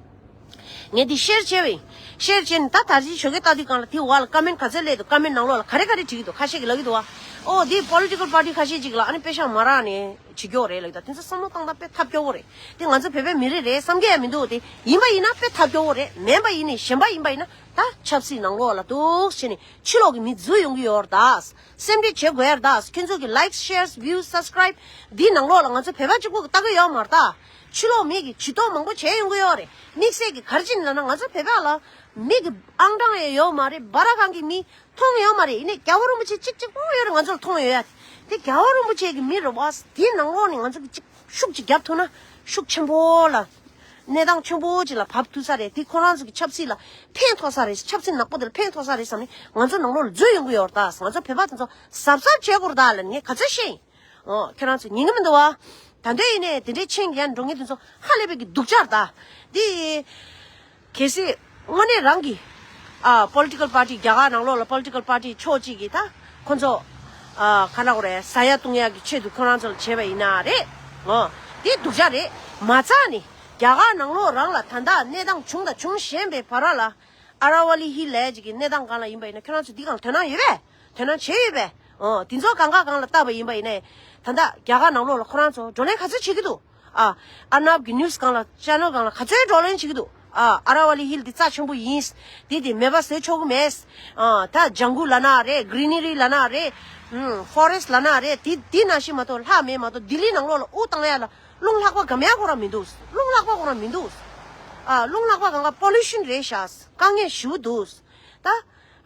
ངས་འདི་ཤེར་བྱས་པ་ཡིན། ཤེར་བྱས་ནས་ད་ད་ཅི་ཞོགས་ཀས་ལྟ་དུས་གང་ལ་དེ་འོག་ལ་ཀ་མེན་ག་ཚོད་སླེབས་འདུག་ཀ་མེན་ནང་ལོགས་ལ་ག་རེ་ག་རེ་བྲིས་ཀྱི་འདུག་ཁ་ཤས་ཀྱིས་ལབ་ཀྱི་འདུག་བ། ཨོ་འདི་པོ་ལི་ཊི་ཀལ་པར་ཊི་ཁ་ཤས་ཅིག་ལ་ཨ་ནི་པེ་ཤག་མ་རག་ནས་བྱེད་ཀྱི་ཡོད་རེད་ལབ་ཀྱི་འདུག་དེ་ཚོ་བསམ་བློ་བཏང་སྟངས་དཔེ་ཐབས་སྐྱོ་པོ་རེད། དེ་ང་ཚོ་བོད་པའི་མི་རིགས་རེད་བསམ་གྱི་ཡ་མི་འདུག་དེ་ཡིན་པ་ཡིན་ན་དཔེ་ཐབས་སྐྱོ་པོ་རེད། མིན་པ་ཡིན་ནས་གཞན་པ་ཡིན་པ་ཡིན་ན་ད་ཆབ་སྲིད་ནང་ལོགས་ལ་འདུག་བྱས་ནས་ཕྱི་ལོགས་ཀྱི་མི་འཛུལ་ཡོང་གི་ཡོད་རེད་ད། སེམས་ཁྲལ་བྱེད་དགོས་ཡ་རེད་ད། ཁྱོད་ཚོ་གི་ལའིཀ་ཤེར་བིའུ་སབ་སི་ཀ་རའིབ་འདི་ནང་ལོགས་ལ་ང་ཚོ་བོད་པ་གཅིག་པོ་གིས་ལྟ་གི་ཡོད་མ་རེད་ད། ཕྱི་ལོགས་མི་གིས་ཇུས་གཏོགས་མང་པོ་བྱས་ཡོང་གི་ཡོད་རེད། དམིགས་བསལ་གྱི་ག་རེ་བྱས་ནས་ལབ་ན་ང་ཚོ་བོད་པ་ལ་མི་གི་ཨང་གྲངས་ཡང་ཡོད་མ་རེད། སྦ་ར་གང་གི་མི་མཐོང་ཡོད་མ་རེད། ཡིན་ནའི་རྒྱལ་བ་རིན་པོ་ཆེ་གཅིག་གཅིག་པོ་ཡོད་རེད་ང་ཚོ་ལ་མཐོང་ཡོད་ཡ། དེ་རྒྱལ་བ་རིན་པོ་ཆེ་གི་མི་རེད་བ། དེའི་ནང་ལོགས་ནས་ང་ཚོ་གི་གཅིག་ཤུགས་གཅིག་རྒྱབ་ཐུབ་ན་ཤུགས་ཆེན་པོ་ལ་གནས་སྟངས་ཆེན་པོ་གཅིག་ལ་བབས་ཐུབ་ས་རེད། དེ་ཁོ་རང་ཚོ་གི་ཆབ་སྲིད་ལ་ཕན་ཐོགས་ས་རེད། ཆབ་སྲིད་ནག་པོ་དེ་ལ་ཕན་ཐོགས་ས་རེད་བསམ་ནས་ང་ཚོ་ནང་ལོགས་ལ་འཛུལ་ཡོང་གི་ཡོད་རེད་ད། ང་ཚོ་བོད་པ་དེ་ཚོ་གཟབ་གཟབ་བྱེད་དགོས་རེད་ད་ལབ་ནས་ངས་ག་ཚོད་བཤད་ཡིན། ཨོ་ཁྱེད་རང་ཚོ་ཉན་གི་མི་འདུག་བ། ད་འདོད་ཡིན་ནས་དེ་འདྲའི་ཆེན་གྱི་ཡར་འགྲོ་མཁན་དེ་ཚོ་ཧ་ལས་པའི་གི་སྡུག་ཅག་རེད་ད། འདི། གལ་སྲིད་དངོས་གནས་རང་གི་ཨ་པོ་ལི་ཊི་ཀལ་པར་ཊི་རྒྱ་གར་ནང་ལོགས་ལ་པོ་ལི་ཊི་ཀལ་པར་ཊི་ཕྱོགས་གཅིག་གིས་ད་ཁོ་ཚོ་ཨ་ག་ན་གོ་རེད་ཟ་ཡ་བཏུང་ཡ་གི་ཆེད་དུ་ཁོ་རང་ཚོ་ལ་བྱས་པ་ཡིན་ན་རེད། ཨོ་འདི་སྡུག་ཅག་རེད། མ་རྩ་ནས་རྒྱ་གར་ནང་ལོགས་རང་ལ་ད་ལྟ་གནས་སྟངས་བྱུང་དང་འབྱུང་བཞིན་པའི་བར་ལ། ཨ་ར་ཝ་ལི་ཧིལ་ལབ་ཡ་ཅིག་གི་གནས་སྟངས་སྒང་ལ་ཡིན་པ་ཡིན་ན་ཁྱོད་རང་ཚོ་འདི་སྒང་ལ་དོ་སྣང་ཡོད་པས། དོ་སྣང་བྱས་ཡོད་པས། ཨོ་དེ་ཚོ་གང་ག་སྒང་ལ་བལྟས་པ་ཡིན་པ་ཡིན་ནའི། ད་ལྟ་རྒྱ་གར་ནང་ལོགས་ལ་ཁོ་རང་ཚོ་བགྲོ་གླེང་ག་ཚོད་བྱེད་ཀྱི་འདུག་ཨ་ཨར་ནབ་ཀྱི་ནིའུ་སི་སྒང་ལ་ཅེ་ནལ་སྒང་ལ་ག་ཚོད་བགྲོ་གླེང་བྱེད་ཀྱི་འདུག་ཨ་ཨ་ར་ཝ་ལི་ཧིལ་འདི་རྩ་ཆེན་པོ་ཡིན། འདི་དེ་མེད་པ་བཟོས་ཆོག་གི་མེད། ཨ་ད་ལྗང་གུ་ལབ་ན་རེད། གྷི་རི་ནི་རི་ལབ་ན་རེད། ཧྥོ་རེ་སི་ཊི་ལབ་ན་རེད། དེ་དེ་ནང་བཞིན་མ་གཏོགས་ལྷག་མེད་མ་གཏོགས་ལྡི་ལི་ནང་ལོགས་ལ་དབུ་བཏང་ཡ་ལ་རླུང་ལྷག་པ་གམ་ཡ་ཁོ་རང་མི་འདུག་རླུང་ལྷག་པ་ཁོ་རང་མི་འདུག་ཨ་རླུང་ལྷག་པ་གང་ག་པོ་ལུ་ཤན་རེད་ཤག་དཀའ་ངལ་ཞེ་པོ་འདུག་ད་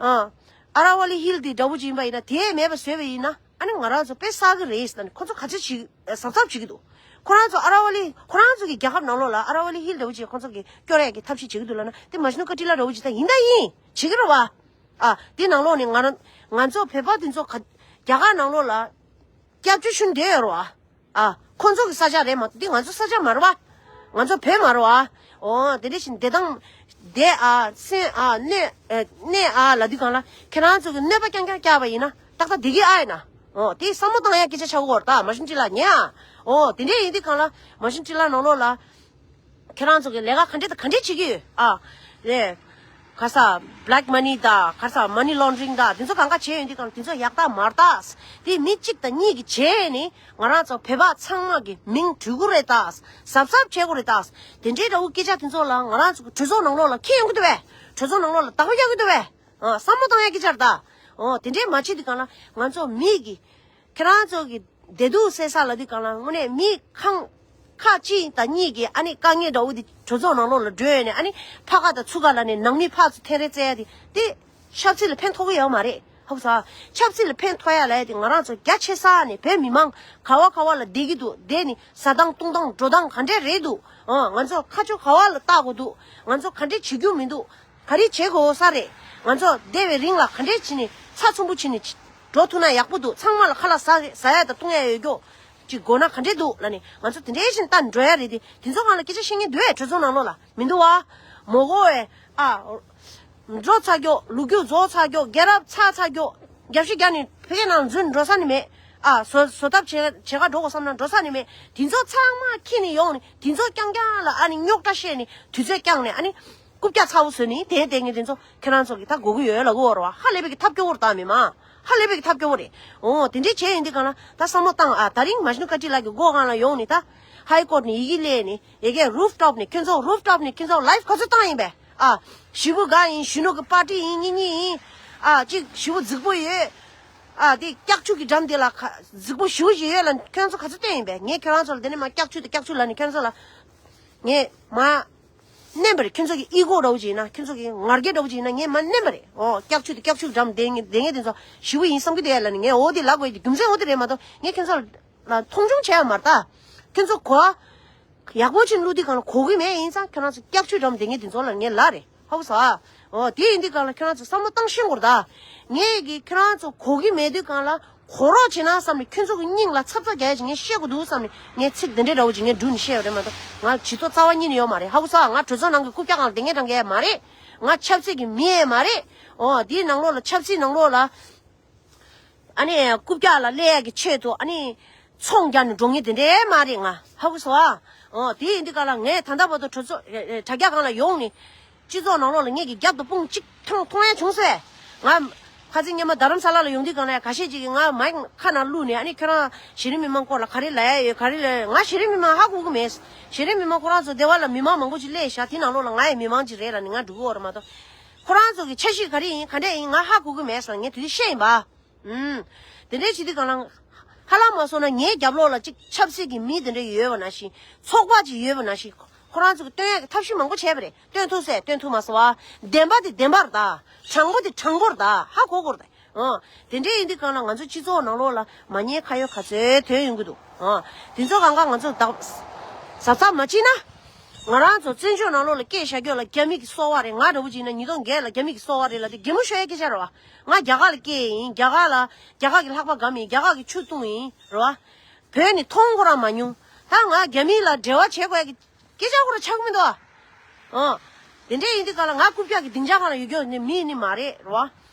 ཨ་ཨ་ར་ཝ་ལི་ཧིལ་འདི་འདྲ་པོ་ཅིག་ཡིན་པ་ཡིན་ན། དེ་མེད་པ་བཟོས་པ་ཡིན་ན་ཨ་ནི་ང་རང་ཚོ་དཔེ་བསགས་ཀྱི་རེད་ཟེར་ནས་ཁོ་ཚོ་ག་ཚོད་ཅིག་གཟབ་གཟབ་བྱེད་ཀྱི་འདུག་ཁོ་རང་ཚོ་ཨ་ར་ཝ་ལི་ཁོ་རང་ཚོ་གི་རྒྱལ་ཁབ་ནང་ལོགས་ལ་ཨ་ར་ཝ་ལི་ཧིལ་འདྲ་པོ་ཅིག་ཁོ་ཚོ་གི་སྐྱོར་ཡ་གི་ཐབས་ཤེས་བྱེད་ཀྱི་འདུག་ལབ་ན། དེ་མ་ཤི་ནུ་ཀ་ཏི་ལ་འདྲ་པོ་ཅིག་ད་ཡིན་ད་ཡིན་བྱེད་ཀྱི་རེད་བ། ཨ་དེ་ནང་ལོགས་ནས་ང་རང་ང་ཚོ་བོད་པ་དེ་ཚོ་ག་རྒྱ་གར་ནང་ལོགས་ལ་སྐྱབས་བཅོལ་ཞུ་འདོད་ཡོད་རེད་བ། ཨ། ཁོ་ཚོ་གི་ས་ཆ་རེད་མ་གཏོགས་འདི་ང་ཚོ་ས་ཆ་མ་རེད་བ། ང་ཚོ་བོད་མ་རེད་བ། ཨོ་དེ་འདྲ་བཞིན་བདེ་ཐང་བདེ་ཨ་སེམས་ཨ་གནས་ཨ་གནས་ཨ་ལབ་དུས་སྒང་ལ་ཁྱེད་རང་ཚོ་གི་གནོད་པ་རྐྱང་རྐྱང་བཀྱག་པ་ཡིན་ན་ཏག་ཏག་བདེ་གི་ཨ་ཡིན་ན། ཨོ་དེ་བསམ་བློ་བཏང་ཡ་སྐད་ཆ་ཆགས་ཀྱི་ཡོད་རེད་ད་མ་ཤིན་ཅི་ལ་ཉེ་ཨ། ཨོ་དེ་འདྲ་ཡིན་དུས་སྒང་ལ་མ་ཤིན་ཅི་ལ་ནང་ལོགས་ལ། ཁྱེད་རང་ཚོ་གི་ལས་ཀ་ག་འདྲ་དང་ག་འདྲ་བྱེད་ཀྱི་ཡོད་ཨ། ལས། ག་ས། black money ད་ག་ས་money laundering ད་དེ་ཚོ་གང་ག་བྱས་ཡོད་འདི་གང་དེ་ཚོ་ཡག་ད་མར་ད། དེ་མི་གཅིག་དང་གཉིས་ཀྱི་བྱས་ནི་ང་རང་ཚོ་བོད་པ་ཚང་མ་གི་མིང་འབྲུ་གུ་རེད་ད། གཟབ་གཟབ་བྱེད་དགོས་རེད་ད། དེ་འདྲའི་འདྲ་བོ་སྐད་ཆ་དེ་ཚོ་ལ་ང་རང་ཚོ་གི་གྲོས་ཚོགས་ནང་ལོགས་ལ་འཁྱེར་ཡོང་གི་འདུག་བས། གྲོས་ཚོགས་ནང་ལོགས་ལ་བདག་པོ་རྒྱག་གི་འདུག་བས། ཨ་བསམ་བློ་བཏང་ཡ་སྐད་ཆ་རེད་ད། ཨོ་དེ་འདྲའི་མ་བྱེད་དུས་གང་ལ་ང་ཚོ་མི་གི་ཁྱེད་རང་ཚོ་གི་བདེ་སྡུག་སེལ་ས་ལ་དུས་གང་ལ་དངོས་གནས་མི་ཁང་ཁ་གཅིག་དང་གཉིས་ཀྱི་ཨ་ནི་དཀའ་ངལ་འདྲ་བོ་དེ་གྲོས་ཚོགས་ནང་ལོགས་ལ་བགྲོས་ནས་ཨ་ནི་ཕ་ཁ་དང་ཚུར་ཁ་ལ་ནས་ནང་མི་ཕར་ཚུར་འཐེན་རེས་བཙལ་ཡ་དེ་དེ་ཆབ་སྲིད་ལ་ཕན་ཐོགས་ཀྱི་ཡོད་མ་རེད། ཧ་གོ་སོང་། ཆབ་སྲིད་ལ་ཕན་ཐོགས་ཡ་ལ་ཡ་དེ་ང་རང་ཚོ་རྒྱ་ཆེ་ས་ནས་བོད་མི་མང་ག་བ་ག་བ་ལ་བསྡད་ཀྱི་འདུག་བསྡད་ནས་ཟ་སྟངས་བཏུང་སྟངས་འགྲོ་སྟངས་ག་འདྲས་རེད་འདུག་ཨོ་ང་ཚོ་ཁ་ཕྱོགས་ག་བ་ལ་བལྟ་དགོས་འདུག་ང་ཚོ་ག་འདྲས་བྱེད་རྒྱུ་མི་འདུག་ག་རེ་བྱེད་དགོས་ས་རེད། ང་ཚོ་བསྡད་པའི་རིང་ལ་ག་འདྲས་བྱས་ནས་ཚ་ཚུམ་པོ་བྱས་ནས་འགྲོ་ཐུབ་ན་ཡག་པོ་འདུག་ཚང་མ་ལ་ཁ་ལག་ཟ་ཟ་ཡ་དང་བཏུང་ཡ་ཡོད་རྒྱུ་ཅིག་དགོས་ན་ག་འདྲས་འདུག་ལབ་ནས་ང་ཚོ་དེ་འདྲས་བཞིན་ལྟ་འགྲོ་ཡ་རེད་དེ། དེ་ཚོ་སྒང་ལ་སྐད་ཆ་བཤད་མཁན་འདུག་ཨེ། གྲོས་ཚོགས་ནང་ལོགས་ལ་མི་འདུག་བ། མོ་གོ་ཨེ་ཨ། འགྲོ་ཚར་རྒྱུ་ལོ་རྒྱུས་རྫོགས་ཚར་རྒྱུ་རྒྱལ་རབས་ཚར་ཚར་རྒྱུ་རྒྱབ་ཤི་རྒྱག་ནས་ཕ་གི་ནང་འཛུལ་འགྲོ་ས་ནི་མེད། ཨ་བཟོ་བཟོ་ཐབས་བྱེད་བྱེད་ག་འགྲོ་དགོས་བསམ་ན་འགྲོ་ས་ནི་མེད། དེ་ཚོ་ཚང་མ་ཁྱེར་ནས་ཡོང་ནས་དེ་ཚོ་རྐྱང་རྐྱང་ལ་ཨ་ནི་རྙོག་དྲ་བཤད་ནས་དུས་ཚོད་བསྐྱངས་ནས་ཨ་ནི་རྐུབ་བཀྱག་ཚ་བོ་བཟོས་ནས་དེ་དེ་ངས་དེ་ཚོ་ཁྱེད་རང་ཚོ་གི་ད་དགོས་ཀྱི་ཡོད་ལ་གོ་བར་བ་ཧ་ལས་པའི་གི་ཐབས་སྐྱོ་བོ་རེད་ད་མི་མ་ཧ་ལས་པའི་གི་ཐབས་སྐྱོ་བོ་རེད། འོ་དེ་འདྲས་བྱས་ཡིན་དུས་གང་ལ་ད་བསམ་བློ་བཏང་ཨ། ད་རིང་མ་གཞི་ནུ་ཀ་ཏི་ལགས་ཀྱི་སྒོ་སྒང་ལ་ཡོང་ནས་ད་ཧའི་ཀོར་ནས་ཡི་གེ་སླེབས་ནས་ཡ་གི་རུབ་ཊོབ་ནས་ཁྱོད་ཚོ་རུབ་ཊོབ་ནས་ཁྱོད་ཚོ་ལའིབ་ག་ཚོད་བཏང་ཡིན་པས། ཨ། ཞི་བུ་ག་ཡིན། གཞོན་ནུ་གི་པར་ཊི་ཡིན། གཉིས་གཉིས་ཡིན། ཨ། གཅིག་ཞི་བུ་རྫིག་པོ་ཡོད། ཨ། དེ་ཀྱག་ཆུ་གི་འགྲམ་དེ་ལ་ཁ་རྫིག་པོ་ཞི་བུ་ཞིག་ཡོད་ལ་ཁྱོད་ཚོ་ག་ཚོད་བསྟན་ཡིན་པས། ངས་ཁྱོད་རང་ཚོ་ལ་དེ་ནས་མ་ཀྱག་ཆུ་དེ་ཀྱག་ཆུ་ལ་ནི་ཁྱོད་ཚོ་ལ་ངས་མ་མནན་པ་རེད། ཁྱོད་ཚོ་གི་ཨི་གོ་འདྲ་བོ་ཅིག་ཡིན་ན་ཁྱོད་ཚོ་གི་ང་རྒྱལ་འདྲ་བོ་ཅིག་ཡིན་ན་ངས་མ་མནན་པ་རེད། ཨོ་ཀྱག་ཆུ་དེ་ཀྱག་ཆུ་གི་འགྲམ་དེ་ངས་དེ་ངས་དེ་ཚོ་ཞི་བུ་ཡིན་བསམ་གི་དེ་ལ་ནི་ངས་འོ་དེ་ལབ་དགོས་ཀྱི་རྒྱུ་མཚན་འོ་དེ་རེད་མ་གཏོགས་ངས་ཁྱོད་ཚོ་ལ་མཐོང་ཆུང་བྱས་ཡ་མ་རེད་ད། ཁྱོད་ཚོ་གོ་ཡག་པོ་ཅིག་བླུག་དུས་གང་ལ་གོ་གི་མེད། ཡིན་ཙང་ཁྱོད་རང་ཚོ་སྐྱག་ཆུའི་འགྲམ་དེ་ངས་དེ་ཚོ་ལ་ངས་ལབ་རེད། ཧ་གོ་སོང་ཨ། འོ་དེ་ཡིན་དུས་གང་ལ་ཁྱོད་རང་ཚོ་བསམ་བློ་བཏང་ཤེས་དགོས་རེད་ད། ངས་ཀྱི་ཁྱོད་རང་ཚོ་གོ་གི་མེད་དུས་གང་ལ་གོ་རོགས་བྱེད་ན་བསམ་ནས་ཁྱོད་ཚོ་གི་སྙིང་ལ་ཚབ་ཚ་རྒྱག་ཡ་ཅིག་ངས་བཤད་དགོས་འདུག་བསམ་ནས་ངས་ཚིག་འདི་འདྲའི་འདྲ་བོ་ཅིག་ངས་བསྒྲུགས་ནས་བཤད་ཡོད་རེད་མ་གཏོགས་ང་ལ་ཇི་ལྟར་རྩ་བ་ཉིད་ནས་ཡོད་མ་རེད། ཧ་གོ་སོང་ཨ། ང་གྲོས་ཚོགས་ནང་གི་རྐུབ་བཀྱག་སྒང་ལ་བསྡད་མཁན་འདྲ་མཁན་ཡང་མ་རེད། ང་ཆབ་སྲིད་ཀྱི་མི་ཡང་མ་རེད། འོ་དེའི་ནང་ལོགས་ལ་ཆབ་སྲིད་ནང་ལོགས་ལ། ཨ་ནི་རྐུབ་བཀྱག་ལ་སླེབས་ཡ་གི་ཆེད་དུ་ཨ་ནི་ཚོང་རྒྱག་ནས་འགྲོ་ངེས་དེ་འདྲའི་མ་རེད་ང་། ཧ་གོ་སོང་ཨ། འོ་དེ་ཡིན་དུས་ག་ལ་ངས་ད་ལྟ་བར་དུ་གྲོས་ཚོགས་དྲ་རྒྱ་སྒང་ལ་ཡོང་ནས་སྤྱི་ཚོགས་ནང་ལོགས་ལ་ངེད་ཀྱི་རྒྱབ་ཏུ་དཔུང་གཅིག་མཐོང་མཐོང་ཡ་བྱུང་སོང་། ང་ཁ་སང་སྔོན་མ་རྡ་རམ་ས་ལ་ལ་ཡོང་དུས་གང་ལ་ཡ་ཁ་ཤས་ཅིག་གིས་ང་མའིག་ཁ་ནང་བླུགས་ནས་ཨ་ནི་ཁྱོད་རང་གཞི་རིམ་མི་མང་སྐོར་ལ་ག་རེ་ལབ་ཡ་ཡོད་ག་རེ་ལབ་ཡ་ཡོད། ང་གཞི་རིམ་མི་མང་ཧ་གོ་གི་མེད། གཞི་རིམ་མི་མང་ཁོ་རང་ཚོ་སྡེ་བ་ལ་མི་མང་མང་པོ་ཅིག་སླེབས་ཤག་དེ་ནང་ལོགས་ལ་ང་ཡང་མི་མང་ཅིག་རེད་ལབ་ནས་ང་འགྲོ་གི་ཡོད་རེད་མ་གཏོགས། ཁོ་རང་ཚོ་གི་འཆར་གཞི་ག་རེ་ཡིན་ག་འདྲས་ཡིན་ང་ཧ་གོ་གི་མེད་ཟེར་ངས་དེ་དུས་བཤད་ཡིན་པ། ཨུམ། དེ་འདྲས་བྱེད་དུས་གང་ལ་ཧ་ལམ་མ་སོང་ན་ངའི་རྒྱབ་ལོགས་ལ་ཅིག་ཆབ་སྲིད་ཀྱི་མི་དེ་འདྲས་ཡོད་པ་ནང་བཞིན་ཚོགས་པ་ཅིག་ཡོད་པ་ནང་བཞིན་ཁོ་རང་ཚོ་གི་སྟོན་ཡག་གི་ཐབས་ཤེས་མང་པོ་བྱས་པ་རེད། སྟོན་ཐུབ་ཟེར་སྟོན་ཐུབ་མ་སོང་བ། བདེན་པ་དེ་བདེན་པ་རེད་ད། དྲང་པོ་དེ་དྲང་པོ་རེད་ད། ཧ་གོ་དགོས་རེད་ད། ཨང་། དེ་འདྲས་ཡིན་དུས་གང་ལ་ང་ཚོ་སྤྱི་ཚོགས་ནང་ལོགས་ལ་མ་ཉེས་ཁ་གཡོག་ག་ཚོད་ཐོན་ཡོང་གི་འདུག་ཨང་། དེ་ཚོ་གང་ག་ང་ཚོ་བདག་གཟབ་གཟབ་མ་བྱེད་ན། ང་རང་ཚོ་བཙན་བྱོལ་ནང་ལོགས་ལ་སྐད་བཞག་རྒྱུ་ལ་རྒྱ་མི་གི་སོ་བ་རེད། ང་འདྲ་བོ་ཅིག་ཡིན་ན་ཉིས་སྟོང་བརྒྱད་ལ་རྒྱ་མི་གི་སོ་བ་རེད་ལབ་དེ་གད་མོ་ཤོར་ཡ་སྐད་ཆ་རེད་བ། ང་རྒྱ་གར་ལ་སྐྱེས་ཡིན། རྒྱ་གར་ལ་རྒྱ་གར་གི་ལྷགས་པ་དགའ་མིན། རྒྱ་གར་གི་ཆུ་བཏུང་ཡིན་རེད་བ། བོད་ནས་མཐོང་ཁོ་རང་མ་མྱོང་། ད་ང་རྒྱ་མི་ལ་འབྲེལ་བ་བྱེད་དགོས་ཡ་གི་སྐད་ཆ་ཁོ་རང་ཆགས་ཀྱི་མི་འདུག་ཨ། ཨང་། དེ་འདྲས་ཡིན་དུས་གང་ལ་ང་རྐུབ་བཀྱག་གི་སྡིངས་ཆ་སྒང་ལ་ཡོད་རྒྱུ་ནི་མི་ནི་མ་རེད་རེད་བ།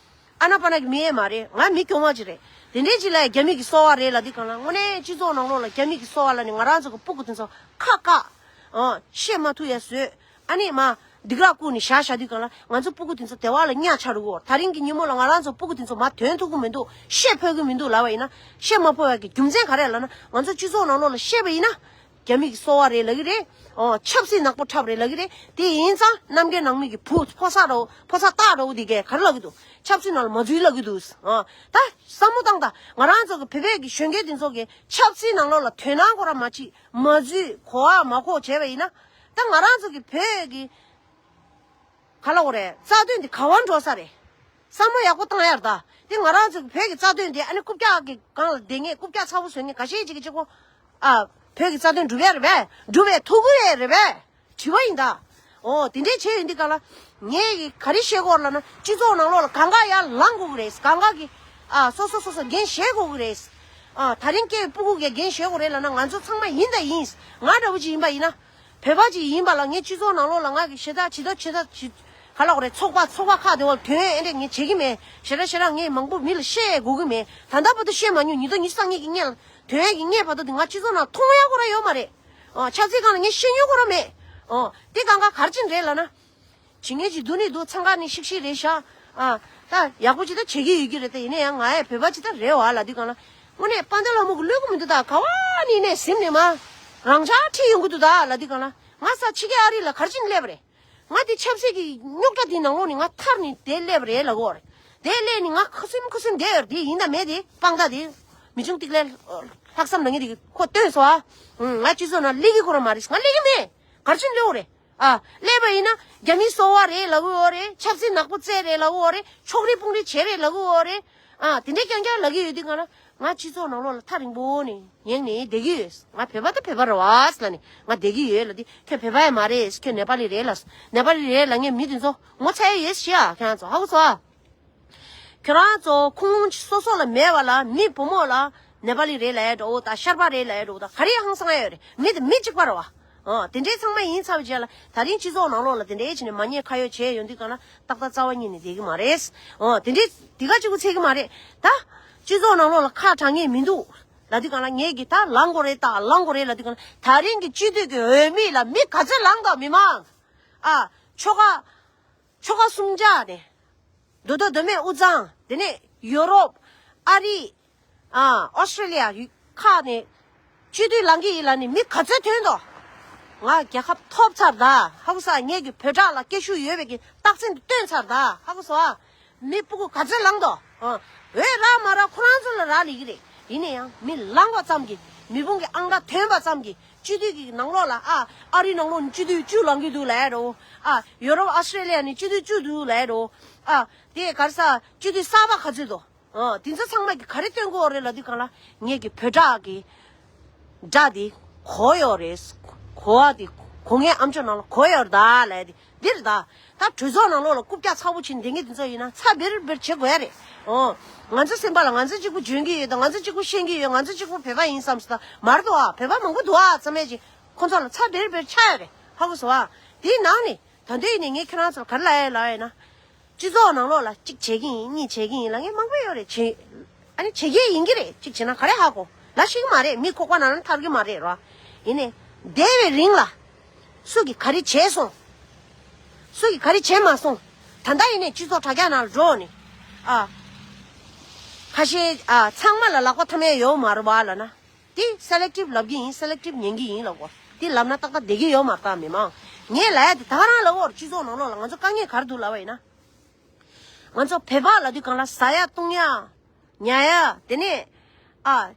ཨ་ན་པ་ན་གི་མི་ཡང་མ་རེད། ང་མི་གྱོང་བ་ཅིག་རེད། དེ་འདྲས་ཅིག་ལ་ཡང་རྒྱ་མི་གི་སོ་བ་རེད་ལབ་དུས་གང་ལ་དངོས་གནས་སྤྱི་ཚོགས་ནང་ལོགས་ལ་རྒྱ་མི་གི་སོ་བ་ལབ་ནས་ང་རང་ཚོ་གི་སྤུ་གུ་དེ་ཚོ་ཁ་བཀག་ཨང་། བཤད་མ་ཐུབ་ཡ་བཟོས། ཨ་ནི་མ་སྡིགས་ར་བསྐུལ་ནས་བཞག་བཞག་དུས་གང་ལ་ང་ཚོ་སྤུ་གུ་དེ་ཚོ་དེ་བ་ལ་གཉའ་ཆག་འགྲོ་གི་ཡོད། ད་རིང་གི་ཉིན་མོ་ལ་ང་རང་ཚོ་སྤུ་གུ་དེ་ཚོ་མར་ཐོན་ཐུབ་ཀྱི་མི་འདུག་བཤད་ཕོད་ཀྱི་མི་འདུག་ལབ་པ་ཡིན་ན་བཤད་མ་ཕོད་ཡ་གི་རྒྱུ་མཚན་ག་རེ་ལབ་ན་ང་ཚོ་སྤྱི་ཚོགས་ནང་ལོགས་ལ་བཤད་པ་ཡིན་ན། རྒྱ་མི་གི་སོ་བ་རེད་ལབ་ཀྱི་རེད། ཨོ་ཆབ་སྲིད་ནག་པོ་འཁྲབ་རེད་ལབ་ཀྱི་རེད། དེ་ཡིན་ཙང་གནམ་རྒན་ནང་མི་གི་བུ་ཕོ་གསར་འདྲ་བོ་ཕོ་གསར་སྟག་འདྲ་བོ་དེ་གས་ག་རེ་ལབ་ཀྱི་འདུག་ཆབ་སྲིད་ནང་ལ་མ་འཛུལ་ལབ་ཀྱི་འདུག་ཨ་ད་བསམ་བློ་བཏང་ད། ང་རང་ཚོ་གི་བོད་པའི་གི་གཞོན་སྐྱེས་དེ་ཚོ་གི་ཆབ་སྲིད་ནང་ལོགས་ལ་དོ་སྣང་ཁོ་རང་མ་བྱེད་མ་འཛུལ་གོ་བ་མ་གོ་བྱས་པ་ཡིན་ན། ད་ང་རང་ཚོ་གི་བོད་ཀྱི་ག་ལ་འོ་རེད། རྩ་དོན་འདི་ག་བར་འགྲོ་ས་རེད། བསམ་བློ་ཡག་པོ་བཏང་ཡར་ད། དེ་ང་རང་ཚོ་གི་བོད་ཀྱི་རྩ་དོན་འདི་ཨ་ནི་རྐུབ་བཀྱག་གི་སྒང་ལ་བསྡད་མཁན་རྐུབ་བཀྱག་ཚ་བོ་བཟོ་མཁན་ཁ་ཤས་ཅིག་གིས་གཅིག་པོ། ཨ། བོད་ཀྱི་རྩ་དོན་སྒྲུབ་ཡ་རེད་པས། སྒྲུབ་པའི་ཐུགས་ཁུར་ཡས་རེད་པས། དྲི་བ་ཡིན་ད། ཨོ་དེ་འདྲས་བྱས་ཡོད་འདི་ག་ལ། ངས་གི་ག་རེ་བཤད་ཀྱི་ཡོད་ལབ་ན་སྤྱི་ཚོགས་ནང་ལོགས་ལ་གང་ག་ཡར་ལངས་དགོས་ཀྱི་རེད། གང་ག་གི། ཨ་སོ་སོ་སོ་སོ་འགན་བཞེས་དགོས་ཀྱི་རེད། ཨ་ད་རིང་སྐྱེས་པའི་སྤུ་གུ་གས་འགན་བཞེས་དགོས་རེད་ལབ་ན་ང་ཚོ་ཚང་མ་ཡིན་ད་ཡིན། ང་འདྲ་བོ་ཅིག་ཡིན་པ་ཡིན་ན། བོད་པ་ཅིག་ཡིན་པ་ལ་ངས་སྤྱི་ཚོགས་ནང་ལོགས་ལ་ང་གི་ཞེ་དྲག་ཇི་ལྟར་ཇི་ལྟར་ཇི་ག་ལ་གོ་རེད། ཚོགས་པ་ཚོགས་པ་ཁག་དེ་བ་དོན་ཨེ་འདྲས་ངས་བྱེད་ཀྱི་མེད། ཞེ་དྲག་ཞེ་དྲག་ངས་མང་པོ་མི་ལ་བཤད་དགོས་ཀྱི་མེད། ད་ལྟ་བར་དུ་བཤད་མ་མྱོང་། ཉིས་སྟོང་ཉི་ཤུ་རྩ་གཉིས་ཀྱི་སྔོན་ལ་དོན་ཡག་གི་སྔོན་བར་དུ་དེ་ང་སྤྱི་ཚོགས་ནང་མཐོང་ཡག་ཁོ་རང་ཡོད་མ་རེད། ཨོ་ཆབ་སྲིད་སྒང་ལ་ངས་བཤད་མྱོང་ཁོ་རང་མེད། ཨོ་དེ་གང་ག་ག་རེ་བྱས་ནས་རེད་ལབ་ན། ཇི་སྙེད་ཅིག་འདུག་ནི་འདུག་འཚང་ཁ་ནི་ཤིག་ཤིག་རེད་ཤག་ཨ་ད་ཡག་པོ་ཅིག་ད་བྱེད་ཀྱི་ཡོད་ཀྱི་རེད། ད་ཡིན་ན་ཡང་ང་ཡང་བོད་པ་ཅིག་ད་རེད་བ་ལབ་དུས་སྒང་ལ། དངོས་གནས་དཔལ་ལྡན་ལྷ་མོ་གི་ལོས་གི་མི་འདུག་ད་ག་བ་ནི་ནས་ཟིན་ནས་མ་རང་ཅག་ཁྲིད་ཡོང་གི་འདུག་ད་ལབ་དུས་སྒང་ལ། ང་ས་ཕྱི་རྒྱལ་ཨ་རི་ལ་ག་རེ་བྱས་ནས་སླེབས་པ་རེད། ང་དེ་ཆབ་སྲིད་ཀྱི་རྙོག་དྲ་དེའི་ནང་ལོགས་ནས་ང་ཐར་ནས་དེ་སླེབས་པ་རེད་ལབ་གོ་རེད། དེ་སླེབས་ནས་ང་ཁུ་སིམ་ཁུ་སིམ་བསྡད་ཡོད་རེད། དེ་ཡིན་ད་མེད་དེ་དཔང་རྟགས་དེ་མི་ཆུང་ཏིག་ལའི་ལྷག་བསམ་ལ་ངས་དེ་ཁོ་བཏོན་སོང་ཨ། ང་སྤྱི་ཚོགས་ནང་སླེབས་ཀྱི་ཁོ་རང་མ་རེད། ང་སླེབས་ཀྱི་མེད། ག་རེ་བྱས་ནས་སླེབས་པ་རེད། ཨ། སླེབས་པ་ཡིན་ན་རྒྱ་མིའི་སོ་པ་རེད་ལབ་ཀྱི་ཡོད་རེད། ཆབ་སྲིད་ནག་པོ་རྩེད་རེད་ལབ་ཀྱི་ཡོད་རེད། ཕྱོགས་རིས་དཔུང་རིས་བྱེད་རེད་ལབ་ཀྱི་ཡོད་རེད། ཨ། དེ་འདྲའི་རྐྱང་རྐྱང་ལབ་ཀྱི་ཡོད་དུས་སྒང་ལ་ང་སྤྱི་ཚོགས་ནང་ལོགས་ལ་ཐག་རིང་པོ་ནས་ཡེངས་ནས་བསྡད་ཀྱི་ཡོད། ང་བོད་པ་དང་བོད་པ་རེད་བ་ཟེར་ལབ་ནས་ང་བསྡད་ཀྱི་ཡོད་ལབ་དུས། ཁྱོད་བོད་པ་ཡང་མ་རེད། ཁྱོད་ནེ་པ་ལི་རེད་ལབ། ནེ་པ་ལི་རེད་ལབ་མཁན་མི་དེ་ཚོ་ངོ་ཚ་ཡ་ཡོད་ཤག་ཁྱེད་རང་ཚོ་ཧ་གོ་སོང་ཨ། ཁྱོད་རང་ཚོ་ཁུངས་ལུང་སོ་སོ་ལ་མེད་པ་ལ་མི་བུ་མོ་ལ་ནེ་པ་ལི་རེད་ལབ་ཡ་འདྲ་བོ་དང་ཤར་པ་རེད་ལབ་ཡ་འདྲ་བོ་དང་ག་རེ་ཧང་སང་ཡ་ཡོད་རེད། མི་དེ་མི་གཅིག་པ་རེད་བ། ཨོ་དེ་འདྲའི་ཚང་མ་ཡིན་ཚར་བའི་རྗེས་ལ་ད་རིང་སྤྱི་ཚོགས་ནང་ལོགས་ལ་དེ་འདྲའི་བྱས་ནས་མ་ཉེས་ཁ་གཡོག་བྱས་ཡོང་དུས་སྒང་ལ་ཏག་ཏག་རྩ་བ་ཉིད་ནས་བསྡད་ཀྱི་མ་རེད། ཨོ་དེ་འདྲའི་དེ་ག་གཅིག་པུ་ཚད་ཀྱི་མ་རེད། ད་སྤྱི་ཚོགས་ནང་ལོགས་ལ་ཁ་གྲག་མཁན་མི་འདུག་ལབ་དུས་སྒང་ལ་ངས་ཀྱིས་ད་ལངས་དགོས་རེད། ད་ལངས་དགོས་རེད་ལབ་དུས་སྒང་ལ་ད་རིང་གི་སྤྱི་འཐུས་ཀྱི་འོས་མི་ལ་མི་ག་ཚོད་ལངས་འདུག་མི་མང་། ཨ། ཆོལ་ཁ་ཆོལ་ཁ་གསུམ་ཆ་ནས། མདོ་སྟོད་མདོ་སྨད་དབུས་གཙང་། དེ་ནས་ཡོ་རོབ། ཨ་རི། ཨ། ཨོ་སི་ཀྲི་ལི་ཡ་ཁག་ནས་སྤྱི་འཐུས་ལངས་ཀྱི་ཡིན་ལབ་ནས་མི་ག་ཚོད་ཐོན་འདུག་ང་རྒྱལ་ཁ་ཐོབ་ཚར་ད། ཧ་གོ་སོང་། ངེད་ཀྱི་བོད་དྲག་ལ་སྐད་ཤུགས་ཡོད་པའི་གི་རྟགས་མཚན་དེ་སྟོན་ཚར་ད། ཧ་གོ་སོང་ཨ། མི་སྤུ་གུ་ག་ཚོད་ལངས་འདུག་ཨ། འོས་རག་མ་རག་ཁོ་རང་ཚོ་ལ་རག་ལས་ཀྱི་རེད། ཡིན་ན་ཡང་མི་ལངས་པ་ཙམ་གྱིས། མི་དཔུང་གི་ཨང་གྲངས་ཐོན་པ་ཙམ་གྱིས། སྤྱི་འཐུས་ཀྱི་ནང་ལོགས་ལ་ཨ། ཨ་རིའི་ནང་ལོགས་ནས་སྤྱི་འཐུས་བཅུ་ལངས་ཀྱི་འདུག་ལབ་ཡ་འདྲ་བོ། ཨ། ཡོ་རོབ་ཨོ་སི་ཀྲི་ལི་ཡ་ནས་སྤྱི་འཐུས་བཅུ་འདུག་ལབ་ཡ་འདྲ་བོ། ཨ། དེ་ག་རེ་ཟ། སྤྱི་འཐུས་གསར་པ་ག་ཚོད་འདུག་ཨ། དེ་ཚོ་ཚང་མ་གིས་ག་རེ་སྟོན་གྱི་ཡོད་རེད་ལབ་དུས་སྒང་ལ། ངེད་ཀྱི་བོད་དྲག་གི་དགྲ་དེ་གོ་ཡོད་རེད། གོ་བ་དེ་གོ་ངའི་ཨམ་ཅོག་ནང་ལ་གོ་ཡོད་རེད་ད་ལབ་ཡ་དེ་འདི་རེད་ད། ད་གྲོས་ཚོགས་ནང་ལོགས་ལ་རྐུབ་བཀྱག་ཚ་པོ་བྱས་ནས་བསྡད་མཁན་དེ་ཚོ་ཡིན་ན་ཚ་འབེར་འབེར་བྱེད་དགོས་ཡ་རེད། ཨོ། ང་ཚོ་སེམས་པ་ལ་ང་ཚོ་གཅིག་པུ་འཇོན་གྱི་ཡོད་དང་། ང་ཚོ་གཅིག་པུ་ཤེས་ཀྱི་ཡོད། ང་ཚོ་གཅིག་པུ་བོད་པ་ཡིན་བསམ་སྲིད་ད་མ་རེད་དོ། ཨ། བོད་པ་མང་པོ་འདུག་ཨ། ཚང་མས་ཅིག་ཁོ་ཚོ་ལ་ཚ་འབེར་འབེར་ཆགས་ཡོད་རེད། ཧ་གོ་སོང་ཨ། དེའི་ནང་ནས་ད་དུང་ཡིན་ནས་ངས་ཁྱེད་རང་ཚོར་ག་རེ་ལབ་ཡ་ལབ་ཡ་ཡིན་ན། སྤྱི་ཚོགས་ནང་ལོགས་ལ་གཅིག་བྱེད་ཀྱི་ཡིན། གཉིས་བྱེད་ཀྱི་ཡིན་ལབ་མཁན་མང་པོ་ཡོད་རེད། བྱེད། ཨ་ནི་བྱེད་ཀྱི་ཡིན་གྱི་རེད། གཅིག་བྱས་ན་ག་རེ་ཧ་གོ། ལབ་ཤེས་ཀྱི་མ་རེད། མི་ཁོག་པ་ནང་ལ་ཐར་གྱི་མ་རེད་རོ། ཡིན་ནས་འདས་པའི་རིང་ལ་སུ་གིས་ག་རེ་བྱས་སོང་། སུ་གིས་ག་རེ་བྱས་མ་སོང་། ད་ལྟ་ཡིན་ནས་སྤྱི་ཚོགས་དྲ་རྒྱ་ནང་ལ་འགྲོ་ནས། ཨ། ཁ་ཤས། ཨ། ཚང་མ་ལ་ལག་པ་ཐ་མལ་ཡོད་མ་རེད་བ་ལབ་ན། དེ་སེ་ལེག་ཊིབ་ལབ་ཀྱི་ཡིན། སེ་ལེག་ཊིབ་ཉན་གྱི་ཡིན་ལབ་གོ། དེ་ལབ་ན་ཏག་ཏག་བསྡད་ཀྱི་ཡོད་མ་རེད་ད་མི་མང་། ངས་ལབ་ཡ་དེ་ད་ག་རང་ལབ་གོ། སྤྱི་ཚོགས་ནང་ལོགས་ལ་ང་ཚོ་དཀའ་ངལ་ག་རེ་འདུག་ལབ་པ་ཡིན་ན། ང་ཚོ་བོད་པ་ལབ་དུས་སྒང་ལ་ཟ་ཡ་བཏུང་ཡ། ཉལ་ཡ། དེ་ནས། ཨ།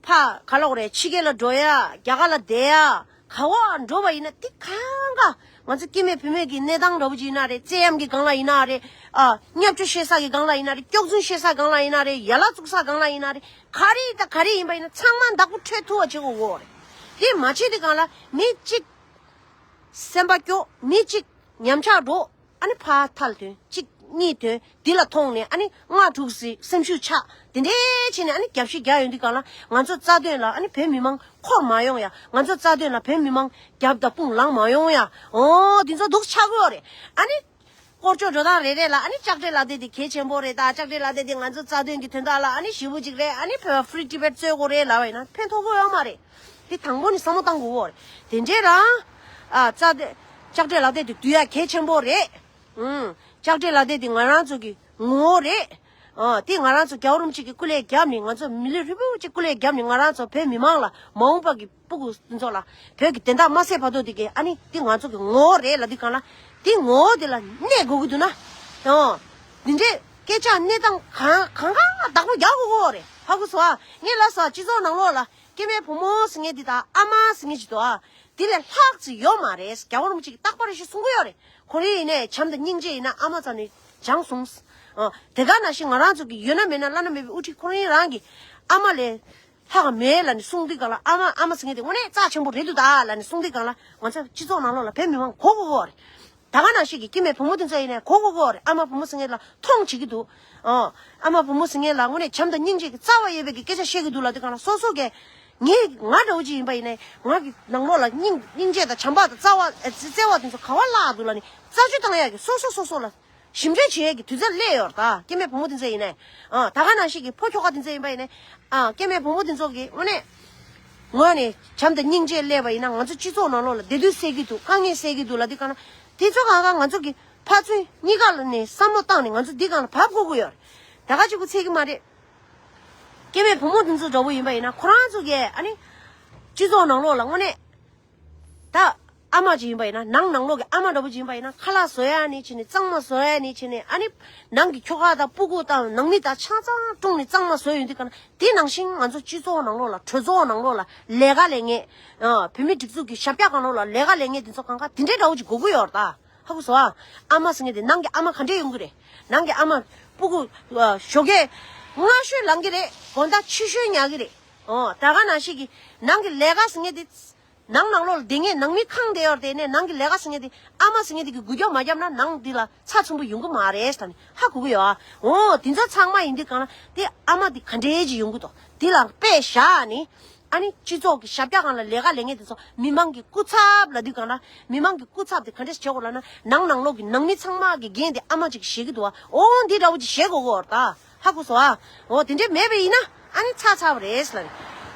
ཕ་ག་ལ་འོ་རེད། ཕྱི་རྒྱལ་ལ་འགྲོ་ཡ། རྒྱ་གར་ལ་བསྡད་ཡ། ག་བ་འགྲོ་བ་ཡིན་ན་དེ་གང་ག་ང་ཚོ་སྐྱེ་དམན་བུད་མེད་ཀྱི་གནས་སྟངས་འདྲ་བོ་ཅིག་ཡིན་ན་རེད། བཙན་གཡེམ་གྱི་སྒང་ལ་ཡིན་ན་རེད། ཨ། བརྙས་བཅོས་བྱེད་ས་ཀྱི་སྒང་ལ་ཡིན་ན་རེད། སྐྱག་རྫུན་བཤད་ས་སྒང་ལ་ཡིན་ན་རེད། ཡ་ལ་བཙུགས་ས་སྒང་ལ་ཡིན་ན་རེད། ག་རེ་དང་ག་རེ་ཡིན་པ་ཡིན་ན་ཚང་མ་བདག་པོ་འཕྲོད་ཐུབ་པ་བྱེད་དགོས་གོ་རེད། དེ་མ་བྱེད་དུས་སྒང་ལ་མི་གཅིག་སེམས་པ་སྐྱོ། མི་གཅིག་ཉམས་ཆག་འགྲོ། ཨ་ནི་ཕར་ཐལ་ཐོན། གཅིག་གཉིས་ཐོན། འདི་ལ་མཐོང་ནས་ཨ་ནི་ལྔ་དྲུག་ཟིག་སེམས་ཤུགས་ཆག་དེ་འདྲའི་བྱས་ནས་ཨ་ནི་རྒྱབ་བཤིག་རྒྱག་ཡོང་དུས་སྒང་ལ་ང་ཚོ་རྩ་དོན་ལ་ཨ་ནི་བོད་མི་མང་འཁོར་མ་ཡོང་ཡ། ང་ཚོ་རྩ་དོན་ལ་བོད་མི་མང་རྒྱབ་དང་དཔུང་ལངས་མ་ཡོང་ཡ། འོ་འདི་ཚོ་སྡུག་ཆགས་ཀྱི་ཡོད་རེད། ཨ་ནི་སྐོར་སྐྱོད་འགྲོ་སྟངས་རེ་རེ་ལ་ཨ་ནི་ལྕགས་སྤྲད་ལབ་དེ་དེ་གལ་ཆེན་པོ་རེད། ད་ལྕགས་སྤྲད་ལབ་དེ་དེ་ང་ཚོ་རྩ་དོན་གྱི་དོན་དག་ལ་ཨ་ནི་ཞེ་པོ་ཅིག་རེད། ཨ་ནི་བོད་པ་Free Tibet་རྩོད་དགོས་རེད་ལབ་པ་ཡིན་ན་ཕན་ཐོགས་ཀྱི་ཡོད་མ་རེད། དེ་དང་པོ་ནས་བསམ་བློ་བཏང་དགོས་ཀྱི་ཡོད་རེད། དེ་འདྲའི་རང་ཨ་རྩ་དེ་ལྕགས་སྤྲད་ལབ་དེ་དེ་དུས་ཡ་གལ་ཆེན་པོ་རེད། ཨུམ། ལྕགས་སྤྲད་ལབ་དེ་དེ་ང་རང་ཚོ་གི་ངོ་བོ་རེད། ཨ། དེ་ང་རང་ཚོ་རྒྱལ་བ་རིན་པོ་ཆེ་གི་སྐུ་ལས་བརྒྱབ་ནས་ང་ཚོ་མི་ལུས་རིལ་པོ་ཅིག་སྐུ་ལས་བརྒྱབ་ནས་ང་རང་ཚོ་བོད་མི་མང་ལ་མ་འོངས་པ་གི་སྤུ་གུ་ཚོ་ལ་བོད་ཀྱི་བདེན་མཐའ་མ་གསལ་བར་དུ་དེ་གི་ཨ་ནི་དེ་ང་ཚོ་གི་ངོ་བོ་རེད་ལབ་དུས་སྒང་ལ་དེ་ངོ་བོ་དེ་ལ་གནས་དགོས་ཀྱི་འདུག་ན། ཨོ། འདི་འདྲའི་སྐད་ཆ་གནས་སྟངས་གང་གང་གང་བདག་པོ་རྒྱག་དགོས་ཀྱི་ཡོད་རེད། ཧ་གོ་སོང་ཨ། ངས་ལབ་སོང་། སྤྱི་ཚོགས་ནང་ལོགས་ལ་སྐྱེ་དམན་བུ་མོ་ཟེར་མཁན་འདི་དང་ཨ་མ་ཟེར་མཁན་ཅིག་འདུག་ཨ། དེ་ལས་ལྷག་ཅིག་ཡོད་མ་རེད། རྒྱལ་བ་རིན་པོ་ཆེ་གིས་རྟག་པར་ཞིག་གསུང་གི་ཡོད་རེད། ཁོ་རང་ཡིན་ནའི་བྱམས་དང་སྙིང་རྗེ་ཡིན་ན་ཨ་མ་རྩ་ནས་སྦྱངས་སོང་། ཨ། དེ་ག་ནང་བཞིན་ང་རང་ཚོ་གི་ཡོད་ན་མེད་ན་བླ་ན་མེད་པའི་དབུ་ཁྲིད་ཁོ་རང་རང་གི་ཨ་མ་ལས་ལྷག་མེད་ལབ་ནས་གསུང་དུས་སྒང་ལ། ཨ་མ་ཨ་མ་ཟེར་མཁན་དེ་དངོས་གནས་རྩ་ཆེན་པོ་རེད་འདུག་ད་ལབ་ནས་གསུང་དུས་སྒང་ལ་ང་ཚོ་སྤྱི་ཚོགས་ནང་ལོགས་ལ་བོད་མི་མང་གོ་དགོས་ཀྱི་ཡོད་རེད། ད་ག་ནང་བཞིན་གྱི་སྐྱེ་དམན་བུ་མོ་དེ་ཚོ་ཡིན་ནའི་གོ་དགོས་ཀྱི་ཡོད་རེད། ཨ་མ་བུ་མོ་ཟེར་མཁན་ལ་མཐོང་བྱེད་ཀྱི་འདུག་ཨ། ཨ་མ་བུ་མོ་ཟེར་མཁན་ལ་དངོས་གནས་བྱམས་དང་སྙིང་རྗེ་གི་རྩ་བ་ཡོད་པའི་གི་སྐད་ཆ་བཤད་ཀྱི་འདུག་ལབ་དུས་སྒང་ལ་སོ་སོ་གི་ ངས་ང་འདྲ་བོ་ཅིག་ཡིན་པ་ཡིན་ནའི་ང་གི་ནང་ལོགས་ལ་སྙིང་སྙིང་རྗེ་དང་བྱམས་པ་དང་བརྩེ་བ་ཨེ་བརྩེ་བ་དེ་ཚོ་ག་བ་བརླག་འདུག་ལབ་ནས་རྩད་གཅོད་བཏང་ཡག་གི་སོ་སོ་སོ་སོ་ལ་ཞིབ་འཇུག་བྱེད་ཡག་གི་དུས་ཚོད་སླེབས་ཡོད་རེད་ད། སྐྱེ་དམན་བུ་མོ་དེ་ཚོ་ཡིན་ནའི་ཨ་ད་ག་ནང་བཞིན་གྱི་ཕོ་ཁྱོ་ག་དེ་ཚོ་ཡིན་པ་ཡིན་ནའི་ཨ་སྐྱེ་དམན་བུ་མོ་དེ་ཚོ་གི་དངོས་གནས་ངོས་ནས་བྱམས་དང་སྙིང་རྗེ་སླེབས་པ་ཡིན་ན་ང་ཚོ་སྤྱི་ཚོགས་ནང་ལོགས་ལ་བདེ་སྡུག་སེལ་གྱི་འདུག་དཀའ་ངལ་སེལ་གྱི་འདུག་ལབ་དུས་གང་ན་དེ་ཚོ་གང་ག་ང་ཚོ་གི་ཕར་ཚུར་གཉིས་ཀ་ལ་ནས་བསམ་བློ་བཏང་ནས་ང་ཚོ་འདི་སྒང་ལ་བབས་དགོས་ཀྱི་ཡོད་རེད། ད་ག་གཅིག་པུ་ཚད་ཀྱི་མ་རེད། སྐྱེ་དམན་བུ་མོ་དེ་ཚོ་འདྲ་བོ་ཡིན་པ་ཡིན་ན་ཁོ་རང་ཚོ་གས་ཨ་ནི་སྤྱི་ཚོགས་ནང་ལོགས་ལ་དངོས་གནས་ད་ཨ་མ་ཅིག་ཡིན་པ་ཡིན་ན་ནང་ནང་ལོགས་ཀྱི་ཨ་མ་འདྲ་བོ་ཅིག་ཡིན་པ་ཡིན་ན་ཁ་ལག་བཟོ་ཡ་ནི་བྱས་ནས་གཙང་མ་བཟོ་ཡ་ནི་བྱས་ནས་ཨ་ནི་ནང་གི་ཁྱོ་ག་དང་སྤུ་གུ་དང་ནང་མི་དང་ཆང་ཚང་བཀྲུངས་ནས་གཙང་མ་བཟོ་ཡོང་དུས་ག་ན་དེ་ནང་བཞིན་ང་ཚོ་སྤྱི་ཚོགས་ནང་ལོགས་ལ་གྲོས་ཚོགས་ནང་ལོགས་ལ་ལས་ཀ་ལས་ངན་བོད་མི་སྒྲིག་འཛུགས་ཀྱི་ཞབས་བཀྱག་སྒང་ལོགས་ལ་ལས་ཀ་ལས་ངན་དེ་ཚོ་གང་ག་དེ་འདྲའི་འདྲ་བོ་ཅིག་དགོས་ཀྱི་ཡོད་རེད་ད། ཧ་གོ་སོང་ཨ། ཨ་མ་ཟེར་མཁན་དེ་ནང་གི་ཨ་མ་ག་འདྲས་ཡོང་གི་རེད། ནང་གི་ཨ་མ་སྤུ་གུ་ཨ་ཞོགས་ཀས་སྔ་ཤོས་ལངས་ཀྱི་རེད། དགོང་དག་ཕྱི་ཤོས་ཉལ་གྱི་རེད། ཨོ་ད་ག་ནང་བཞིན་གྱི་ནང་གི་ལས་ཀ་ཟེར་མཁན་དེ་ནང་ནང་ལོགས་ལ་བསྡད་མཁན་ནང་མི་ཁེངས་བསྡད་ཡོད་རེད་དེ་ནས་ནང་གི་ལས་ཀ་ཟེར་མཁན་དེ་ཨ་མ་ཟེར་མཁན་དེ་གི་འགུལ་སྐྱོད་མ་བརྒྱབ་ན་ནང་འདི་ལ་ཚགས་ཚུད་པོ་ཡོང་གི་མ་རེད་ཟེར་ནས་ཧ་གོ་གི་ཡོད་ཨ། ཨོ་དེ་ཚོ་ཚང་མ་ཡིན་དུས་གང་ལ་དེ་ཨ་མ་དེ་ག་འདྲས་ཅིག་ཡོང་གི་འདུག་དེ་ལ་དཔེ་བཞག་ནས། ཨ་ནི་སྤྱི་ཚོགས་ཀྱི་ཞབས་བཀྱག་སྒང་ལ་ལས་ཀ་ལས་མཁན་དེ་ཚོ་མི་མང་གི་སྐུ་ཚབ་ལབ་དུས་གང་ལ་མི་མང་གི་སྐུ་ཚབ་དེ་ག་འདྲས་བྱེད་དགོས་ལབ་ན་ནང་ནང་ལོགས་ཀྱི་ནང་མི་ཚང་མ་གི་འགན་དེ་ཨ་མ་ཅིག་གིས་བཞེས་ཀྱི་འདུག་ཨ། འོ་འདི་འདྲ་བོ་ཅིག་བཞེས་དགོས་ཀྱི་ཡོད་རེད་ད། ཧ་གོ་སོང་ཨ། འོ་དེ་འདྲས་མེད་པ་ཡིན་ན་ཨ་ནི་ཚར་ཚར་བ་རེད་ལབ་ནས་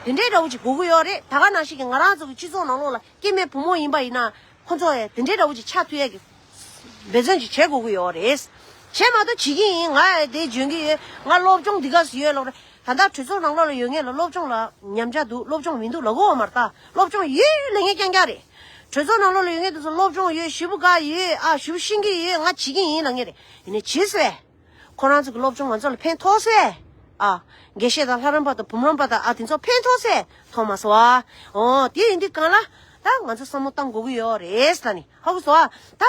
དེ་འདྲས་འདྲ་བོ་ཅིག་དགོས་ཀྱི་ཡོད་རེད། ད་ག་ནང་བཞིན་གྱི་ང་རང་ཚོ་གི་སྤྱི་ཚོགས་ནང་ལོགས་ལ་སྐྱེ་དམན་བུ་མོ་ཡིན་པ་ཡིན་ན་ཁོ་ཚོ་ཡང་དེ་འདྲས་འདྲ་བོ་ཅིག་ཆགས་ཐུབ་ཡས་ཀྱི་འབད་བརྩོན་ཅིག་བྱེད་དགོས་ཀྱི་ཡོད་རེད། བྱས་མ་གཏོགས་བྱེད་ཀྱི་ཡིན། ང་ཡང་དེ་འཇོན་གྱི་ཡོད། ང་སློབ་སྦྱོང་འདི་ག་སུ་ཡོད་ལབ་རེད། ད་ལྟ་གྲོས་ཚོགས་ནང་ལོགས་ལ་ཡོད་མཁན་ལ་སློབ་སྦྱོང་ལ་ཉམས་ཆག་འདུག་སློབ་སྦྱོང་མི་འདུག་ལབ་ཀྱི་ཡོད་མ་རེད་ད། སློབ་སྦྱོང་ཡོད་ལབ་མཁན་རྐྱང་རྐྱང་རེད། གྲོས་ཚོགས་ནང་ལོགས་ལ་ཡོད་མཁན་དེ་ཚོ་སློབ་སྦྱོང་ཡོད། ཞེ་པོ་དགའ་ཡོད་ཨ། ཞེ་པོ་ཤེས་ཀྱི་ཡོད། ང་བྱེད་ཀྱི་ཡིན་ལབ་མཁན་རེད། ཡིན་ནའི་བྱེད་སོང་ཨེ། ཁོ་རང་ཚོ་གི་སློབ་སྦྱོང་ང་ཚོ་ལ་ཕན་ཐོགས་སོང་ཨེ། ཨ། དགེ་བཤེས་དང་ལྷ་རམས་པ་དང་བུམ་རམས་པ་དང་ཨ་དེ་ཚོ་ཕན་ཐོགས་སོང་ཨེ། ཐོགས་མ་སོང་ཨ། འོ་དེ་ཡིན་དུས་གང་ལ་ད་ང་ཚོ་བསམ་བློ་བཏང་དགོས་ཀྱི་ཡོད་རེད་ལབ་ནས་ཧ་གོ་སོང་ཨ། ད།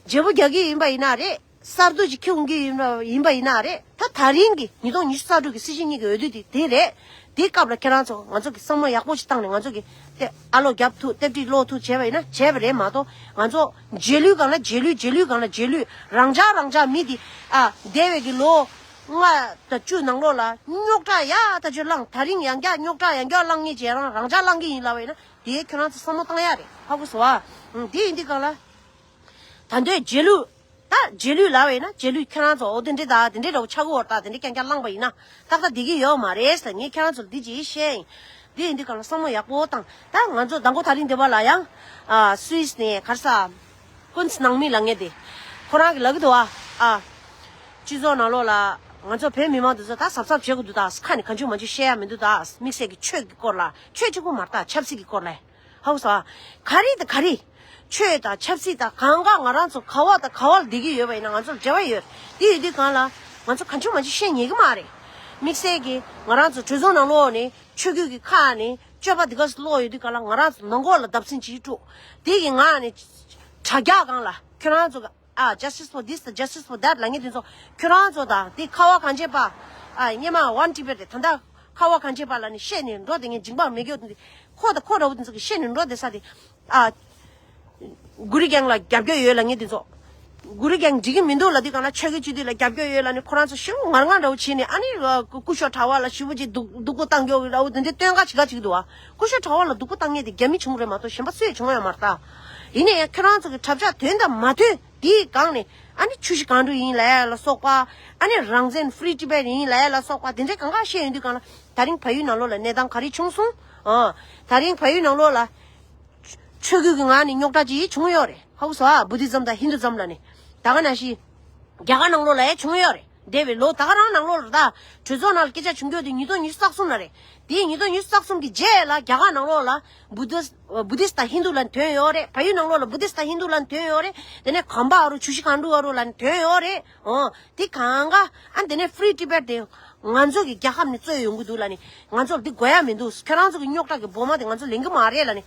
བརྗེ་པོ་རྒྱག་གི་ཡིན་པ་ཡིན་ན་རེད། གསར་གཏོད་ཅིག་ཁྱོན་གྱི་ཡིན་པ་ཡིན་པ་ཡིན་ན་རེད། ད་ད་རིང་གི་ཉིས་སྟོང་ཉི་ཤུ་རྩ་དྲུག་གི་སྲིད་སྤྱི་གཉིས་ཀྱི་འོས་བསྡུ་དེ་དེ་རེད། དེའི་སྐབས་ལ་ཁྱེད་རང་ཚོ་ང་ཚོ་གི་བསམ་བློ་ཡག་པོ་ཞིག་བཏང་ནས་ང་ཚོ་གི་དེ་ཨ་ལོ་རྒྱབ་ཐུབ་ལྟེབ་ཀྲིག་ལོག་ཐུབ་བྱས་པ་ཡིན་ན་བྱས་པ་རེད་མ་གཏོགས་ང་ཚོ་རྗེས་ལུས་སྒང་ལ་རྗེས་ལུས་རྗེས་ལུས་སྒང་ལ་རྗེས་ལུས་རང་འཇགས་རང་འཇགས་མི་དེ་ཨ་འདས་པའི་གི་ལོ་ལྔ་དང་བཅུ་ནང་ལོགས་ལ་རྙོག་དྲ་ཡག་ད་ཅོ་བསླངས། ད་རིང་ཡང་བསྐྱར་རྙོག་དྲ་ཡང་བསྐྱར་བསླངས་ངེས་བྱས་རང་རང་འཇགས་བསླངས་ཀྱི་ཡིན་ལབ་པ་ཡིན་ན་དེ་ཁྱེད་རང་ཚོ་བསམ་བློ་བཏང་ཡག་རེད། ཧ་གོ་སོང་ཨ། ཨང་དེ་ཡིན་དུས་སྒང་ལ། ད་འདོད་རྗེས་ལུས། ད་རྗེས་ལུས་ལབ་པ་ཡིན་ན་རྗེས་ལུས་ཁྱེད་རང་ཚོ་འོ་དེ་འདྲས་ད་དེ་འདྲས་འདྲ་བོ་ཆགས་ཀྱི་ཡོད་རེད། ད་དེ་འདྲས་རྐྱང་རྐྱང་བསླངས་པ་ཡིན་ན་ཏག་ཏག་བསྡད་ཀྱི་ཡོད་མ་རེད་ཟེར། ངས་ཁྱེད་རང་ཚོ་ལ་འདི་ཅིག་བཤད་ཡིན། འདི་ཡིན་དུས་སྒང་ལ་བསམ་བློ་ཡག་པོ་བཏང་། ད་ང་ཚོ་མདང་དགོང་ད་རིང་འདི་པ་ལ་ཡང་ཨ་སུད་སི་ནས་ག་རེ་ཟ། ཀུན་ནང་མི་ལབ་མཁན་དེ། ཁོ་རང་གིས་ལབ་ཀྱི་འདུག་ཨ། ཨ། སྤྱི་ཚོགས་ནང་ལོགས་ལ་ང་ཚོ་བོད་མི་མང་དེ་ཚོ་ད་གཟབ་གཟབ་བྱེད་དགོས་འདུག་ད་ཁ་ནས་གང་བྱུང་མང་བྱུང་བཤད་ཡ་མི་འདུག་ད་དམིགས་བསལ་གྱི་ཆོས་ཀྱི་སྐོར་ལ། ཆོས་གཅིག་པུ་མ་རེད་ད། ཆབ་སྲིད་ཀྱི་སྐོར་ལ། ཧ་གོ་སོང་ཨ། ག་རེ་དང་ག་རེ། ཆོས་དང་ཆབ་སྲིད་དང་གང་ག་ང་རང་ཚོ་ག་བ་དང་ག་བ་ལ་བསྡད་ཀྱི་ཡོད་པ་ཡིན་ན་ང་ཚོ་ལ་འབྲེལ་བ་ཡོད། དེ་ཡོད་དུས་སྒང་ལ་ང་ཚོ་གང་བྱུང་མང་བྱུང་བཤད་ཉན་གྱི་མ་རེད། དམིགས་བསལ་གྱི་ང་རང་ཚོ་གྲོས་ཚོགས་ནང་ལོགས་ནས་ཆོས་བརྒྱུད་ཀྱི་ཁག་ནས་སྤྱོད་པ་འདི་ག་ཙམ་ལོག་ཡོད་དུས་སྒང་ལ་ང་རང་ཚོ་ནང་ཁོག་ལ་བརྡབ་གསིག་ཅིག་དཀྲུགས། དེ་གི་ངག་ནས་དྲ་རྒྱ་སྒང་ལ་ཁྱོད་རང་ཚོ་གི་ཨ། Justice for this, justice for that ལབ་མཁན་དེ་ཚོ་ཁྱོད་རང་ཚོ་དང་དེ་ཁ་བ་གངས་ཅན་པ། ཨ། སྔོན་མ་One Tibet རེད། ད་ལྟ་ཁ་བ་གངས་ཅན་པ་ལབ་ནས་བཤད་ནས་འགྲོ་བསྡད་མཁན་འཇིགས་པ་མེད་མཁན་དེ། ཁོ་དང་ཁོ་འདྲ་བོ་དེ་ཚོ་གིས་བཤད་ནས་འགྲོ་བསྡད་ས་དེ། ཨ། གུ་རུ་གྱངས་ལ་རྒྱབ་སྐྱོར་ཡོད་ལབ་མཁན་དེ་ཚོ། གུ་རུ་གྱངས་འགྲིག་གི་མི་འདུག་ལབ་དུས་སྒང་ལ་ཆོས་ཀྱི་སྤྱི་འཐུས་ལ་རྒྱབ་སྐྱོར་ཡོད་ལབ་ནས་ཁོ་རང་ཚོ་ཞེ་པོ་ངར་ངར་འདྲ་བོ་བྱས་ནས། ཨ་ནི་སྐུ་ཞབས་གྲྭ་པ་ལ་ཞེ་པོ་ཅིག་སྡུག་སྡུག་པོ་བཏང་རྒྱུ་འདྲ་བོ་དེ་འདྲའི་སྟོན་ཁ་བྱེད་ཁ་བྱེད་ཀྱི་འདུག་བ། སྐུ་ཞབས་གྲྭ་པ་ལ་སྡུག་པོ་བཏང་མཁན་དེ་རྒྱ་མི་བྱུང་རེད་མ་གཏོགས་གཞན་པ་སུ་ཡང་བྱུང་ཡོད་མ་རེད་ད། ཡིན་ནའི་ཡང་ཁྱོད་རང་ཚོ་གི་གྲབས་ཆག་དོན་དང་མ་མཐུན་དེའི་སྒང་ནས། ཨ་ནི་ཆུ་བཞི་སྒང་དྲུག་ཡིན་ལབ་ཡ་ལ་སོགས་པ། ཨ་ནི་རང་བཙན་Free Tibet ཡིན་ལབ་ཡ་ལ་སོགས་པ་དེ་འདྲའི་གང་ག་བཤད་ཡོང་དུས་སྒང་ལ། ད་རིང་བལ་ཡུལ་ནང་ལོགས་ལ་གནས་སྟངས་ག་རེ་བྱུང་སོང་། ཨ། ད་རིང་བལ་ཡུལ་ནང་ལོགས་ལ་ཆོས་བརྒྱུད་ཀྱི་ངག་ནས་རྙོག་དྲ་ཅིག་བྱུང་ཡོད་རེད། ཧ་གོ་སོང་ཨ། Buddhism དང་Hinduism ལབ་ནས། ད་ག་ནང་བཞིན་རྒྱ་གར་ནང་ལོགས་ལ་ཡང་བྱུང་ཡོད་རེད། འདས་པའི་ལོ་ད་ག་རང་ནང་ལོགས་ལ། ད་གྲོས་ཚོགས་ནང་ལ་སྐད་ཆ་བྱུང་རྒྱུ་དེ་ཉིས་སྟོང་ཉི་ཤུ་རྩ་གསུམ་ལ་རེད། དེའི་ཉིས་སྟོང་ཉི་ཤུ་རྩ་གསུམ་གྱི་རྗེས་ལ་རྒྱ་གར་ནང་ལོགས་ལ་Buddhist Buddhist དང་Hindu ལབ་ནས་ཐོན་ཡོད་རེད། བལ་ཡུལ་ནང་ལོགས་ལ་Buddhist དང་Hindu ལབ་ནས་ཐོན་ཡོད་རེད། དེ་ནས་གོམ་པ་ཨ་རུ་ཆུ་བཞི་སྒང་དྲུག་ཨ་རུ་ལབ་ནས་ཐོན་ཡོད་རེད། འོ། དེ་གང་ག་ཨ་དེ་ནས་Free Tibet དེ་ང་ཚོ་གི་རྒྱལ་ཁབ་ནས་རྩོད་ཡོང་གི་འདུག་ལབ་ནས། ང་ཚོར་འདི་དགོས་ཡ་མི་འདུག་ཁྱོད་རང་ཚོ་གི་རྙོག་དྲ་གི་འབུ་མ་དེ་ང་ཚོ་ལེན་གི་མ་རེད་ལབ་ནས།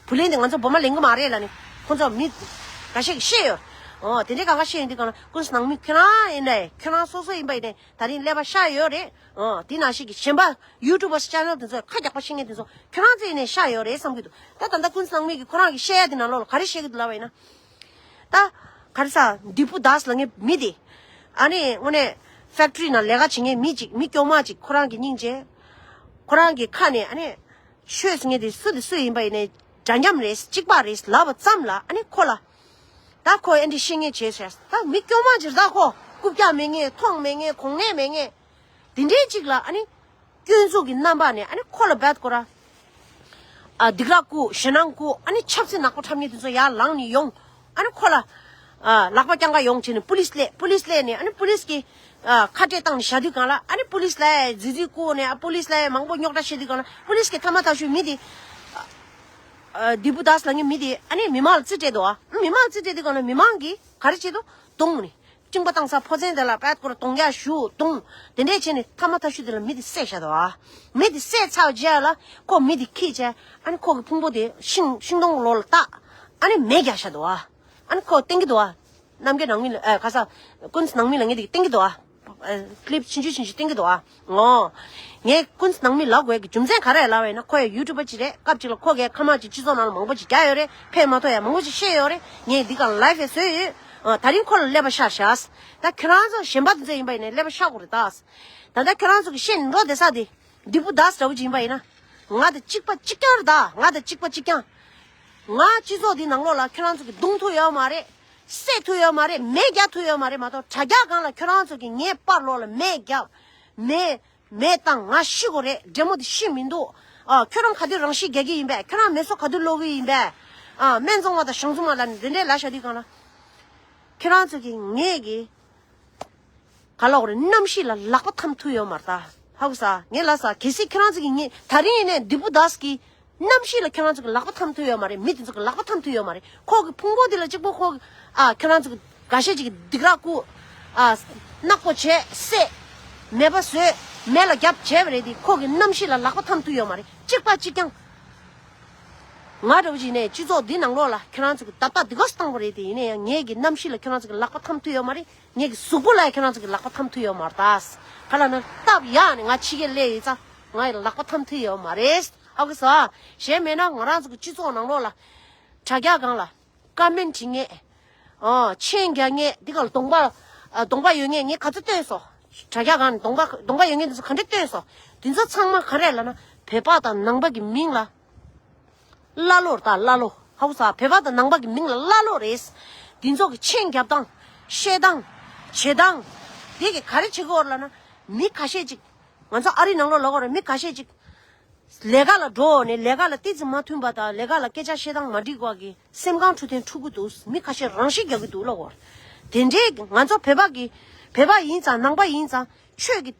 བུ་ལོན་དེ་ང་ཚོ་འབུ་མ་ལེན་གི་མ་རེད་ལབ་ནས་ཁོང་ཚོ་མི་འགའ་ཤས་ཀྱིས་བཤད་ཡོད། འོ་དེ་འདྲའི་གང་ག་བཤད་ཡོང་དུས་སྒང་ལ་ཀུན་གཟིགས་ནང་མི་ཁྱོད་རང་ཡིན་ནའི་ཁྱོད་རང་སོ་སོ་ཡིན་པ་ཡིན་ནའི་ད་རིང་ཀླད་པ་ཤར་ཡོད་རེད། འོ་དེ་ནང་བཞིན་གྱི་གཞན་པ་YouTubers channel དེ་ཚོ་ཁ་རྒྱག་པ་བཤད་མཁན་དེ་ཚོ་ཁྱོད་རང་ཚོ་ཡིན་ནའི་ཤར་ཡོད་རེད་བསམ་གྱི་འདུག་ད་ད་ལྟ་ཀུན་གཟིགས་ནང་མི་གིས་ཁོ་རང་གིས་བཤད་ཡ་དེ་ནང་ལོགས་ལ་ག་རེ་བཤད་ཀྱི་འདུག་ལབ་པ་ཡིན་ན། ད་ག་རེ་ཟ། འདི་པུ་དཱས་ལབ་མཁན་མི་དེ། ཨ་ནི་དངོས་གནས་ཕེག་ཊི་རི་ནང་ལས་ཀ་བྱེད་མཁན་མི་གཅིག་མི་སྐྱོ་མ་གཅིག་ཁོ་རང་གི་སྙིང་རྗེ། ཁོ་རང་གི་ཁ་ནས་ཨ་ནི་ཆོས་ཟེར་མཁན་དེ་སུ་དེ་སུ་ཡིན་པ་ཡིན་ནའི་འདྲ་མཉམ་རེད། གཅིག་པ་རེད་ལབ་པ་ཙམ་ལ་ཨ་ནི་ཁོ་ལ། ད་ཁོ་ཨེ་འདྲ་བཤད་མཁན་བྱས་ཤག་ད་མི་སྐྱོ་མ་ཅིག་རེད། ད་ཁོ་རྐུབ་བཀྱག་མེད་མཁན། མཐོང་མེད་མཁན། གོ་གནས་མེད་མཁན། དེ་འདྲའི་ཅིག་ལ་ཨ་ནི་སྐྱོན་འཛུགས་ཀྱི་རྣམ་པ་ནས་ཨ་ནི་ཁོ་ལ་རྦད་ཁོ་ར། ཨ། སྡིགས་ར་བསྐུལ། ཞེད་སྣང་བསྐུལ། ཨ་ནི་ཆབ་སྲིད་ནག་པོ་འཁྲབ་མཁན་དེ་ཚོ་ཡར་ལངས་ནས་ཡོང་། ཨ་ནི་ཁོ་ལ། ཨ། ལག་པ་རྐྱང་ག་ཡོང་བྱས་ནས་པུ་ལིས་སླེབས། པུ་ལིས་སླེབས་ནས་ཨ་ནི་པུ་ལིས་ཀྱིས། ཨ། ཁ་བྲལ་བཏང་ནས་བཞག་དུས་སྒང་ལ་ཨ་ནི་པུ་ལིས་ལ་རྫིག་རྫིག་བསྐུལ་ནས། ཨ། པུ་ལིས་ལ་མང་པོ་རྙོག་དྲ་བཤད་དུས་སྒང་ལ་པུ་ལིས་ཀྱིས་ཐ་མ་ཐག་ཆོད་མི་དེ། ཨ། དི་པུ་དཱས་ལབ་མཁན་མི་དེ་ཨ་ནི་མི་མང་ལ་རྩིས་སྤྲད་འདུག་ཨ། མི་མང་ལ་རྩིས་སྤྲད་དུས་སྒང་ལ་མི་མང་གིས་ག་རེ་བྱེད་འདུག་རྡུང་ནས། བཅིངས་པ་བཏང་ས་ཕོ་མཚན་དེ་ལ་པད་སྐོར་གདོང་རྒྱག་གཞུ་བརྡུངས། དེ་འདྲས་བྱས་ནས་ཐ་མ་ཐག་ཆོད་དེ་ལ་མི་དེ་བསད་བཞག་འདུག་ཨ། མི་དེ་བསད་ཚར་བའི་རྗེས་ལ་ཁོ་མི་དེ་འཁྱེར་བྱས་ཨ་ནི་ཁོ་གི་ཕུང་པོ་དེ་ཤིང་ཤིང་སྡོང་ལོགས་ལ་བཏགས། ཨ་ནི་མེ་བརྒྱབ་བཞག་འདུག་ཨ། ཨ་ནི་ཁོ་བསྟན་གྱི་འདུག་ཨ། རྣམ་རྒྱལ་ནང་མི་ལ། ཨ། ཁ་ས། ཀུན་གཟིགས་ནང་མི་ལ་ངས་དེ་བསྟན་གྱི་འདུག་ཨ། ཨ། ཀི་ལིབ་ཆུང་ཆུང་ཆུང་ཆུང་བསྟན་གྱི་འདུག་ཨ། ཨོ། ངས་ཀུན་གཟིགས་ནང་མི་ལབ་དགོས་ཀྱི་རྒྱུ་མཚན་ག་རེ་ལབ་པ་ཡིན་ན། ཁོ་ཡང་ཡུ་ཊུབ་པ་ཅིག་རེད། སྐབས་ཅིག་ལ་ཁོ་གིས་ཁ་མ་ཅིག་སྤྱི་ཚོགས་ནང་ལ་མང་པོ་ཅིག་རྒྱག་ཡོད་རེད། ཕན་མ་ཐོགས་ཡ་མང་པོ་ཅིག་བཤད་ཡོད་རེད། ངས་འདི་ག་ལའིབ་ཡང་བཟོས་ཡོད། ཨ། ད་རིང་ཁོ་ལ་ཀླད་པ་ཤར་ཤག་ད་ཁྱེད་རང་ཚོ་གཞན་པ་དེ་ཚོ་ཡིན་པ་ཡིན་ན་ཀླད་པ་ཤར་དགོས་རེད་ད། ད་ལྟ་ཁྱེད་རང་ཚོ་གི་བཤད་འགྲོ་བསྡད་ས་དེ་དི་པུ་དཱས་འདྲ་བོ་ཅིག་ཡིན་པ་ཡིན་ན། ང་དང་གཅིག་པ་གཅིག་རྐྱང་རེད་ད། ང་དང་གཅིག་པ་གཅིག་རྐྱང་། ང་སྤྱི་ཚོགས་འདི་ནང་ལོགས་ལ་ཁྱེད་རང་ཚོ་གི་རྡུང་ཐུབ་ཡོད་མ་རེད། བསད་ཐུབ་ཡོད་མ་རེད། མེ་རྒྱག་ཐུབ་ཡོད་མ་རེད། མ་གཏོགས་དྲ་རྒྱ་སྒང་ལ་ཁྱོད་རང་ཚོ་གིས་ངའི་པར་ལོགས་ལ་མེ་བརྒྱབ། མེ། མེ་བཏང་། ང་ཤི་དགོས་རེད། འདྲེ་མོ་འདི་ཤི་མི་འདུག་ཨ། ཁྱོད་རང་ག་དུས་རང་ཤི་རྒྱག་གི་ཡིན་པས། ཁྱོད་རང་མེ་སོ་ག་དུས་སློག་གི་ཡིན་པས། ཨ། སྨན་བཙོང་བ་དང་ཞང་བཙོང་བ་ལ་ནི་འདི་འདྲའི་ལབ་བཞག་དུས་སྒང་ལ། ཁྱེད་རང་ཚོ་གིས་ངས་གི། ག་ལབ་དགོས་རེད། གནམ་གཤིས་ལ་ལག་པ་འཐམ་ཐུབ་ཡོད་མ་རེད་ད། ཧ་གོ་ས། ངས་ལབ་ས། གལ་སྲིད་ཁྱེད་རང་ཚོ་གིས་ངས་ད་རིང་ཡིན་ནའི་དི་པུ་དཱས་ཀྱི་གནམ་གཤིས་ལ་ཁྱེད་རང་ཚོ་གི་ལག་པ་འཐམ་ཐུབ་ཡོད་མ་རེད། མི་དེ་ཚོ་གི་ལག་པ་འཐམ་ཐུབ་ཡོད་མ་རེད། ཁོ་གི་ཕུང་པོ་དེ་ལ་གཅིག་པོ་ཁོ་གི། ཨ། ཁྱེད་རང་ཚོ་གི་འགའ་ཤས་ཅིག་གིས་སྡིགས་ར་བསྐུལ། ཨ། ནག་པོ་བྱས། བསད། མེད་པ་བཟོས། མེ་ལ་བརྒྱབ་བྱས་པ་རེད་དེ། ཁོ་གི་གནམ་གཤིས་ལ་ལག་པ་འཐམ་ཐུབ་ཡོད་མ་རེད། གཅིག་པ་གཅིག་རྐྱང་། ང་འདྲ་བོ་ཅིག་ནས་སྤྱི་ཚོགས་འདི་ནང་ལོགས་ལ་ཁྱེད་རང་ཚོ་གི་ད་ལྟ་འདི་ག་སུ་བཏང་བ་རེད་དེ། ཡིན་ན་ཡང་ངས་གི་གནམ་གཤིས་ལ་ཁྱེད་རང་ཚོ་གི་ལག་པ་འཐམ་ཐུབ་ཡོད་མ་རེད། ངས་གི་གཟུགས་པོ་ལ་ཁྱེད་རང་ཚོ་གི་ལག་པ་འཐམ་ཐུབ་ཡོད་མ་རེད་ད། ག་ལབ་ན་སྟབས་ཡག་ནས་ང་ཕྱི་རྒྱལ་སླེབས་ཡིན་ཙང་ང་ཡི་ལག་པ་འཐམ་ཐུབ་ཡོད་མ་རེད། ཧ་གོ་སོང་ཨ། གཞན་མེད་ན་ང་རང་ཚོ་གི་སྤྱི་ཚོགས་ནང་ལོགས་ལ་དྲ་རྒྱ་སྒང་ལ་ཀ་མེན་བྲིས་མཁན། ཨ། མཆན་རྒྱག་མཁན། འདི་ག་ལ་གདོང་པ། ཨ། གདོང་པ་ཡོད་མཁན་ངས་ག་ཚོད་བཏོན་སོང་། དྲ་རྒྱ་སྒང་ནས་གདོང་པ་གདོང་པ་ཡོད་མཁན་འདི་ཚོ་ག་འདྲས་བཏོན་སོང་། འདི་ཚོ་ཚང་མ་ག་རེ་ལབ་ན་བོད་པ་དང་ནང་པ་གི་མིང་ལ་ཀླ་ཀློ་རེད་ད། ཀླ་ཀློ། ཧ་གོ་སོང་ཨ། བོད་པ་དང་ནང་པ་གི་མིང་ལ་ཀླ་ཀློ་རེད། འདི་ཚོ་གི་མཆན་རྒྱབ་སྟངས། བཤད་སྟངས། བྱེད་སྟངས། དེ་གི་ག་རེ་བྱེད་ཀྱི་ཡོད་རེད་ལབ་ན། མི་ཁ་ཤས་ཅིག་ང་ཚོ་ཨ་རི་ནང་ལོགས་ལ་ཡོད་རེད། མི་ཁ་ཤས་ཅིག་ལས་ཀ་ལ་འགྲོ་ནས་ལས་ཀ་ལ་ཏོག་ཙམ་མ་མཐུན་པ་དང་། ལས་ཀ་ལ་སྐད་ཆ་བཤད་སྟངས་མ་འགྲིག་པ་གི་སེམས་ཁམས་འཁྲུག་ཐན་འཁྲུག་གི་འདུག་མི་ཁ་ཤས་རང་ཤི་རྒྱག་གི་འདུག་ལབ་ཀྱི་ཡོད་རེད། དེ་འདྲའི་ང་ཚོ་བོད་པ་གི། བོད་པ་ཡིན་ཙང་ནང་པ་ཡིན་ཙང་ཆོས་ཀྱི་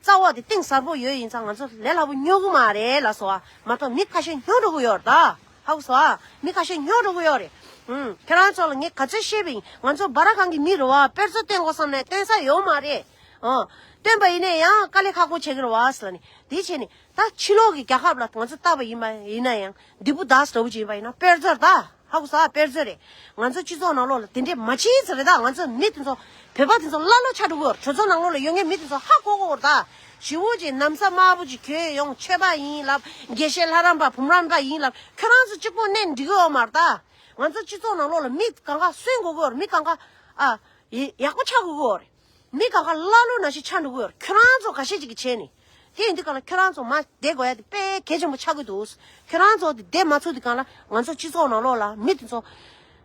རྩ་བ་དེ་གཏིང་ཟབ་པོ་ཡོད་ཡིན་ཙང་ང་ཚོ་ལས་སླ་པོ་སྨྱོ་གི་མ་རེད་ལབ་སོང་ཨ། མ་གཏོགས་མི་ཁ་ཤས་སྨྱོ་འགྲོ་གི་ཡོད་རེད་ད། ཧ་གོ་སོང་ཨ། མི་ཁ་ཤས་སྨྱོ་འགྲོ་གི་ཡོད་རེད། ཨུམ། ཁྱེད་རང་ཚོ་ལ་ངས་ག་ཚོད་བཤད་པ་ཡིན། ང་ཚོ་སྦ་ར་གང་གི་མི་རེད་བ། དཔེ་མཛོད་སྟོན་དགོས་བསམ་ནས་སྟོན་ས་ཡོད་མ་རེད། ཨོ། སྟོན་པ་ཡིན་ནའི་ཡང་དཀའ་ལས་ཁག་པོ་བྱེད་ཀྱི་རེད་བ་ཟེར་ནས། དེ་བྱས་ནས་ད་ཕྱི་ལོགས་ཀྱི་རྒྱལ་ཁབ་ལ་ང་ཚོ་ལྟ་བ་ཡིན་པ་ཡིན་ན་ཡང་། དི་པུ་དཱས་འདྲ་བོ་ཅིག་ཡིན་པ་ཡིན་ན་དཔེར་མཚོན་ད། ཧ་གོ་སོང་ཨ། དཔེར་མཚོན་རེད། ང་ཚོ་སྤྱི་ཚོགས་ནང་ལོགས་ལ་དེ་འདྲས་མ་བྱེད་ཟེར་རེད་ད། ང་ཚོ་མི་དེ་ཚོ་བོད་པ་དེ་ཚོ་ཀླ་ཀློ་ཆགས་འགྲོ་གི་ཡོད་རེད། གྲོས་ཚོགས་ནང་ལོགས་ལ་ཡོད་མཁན་མི་དེ་ཚོ་ཧ་གོ་གི་ཡོད་རེད་ད། ཞེ་པོ་ཅིག་ན་བཟའ་དམར་པོ་ཅིག་གྱོན་ཡོང་། ཆོས་པ་ཡིན་ལབ། དགེ་བཤེས་ལྷ་རམས་པ་བུམ་རམས་པ་ཡིན་ལབ། ཁྱོད་རང་ཚོ་གཅིག་པོ་གནས་འགྲིག་གི་ཡོད་མ་རེད་ད། ང་ཚོ་སྤྱི་ཚོགས་ནང་ལོགས་ལ་མི་གང་ག་སུན་དགོས་ཀྱི་ཡོད་རེད། མི་གང་ག་ཨ། ཡག་པོ་ཆགས་དགོས་ཀྱི་ཡོད་རེད། མི་གང་ག་ཀླ་ཀློ་ནང་བཞིན་ཆགས་འགྲོ་གི་ཡོད་རེད། ཁྱོད་རང་ཚོ་འགའ་ཤས་ཅིག་གིས་བྱས་ནས། དེ་ཡིན་དུས་སྒང་ལ་ཁྱོད་རང་ཚོ་མར་བསྡད་དགོས་ཡ་དེ་དཔེ་གལ་ཆེན་པོ་ཆགས་ཀྱི་འདུག་ཁྱོད་རང་ཚོ་དེ་བསྡད་མ་ཚུགས་དུས་སྒང་ལ་ང་ཚོ་སྤྱི་ཚོགས་ནང་ལོགས་ལ་མི་དེ་ཚོ་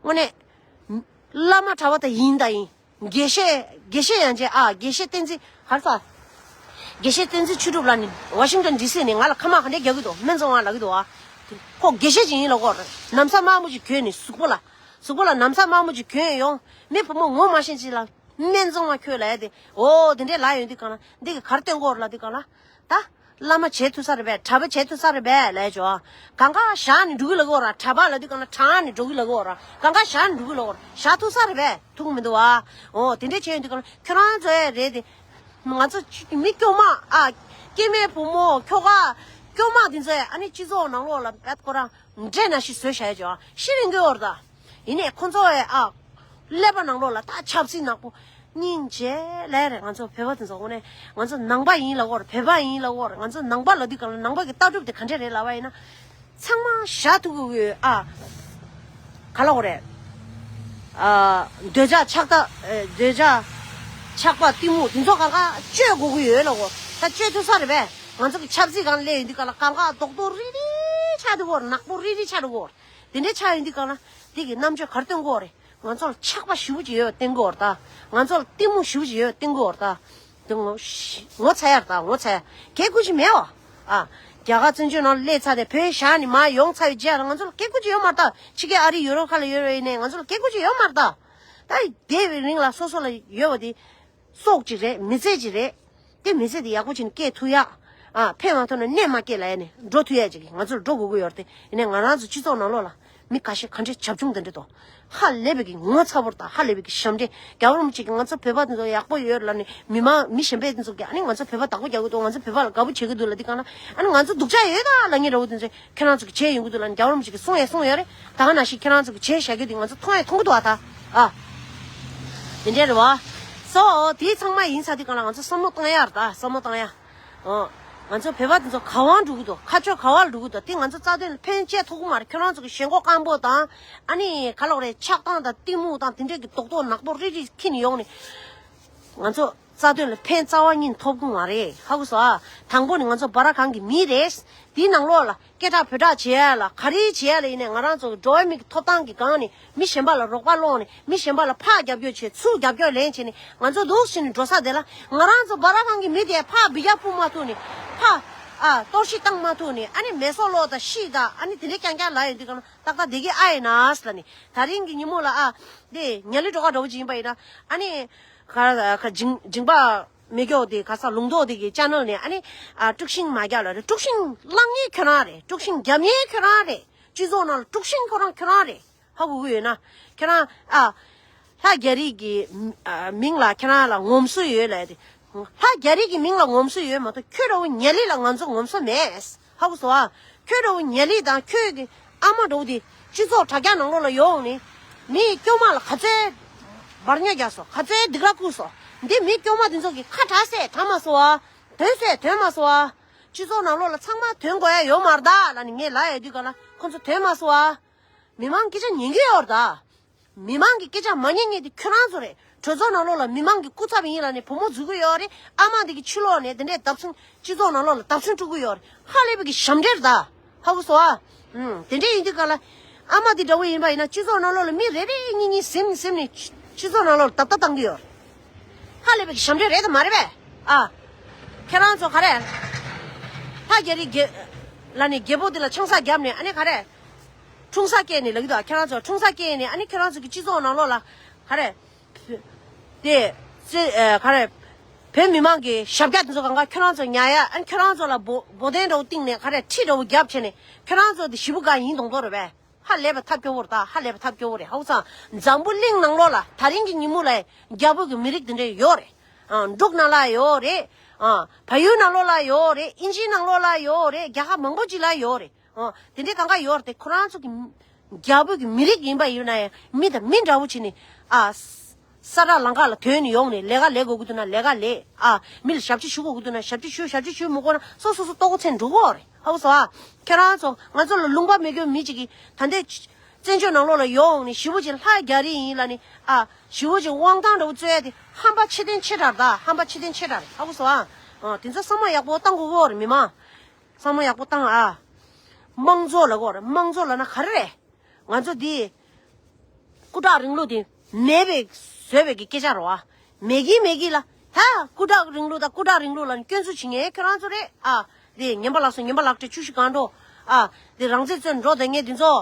དངོས་གནས་བླ་མ་གྲྭ་པ་དང་ཡིན་དང་ཡིན། དགེ་བཤེས། དགེ་བཤེས་ཡན་ཆད་ཨ། དགེ་བཤེས་བསྟན་འཛིན་ཧར་ས། དགེ་བཤེས་བསྟན་འཛིན་ཆོས་གྲུབ་ལགས་ནི་ཝ་ཤིང་ཊོན་ཌི་སི་ནས་ང་ལ་ཁ་མ་ག་འདྲས་རྒྱག་གི་འདུག་སྨན་བཙོང་བ་ལབ་ཀྱི་འདུག་ཨ། ཁོ་དགེ་བཤེས་ཅིག་ཡིན་ལབ་ཀྱི་ཡོད་རེད། ན་བཟའ་དམར་མོ་ཅིག་གྱོན་ནས་གཟུགས་པོ་ལ། གཟུགས་པོ་ལ་ན་བཟའ་དམར་མོ་ཅིག་གྱོན་ཡོང་། མི་བུ་མོ་ངོ་མ་ཤེས་ཅིག་ལ། སྨན་བཙོང་བ་ཁྱོད་ལབ་ཡ་དེ། འོ་དེ་འདྲས་ལབ་ཡོང་དུས་སྒང་ལ་འདི་གིས་ག་རེ་སྟོན་གྱི་ཡོད་རེད་ལབ་དུས་སྒང་ལ། ད། བླ་མ་བྱེད་ཐུབ་ས་རེད་པས། གྲྭ་པ་བྱེད་ཐུབ་ས་རེད་པས་ལབ་ཡ་ཅིག་ཡོད། གང་ག་བཞག་ནས་འགྲོ་གི་ལབ་ཀྱི་ཡོད་རེད། གྲྭ་པ་ལབ་དུས་སྒང་ལ་དྲངས་ནས་འགྲོ་གི་ལབ་ཀྱི་ཡོད་རེད། གང་ག་བཞག་ནས་འགྲོ་གི་ལབ་ཀྱི་ཡོད་རེད། བཞག་ཐུབ་ས་རེད་པས། ཐུབ་ཀྱི་མི་འདུག་ཨ། འོ་དེ་འདྲས་བྱས་ཡོང་དུས་སྒང་ལ་ཁྱོད་རང་ཚོ་ཡ་རེད་དེ། ང་ཚོ་མི་སྐྱོ་མ་ཨ། སྐྱེ་དམན་བུ་མོ་ཁྱོ་ག་སྐྱོ་མ་དེ་ཚོ་ཡ་ཨ་ནི་སྤྱི་ཚོགས་ནང་ལོགས་ལ་བད་ཁོ་རང་འདྲེ་ནང་བཞིན་བཟོས་བཞག་ཡ་ཅིག་ཡོད། ཤི་རན་གྱི་ཡོད་རེད་ད། ཡིན་ནའི་ཁོ་ཚོ་ཡ་ཨ། ཀླད་པ་ནང་ལོགས་ལ་ད་ཆབ་སྲིད་ནག་པོ། སྙིང་རྗེ་ལབ་ཡ་རེད། ང་ཚོ་བོད་པ་དེ་ཚོ་དངོས་གནས་ང་ཚོ་ནང་པ་ཡིན་ལབ་ཀྱི་ཡོད་རེད། བོད་པ་ཡིན་ལབ་ཀྱི་ཡོད་རེད། ང་ཚོ་ནང་པ་ལབ་དུས་སྒང་ལ་ནང་པ་གི་ལྟ་གྲུབ་དེ་ག་འདྲས་རེད་ལབ་པ་ཡིན་ན། ཚང་མ་བཞག་ཐུབ་ཀྱི་ཡོད་ཨ། ག་ལབ་དགོས་རེད། ཨ། འདོད་ཆགས་ཆགས་སྡང་། ཨ། འདོད་ཆགས་ཆགས་པ་གཏི་མུག་དེ་ཚོ་གང་ག་གཅོད་དགོས་ཀྱི་ཡོད་ལབ་ཀྱི་ཡོད་རེད། ད་གཅོད་ཐུབ་ས་རེད་པས། ང་ཚོ་གི་ཆབ་སྲིད་སྒང་སླེབས་ཡོང་དུས་སྒང་ལ་གང་ག་རྡོག་རྡོག་རིལ་རིལ་ཆགས་འདུག་གོ། ནག་པོ་རིལ་རིལ་ཆགས་འདུག་གོ། དེ་འདྲའི་ཆགས་ཡོང་དུས་སྒང་ལ་དེ་གི་རྣམ་དཔྱོད་ག་རེ་སྟོན་དགོས་རེད། ང་ཚོར་ཆགས་པ་ཞེ་པོ་ཅིག་ཡོད་པ་བསྟན་དགོས་རེད་ད། ང་ཚོར་གཏི་མུག་ཞེ་པོ་ཅིག་ཡོད་པ་བསྟན་དགོས་རེད་ད། དེ་ངོ་ཤི་ངོ་ཚ་ཡ་རེད་ད། ངོ་ཚ་ཡ། གལ་ཁུར་ཅིག་མེད་པ། ཨ། རྒྱ་གར་བཙན་བྱོལ་ནང་སླེབས་ཚར་ཏེ་བོད་བཞག་ནས་མར་ཡོང་ཚར་བའི་རྗེས་ལ་ང་ཚོར་གལ་ཁུར་ཅིག་ཡོད་མ་རེད་ད། ཕྱི་རྒྱལ་ཨ་རི་ཡུ་རོབ་ཁག་ལ་ཡོད་པ་ཡིན་ནའི་ང་ཚོར་གལ་ཁུར་ཅིག་ཡོད་མ་རེད་ད། ད་འདས་པའི་རིང་ལ་སོ་སོ་ལ་ཡོད་པ་དེ། སྲོག་ཅིག་རེད། མི་ཚེ་ཅིག་རེད། དེ་མི་ཚེ་དེ་ཡག་པོ་བྱས་ནས་སྐྱེལ་ཐུབ་ཡ། ཨ། ཕན་མ་ཐོགས་ན་གནོད་མ་སྐྱེལ་ལབ་ཡ་ནས་འགྲོ་ཐུབ་ཡ་ཅིག་གི་ང་ཚོར་འགྲོ་དགོས་ཀྱི་ཡོད་རེད་དེ། ཡིན་ནའི་ང་རང་ཚོ་སྤྱི་ཚོགས་ནང་ལོགས་ལ་མི་ཁ་ཤས་ག་འདྲའི་བྱབ་ཆུང་དེ་འདྲ་དང་། ཧ་ལས་པའི་གི་ངོ་ཚ་པོ་དང་ཧ་ལས་པའི་གི་ཞབས་འདྲེན། རྒྱལ་བ་རིན་པོ་ཆེ་གིས་ང་ཚོ་བོད་པ་དེ་ཚོ་ཡག་པོ་ཡོད་ལབ་ནས། མི་མང་མི་གཞན་པ་དེ་ཚོ་གིས་ཨ་ནི་ང་ཚོ་བོད་པ་བདག་པོ་རྒྱག་གི་འདུག་ང་ཚོ་བོད་པ་ལ་དགའ་པོ་བྱེད་ཀྱི་འདུག་ལབ་དུས་སྒང་ལ། ཨ་ནི་ང་ཚོ་སྡུག་ཅག་ཡོད་ད་ལབ་མཁན་འདྲ་བོ་དེ་ཚོས་ཁྱེད་རང་ཚོ་གིས་བྱས་ཡོང་གི་འདུག་ལབ་ནས་རྒྱལ་བ་རིན་པོ་ཆེ་གིས་གསུང་ཡ་གསུང་ཡ་རེད། ད་ག་ནང་བཞིན་ཁྱེད་རང་ཚོ་གིས་བྱས་བཞག་རྒྱུ་དེ་ང་ཚོ་མཐོང་ཡ་མཐོང་གི་འདུག་ཨ་ད། ཨ། དེ་འདྲ་རེད་བ། སོ། དེ་ཚང་མ་ཡིན་ཚར་དུས་སྒང་ལ་ང་ཚོ་བསམ་བློ་བཏང་ཡ་རེད་ད། བསམ་བློ་བཏང་ཡ། ཨོ། ང་ཚོ་བོད་པ་དེ་ཚོ་ག་པར་འགྲོ་གི་འདུག་ཁ་ཕྱོགས་ག་པར་འགྲོ་གི་འདུག་དེ་ང་ཚོ་རྩ་དོན་ལ་ཕན་ཆེ་ཐུབ་ཀྱི་མ་རེད། ཁྱོད་རང་ཚོ་གི་ཞེན་ཁོག་སྐམ་པོ་དང་། ཨ་ནི་ག་ལབ་རེད། ཆགས་སྡང་དང་གཏི་མུག་དང་དེ་འདྲས་ཀྱི་རྡོག་རྡོག་ནག་པོ་རིལ་རིལ་འཁྱེར་ནས་ཡོང་ནས། ང་ཚོ་རྩ་དོན་ལ་ཕན་རྩ་བ་ཉིད་ཐོབ་ཀྱི་མ་རེད། ཧ་གོ་སོང་ཨ། དང་པོ་ནི་ང་ཚོ་སྦ་ར་གང་གི་མི་རེད། དེའི་ནང་ལོགས་ལ་སྐད་གྲགས་བོད་གྲགས་བྱེད་ཡ་ལ་ག་རེ་བྱེད་ཡ་ལ་ཡིན་ནའི་ང་རང་ཚོ་གི་འགྲོ་བ་མི་གི་ཐོབ་ཐང་གི་སྒང་ནས་མི་གཞན་པ་ལ་རོགས་པ་སློང་ནས། མི་གཞན་པ་ལ་ཕར་རྒྱབ་སྐྱོར་བྱས། ཚུར་རྒྱབ་སྐྱོར་ལེན་བྱས་ནས། ང་ཚོ་འདུག་སེ་ནས་འགྲོ་ས་དེ་ལ་ང་རང་ཚོ་སྦ་ར་གང་གི་མི་དེ་ཕར་འབུད་རྒྱག་སྤུ་མ་ཐུག་ནས། ཕར། ཨ། གཏོར་བཤིག་བཏང་མ་ཐུབ་ནས། ཨ་ནི་མེ་སྲེག་གློག་དང་ཤིག་དང་ཨ་ནི་དེ་འདྲའི་རྐྱང་རྐྱང་ལབ་ཡོང་དུས་སྒང་ལ། ཏག་ཏག་བསྡད་ཀྱི་ཨ་ཡིན་ན་ཟེར་ལབ་ནས། ད་རིང་གི་ཉིན་མོ་ལ། ཨ། དེ་ཉ་ལི་སྒྲོལ་དཀར་འདྲ་བོ་ཅིག་ཡིན་པ་ཡིན་ན། ཨ་ནི། ག་ག་འཇིང་འཇིང་པ་མེ་སྒྱོགས་དེ་ག་ས་ལུང་རྟོགས་དེ་གི་ཅེ་ནལ་ནས། ཨ་ནི། ཨ། དཀྲུག་ཤིང་མ་རྒྱག་ལབ་རེད། དཀྲུག་ཤིང་བསླང་མཁན་ཁྱོད་རང་རེད། དཀྲུག་ཤིང་རྒྱབ་མཁན་ཁྱོད་རང་རེད། སྤྱི་ཚོགས་ནང་ལ་དཀྲུག་ཤིང་ཁོ་རང་ཁྱོད་རང་རེད། ཧ་གོ་གི་ཡོད་ན། ཁྱེད་རང་། ཨ། ལྷ་རྒྱ་རིགས་ཀྱི། ཨ། མིང་ལ་ཁྱེད་རང་ལ་ངོམ་སོ་ཡོད་ལབ་དེ། ལྷ་རྒྱ་རིགས་ཀྱི་མིང་ལ་ངོམ་སོ་ཡོད་མ་གཏོགས། ཁྱོད་འདྲ་བོ་ཉ་ལི་ལ་ང་ཚོ་ངོམ་སོ་མེད། ཧ་གོ་སོང་ཨ། ཁྱོད་འདྲ་བོ་ཉ་ལི་དང་ཁྱོད་ཀྱི་ཨ་མ་འདྲ་བོ་དེ་སྤྱི་ཚོགས་དྲ་རྒྱ་ནང་ལོགས་ལ་ཡོང་ནས། མིའི་སྐྱོ་མ་ལ་ག་ཚོད་འབར་ཉོ་རྒྱག་སོང་། ག་ཚོད་སྡིགས་ར་བསྐུལ་སོང་། འདི་མི་སྐྱོ་མ་དེ་ཚོ་གི་ཁ་གྲག་སེ་གྲག་མ་སོང་ཨ། དོན་སེ་དོན་མ་སོང་ཨ། སྤྱི་ཚོགས་ནང་ལོགས་ལ་ཚང་མ་དོན་དགོས་ཡ་ཡོད་མ་རེད་ད་ལབ་ནས་ངས་ལབ་ཡོང་དུས་སྒང་ལ། ཁོ་ཚོ་དོན་མ་སོང་ཨ། མི་མང་སྐད་ཆ་ཉན་གྱི་ཡོད་རེད་ད། མི་མང་གི་སྐད་ཆ་མ་ཉན་མཁན་དེ་ཁྱོད་རང་ཚོ་རེད། གྲོས་ཚོགས་ནང་ལོགས་ལ་མི་མང་གི་སྐུ་ཚབ་ཡིན་ལབ་ནས་བུ་མོ་འཛུལ་གྱི་ཡོད་རེད། ཨ་མ་དེ་གི་ཕྱི་ལོགས་ནས་དེ་འདྲའི་བརྡབ་གསིག་སྤྱི་ཚོགས་ནང་ལོགས་ལ་བརྡབ་གསིག་སྤྲོད་ཀྱི་ཡོད་རེད། ཧ་ལས་པའི་གི་ཞབས་འདྲེན་རེད་ད། ཧ་གོ་སོང་ཨ། ཨུམ། དེ་འདྲ་ཡིན་དུས་སྒང་ལ། ཨ་མ་དེ་འདྲ་བོ་ཡིན་པ་ཡིན་ན་སྤྱི་ཚོགས་ནང་ལོགས་ལ་མི་རེ་རེ་གཉིས་གཉིས་ཟིན་ཟིན་ནས་སྤྱི་ཚོགས་ནང་ལོགས་ལ་རྡབ་རྡབ་བཏང་གི་ཡོད་རེད། ཧ་ལས་པའི་གི་ཞབས་འདྲེན་རེད་དམ་མ་རེད་པས། ཨ། ཁྱེད་རང་ཚོ་ག་རེ། ལྷ་རྒྱ་རིགས་རྒྱལ། ལབ་ནས་རྒྱལ་པོ་དེ་ལ་ཆང་ས་བརྒྱབ་ནས། ཨ་ནི་ག་རེ། འཁྲུངས་ས་སྐྱེས་ནས་ལབ་ཀྱི་འདུག་ཁྱེད་རང་ཚོ་འཁྲུངས་ས་སྐྱེས་ནས། ཨ་ནི་ཁྱེད་རང་ཚོ་གི་སྤྱི་ཚོགས་ནང་ལོགས་ལ་ག་རེ། དེ། ཙི། ཨ། ག་རེ། བོད་མི་མང་གི་ཞབས་བཀྱག་དེ་ཚོ་གང་ག་ཁྱེད་རང་ཚོ་ཉར་ཡ། ཨ་ནི་ཁྱེད་རང་ཚོ་ལ་འབོ་འབོ་གདན་འདྲ་བོ་བཏིང་ནས་ག་རེ་ཁྲི་འདྲ་བོ་བརྒྱབ་བྱས་ནས་ཁྱེད་རང་ཚོ་དེ་ཞེ་པོ་དགའ་ཡིན་མདོག་མདོག་རེད་པས། ཧ་ལས་པ་ཐབས་སྐྱོ་བོ་རེད་ད། ཧ་ལས་པ་ཐབས་སྐྱོ་བོ་རེད། ཧ་གོ་སོང་། འཛམ་བུ་གླིང་ནང་ལོགས་ལ་ད་རིང་གི་ཉིན་མོ་ལ་རྒྱལ་པོ་གི་མི་རིགས་དེ་འདྲ་ཡོད་རེད། ཨ། འབྲུག་ནང་ལ་ཡོད་རེད། ཨ། བལ་ཡུལ་ནང་ལོགས་ལ་ཡོད་རེད། ཨིན་ཇི་ནང་ལོགས་ལ་ཡོད་རེད། རྒྱལ་ཁབ་མང་པོ་ཅིག་ལ་ཡོད་རེད། ཨ། དེ་འདྲའི་གང་ག་ཡོད་རེད་དེ། ཁོ་རང་ཚོ་གི་རྒྱལ་པོ་གི་མི་རིགས་ཡིན་པ་ཡིན་ན་ཡང་། མི་དང་མི་འདྲ་བོ་བྱས་ནས། ཨ། ས་ས་ཁྲ་ལམ་ཁ་ལ་ཐོན་ནས་ཡོང་ནས། ལས་ཀ་ལས་དགོས་ཀྱི་འདུག་ན་ལས་ཀ་ལས། ཨ། མི་ལ་ཞབས་ཕྱི་ཞུ་དགོས་ཀྱི་འདུག་ན་ཞབས་ཕྱི་ཞུ། ཞབས་ཕྱི་ཞུ་མི་དགོས་ན་སོ་སོ་ལྟོ་གོས་འཚོལ་འགྲོ་དགོས་རེད། ཧ་གོ་སོང་ཨ། ཁྱེད་རང་ཚོ་ང་ཚོ་ལ་ལུང་པ་མེད་མཁན་མི་གཅིག་གིས་ད་ལྟའི་བཙན་བྱོལ་ནང་ལོགས་ལ་ཡོང་ནས་ཞེ་པོ་ཅིག་ལྷ་རྒྱ་རིགས་ཡིན་ལབ་ནས། ཨ། ཞེ་པོ་ཅིག་དབང་ཐང་འདྲ་བོ་རྩོད་ཡ་དེ་ཧམ་པ་ཆེ་ཐན་ཆེ་དྲགས་རེད་ད། ཧམ་པ་ཆེ་ཐན་ཆེ་དྲགས་རེད། ཧ་གོ་སོང་ཨ། ཨ། དེ་ཚོ་བསམ་བློ་ཡག་པོ་བཏང་དགོས་ཀྱི་ཡོད་རེད། མི་མང་བསམ་བློ་ཡག་པོ་བཏང་ཨ། དམངས་གཙོ་ལབ་དགོས་རེད། དམངས་གཙོ་ལབ་ན་ག་རེ་རེད། ང་ཚོ་འདི་སྐུ་དྲག་རིང་ལུགས་དེ་མེད་པའི་བཟོས་པའི་གི་སྐད་ཆ་རེད་བ། མེད་ཀྱི་མེད་ཀྱི་ལ། ད་སྐུ་དྲག་རིང་ལུགས་དང་སྐུ་དྲག་རིང་ལུགས་ལ་སྐྱོན་འཛུགས་བྱེད་མཁན་ཁྱོད་རང་ཚོ་རེད་ཨ། དེ་ངན་པ་ལགས་སོ། ངན་པ་ལགས་ཏེ་བཅུ་བཞི་སྒང་དྲུག་ཨ། དེ་རང་བཙན་རྩོད་འགྲོ་བསྡད་མཁན་དེ་ཚོ་